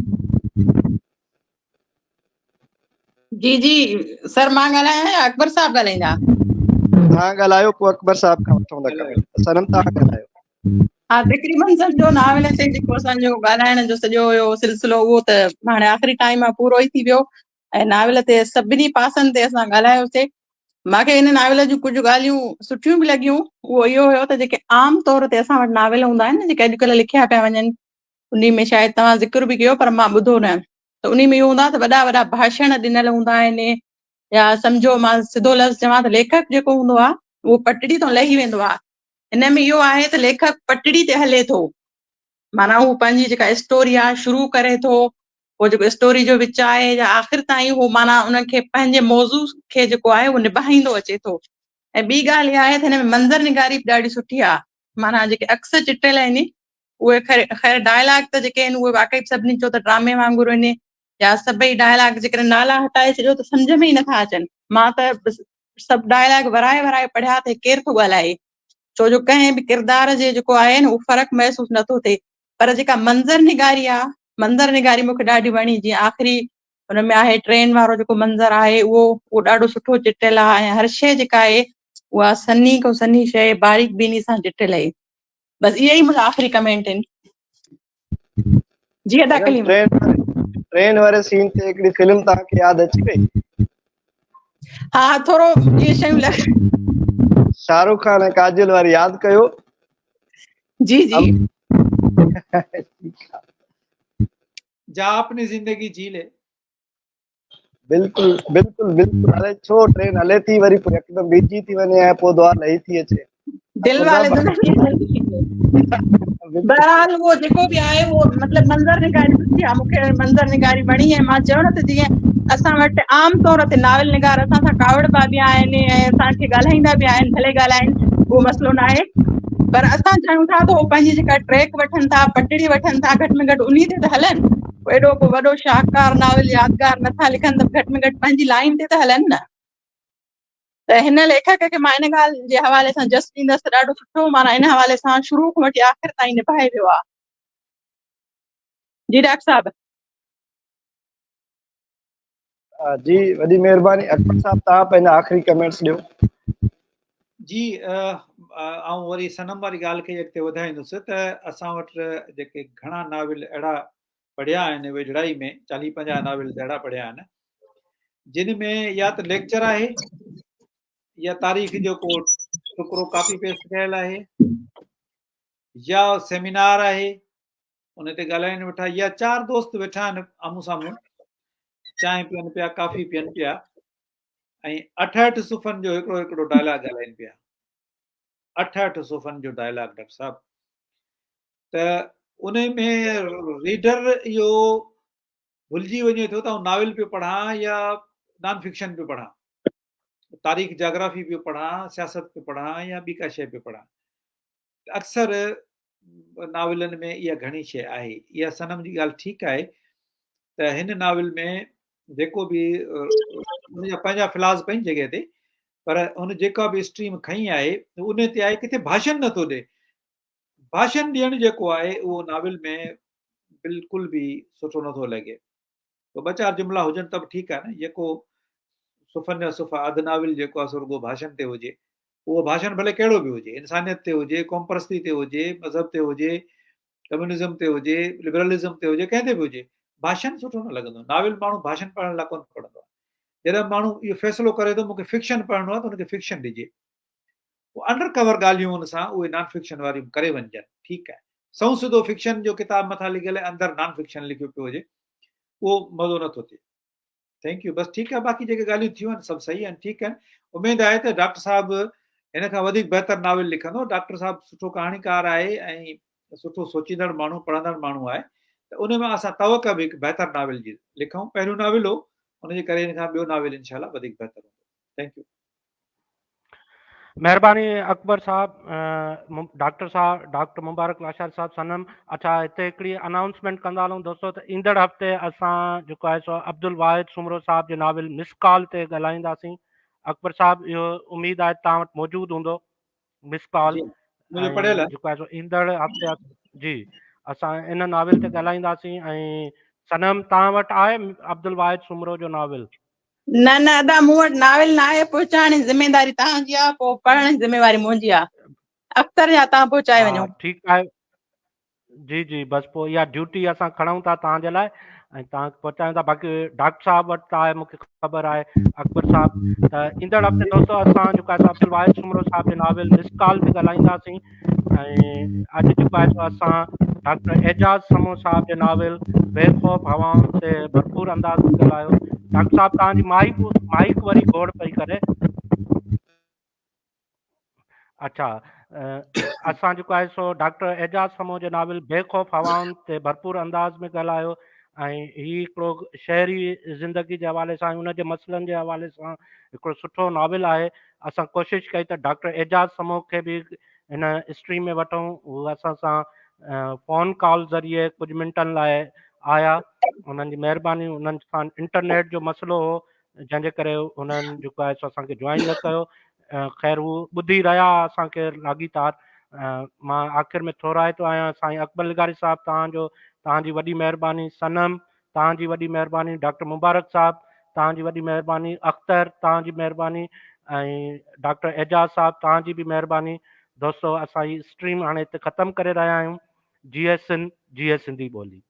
جي جي سر مان ڳالهايان يا اڪبر صاحب ڳالهائيندا؟ توهان ڳالهايو پوء اڪبر صاحب کان وٺون ٿا ڳالهايو ڪمينٽ صنم توهان ڳالهايو. ها تقريبن سمجهو ناول تي جيڪو اسان جو ڳالهائڻ جو سڄو هيو سلسلو اهو ته هاڻي آخري ٽائيم آ پورو ئي ٿي ويو ۽ ناول تي سڀني پاسن تي اسان ڳالهايوسي. مان کي ان ناول جون ڪجهه ڳالهيون سٺيون به لڳيون. اهو اهو هيو ته جيڪي عام طور تي اسان وٽ ناول هوندا آهن نه جيڪي اڄڪلهه لکيا پيا وڃن انهي ۾ شايد توهان ذڪر به ڪيو پر مان ٻڌو نه ته انهي ۾ اهو هوندو آهي ته وڏا وڏا ڀاشڻ ڏنل هوندا آهن يا سمجهو مان سڌو لفظ چوان ته ليکڪ جيڪو هوندو آهي اهو پٽڙي تان لهي ويندو آهي. هن ۾ اهو آهي ته ليکڪ پٽڙي تي هلي ٿو معنيٰ هو پنهنجي جيڪا اسٽوري آهي شروع ڪري ٿو پوء جيڪو اسٽوري جو وچ آهي يا آخر تائين هو معنيٰ ان کي پنهنجي موضوع کي جيڪو آهي اهو نڀائيندو اچي ٿو ۽ ٻي ڳالهه اها آهي ته هن ۾ منظر نگاري به ڏاڍي سٺي آهي معنيٰ جيڪي عڪس چٽيل آهن اهي خير خير ڊائلاگ ته جيڪي آهن اهي واقعي سڀني چيو ته ڊرامي وانگر آهن يا سڀئي ڊائلاگ جيڪڏهن نالا هٽائي ڇڏيو ته سمجهه ۾ ئي نٿا اچن مان ته سڀ ڊائلاگ ورائي ورائي پڙهيا ته ڪير ٿو ڳالهائي ڇو جو ڪنهن به ڪردار جي جيڪو آهي نه اهو فرق محسوس نٿو ٿئي پر جيڪا منظر نگاري آ منظر نگاري مونکي ڏاڍي وڻي جيئن آخري ان ۾ آهي ٽرين وارو جيڪو منظر آهي اهو اهو ڏاڍو سٺو چٽيل آ ۽ هر شيء جيڪا آهي اها سنهي کان سنهي شيء باريڪ بيني سان چٽيل آهي بس اهي ئي منهنجا آخري ڪمينٽ آهن جي ادا ڪليم. ٽرين واري سين تي هڪڙي فلم توهان کي ياد اچي وئي؟ ها ٿورو اهي شيون لڳ شاهرخ خان ۽ ڪاجل واري ياد ڪيو. جي جي. جا اپني زندگي جي لي. بلڪل بلڪل بلڪل الائي ڇو ٽرين هلي ٿي وري پوء يڪدم بيهجي ٿي وڃي ۽ پوء دوار لهي ٿي اچي. دل والي بهرحال اهو جيڪو به آهي اهو مطلب منظر نگاري سٺي آهي مونکي منظر نگاري وڻي ۽ مان چيو نه ته جيئن اسان وٽ عام طور تي ناول نگار اسان سان ڪاوڙبا به آهن ۽ اسان کي ڳالهائيندا به آهن ڀلي ڳالهائين اهو مسئلو نه آهي پر اسان چاهيون ٿا ته هو پنهنجي جيڪا ٽريڪ وٺن ٿا پٽڙي وٺن ٿا گهٽ ۾ گهٽ انهي تي ته هلن ايڏو ڪو وڏو شاهڪار ناول يادگار نٿا لکن ته گهٽ ۾ گهٽ پنهنجي لائين تي ته هلن نه ته هن ليکڪ کي مان ان ڳالهه جي حوالي سان جس ڏيندس ته ڏاڍو سٺو معنيٰ ان حوالي سان شروع کان وٺي آخر تائين نڀائي ويو آهي جي ڊاڪٽر صاحب. جي وڏي مهرباني اڪبر صاحب توهان پنهنجا آخري ڪمينٽس ڏيو. جي آئون وري صنم واري ڳالهه کي اڳتي وڌائيندس ته اسان وٽ جيڪي گهڻا ناول اهڙا پڙهيا آهن ويجهڙائي ۾ چاليهه پنجاهه ناول ته اهڙا پڙهيا آهن جن ۾ يا ته ليڪچر آهي يا تاريخ جو ڪو ٽڪرو ڪاپي پيسٽ ڪيل آهي يا سيمينار آهي ان تي ڳالهائين ويٺا يا چار دوست ويٺا آهن آمهون سامهون چانهه پيئن پيا ڪافي پيئن پيا ۽ اٺ اٺ صفحن جو هڪڙو هڪڙو ڊائلاگ ڳالهائين پيا اٺ اٺ صفحن جو ڊائلاگ ڊاڪٽر صاحب ته ان ۾ ريڊر اهو ڀلجي وڃي ٿو ته آئون ناول پيو پڙهان يا نان فڪشن پيو پڙهان تاريخ جاگرافي پيو پڙهان سياست پيو پڙهان يا ٻي ڪا شيء پيو پڙهان اڪثر ناولن ۾ اها گهڻي شيء آهي. اها صنم جي ڳالهه ٺيڪ آهي ته هن ناول ۾ جيڪو به ان جا پنهنجا فلاز پنهنجي جڳهه تي پر هن جيڪا به اسٽريم کنئي آهي ان تي آهي ڪٿي ڀاشن نٿو ڏي. ڀاشن ڏيڻ جيڪو آهي اهو ناول ۾ بلڪل به سٺو نٿو لڳي. پوء ٻه چار جملا هجن ته به ٺيڪ آهي نه جيڪو صفحن جا صفحا اڌ ناول جيڪو آهي سو رڳو ڀاشن تي هجي اهو ڀاشن ڀلي ڪهڙو به هجي انسانيت تي هجي قوم پرستي تي هجي مذهب تي هجي ڪميونزم تي هجي لبرلزم تي هجي ڪنهن تي به هجي ڀاشن سٺو نه لڳندو ناول ماڻهو ڀاشن پڙهڻ لاء ڪونه پڙهندو آهي جڏهن ماڻهو اهو فيصلو ڪري ٿو مونکي فڪشن پڙهڻو آهي ته هن کي فڪشن ڏجي پوء انڊر ڪور ڳالهيون ان سان اهي نان فڪشن واريون ڪري وڃجن ٺيڪ آهي سنئون سڌو فڪشن جو ڪتاب مٿان لکيل ۽ اندر نان فڪشن لکيو پيو هجي اهو مزو نٿو ٿئي thank you بس ٺيڪ آهي باقي جيڪي ڳالهيون ٿيون آهن سڀ صحيح آهن ٺيڪ آهن اميد آهي ته ڊاڪٽر صاحب هن کان وڌيڪ بهتر ناول لکندو ڊاڪٽر صاحب سٺو ڪهاڻيڪار آهي ۽ سٺو سوچيندڙ ماڻهو پڙهندڙ ماڻهو آهي ته ان مان اسان توقع به هڪ بهتر ناول جي لکون. پهريون ناول هو، ان جي ڪري ان کان ٻيو ناول انشاء الله وڌيڪ بهتر هوندو. Thank you. مهرباني اڪبر صاحب، ڊاڪٽر صاحب، ڊاڪٽر مبارڪ لاشاري صاحب صنم. اڇا هتي هڪڙي انائونسمينٽ ڪندا هلون دوستو ته ايندڙ هفتي اسان جيڪو آهي سو عبدالواحد سومرو صاحب جي ناول مس ڪال تي ڳالهائينداسين. اڪبر صاحب اهو اميد آهي توهان وٽ موجود هوندو مس ڪال، جي منهنجو پڙهيل آهي. جيڪو آهي سو ايندڙ هفتي جي اسان ان ناول تي ڳالهائينداسين. ۽ صنم توهان وٽ آهي عبدالواحد سومرو جو ناول؟ نه نه ادا مون وٽ ناول نه آهي، پهچائڻ جي ذميواري توهان جي آهي، پوء پڙهڻ جي ذميواري منهنجي آهي. اختر جا توهان پهچائي وڃو. ٺيڪ آهي جي جي بس پوء اها ڊيوٽي اسان کڻون ٿا توهان جي لاء ۽ توهان کي پهچايون ٿا. باقي ڊاڪٽر صاحب وٽ ته آهي مون کي خبر آهي اڪبر صاحب. ته ايندڙ هفتي دوستو اسان جيڪو آهي عبدالواحد سومرو صاحب جي ناول مس ڪال تي ڳالهائينداسين. ۽ اڄ جيڪو آهي سو اسان ڊاڪٽر اعجاز سمون صاحب جي ناول بي خوف هوائن تي ڀرپور انداز ۾ ڳالهايو. ڊاڪٽر صاحب توهان جي مائيڪ مائيڪ وري گوڙ پئي ڪري. اڇا اسان جيڪو آهي سو ڊاڪٽر اعجاز سمون جي ناول بي خوف هوائن تي ڀرپور انداز ۾ ڳالهايو ۽ هي هڪڙو شهري زندگي جي حوالي سان ان جي مسئلن جي حوالي سان هڪڙو سٺو ناول آهي. اسان ڪوشش ڪئي ته ڊاڪٽر اعجاز سمون کي به هن اسٽريم ۾ وٺون، هو اسان سان فون ڪال ذريعي ڪجهه منٽن لاء آيا، انهن جي مهرباني. انهن سان انٽرنيٽ جو مسئلو هو جنهن جي ڪري انهن جيڪو آهي سو اسان کي جوائن نه ڪيو. خير هو ٻڌي رهيا اسان کي لاڳيتار. مان آخر ۾ ٿورائتو آهيان سائين اڪبر لغاري صاحب توهان جو، توهان جي وڏي مهرباني. صنم توهان جي وڏي مهرباني. ڊاڪٽر مبارڪ صاحب توهان جي وڏي مهرباني. اختر توهان جي مهرباني ۽ ڊاڪٽر اعجاز صاحب توهان جي به مهرباني. دوستو اسان هي اسٽريم هاڻي هتي ختم ڪري رهيا آهيون. جيئي سنڌ، جيئي سنڌي ٻولي.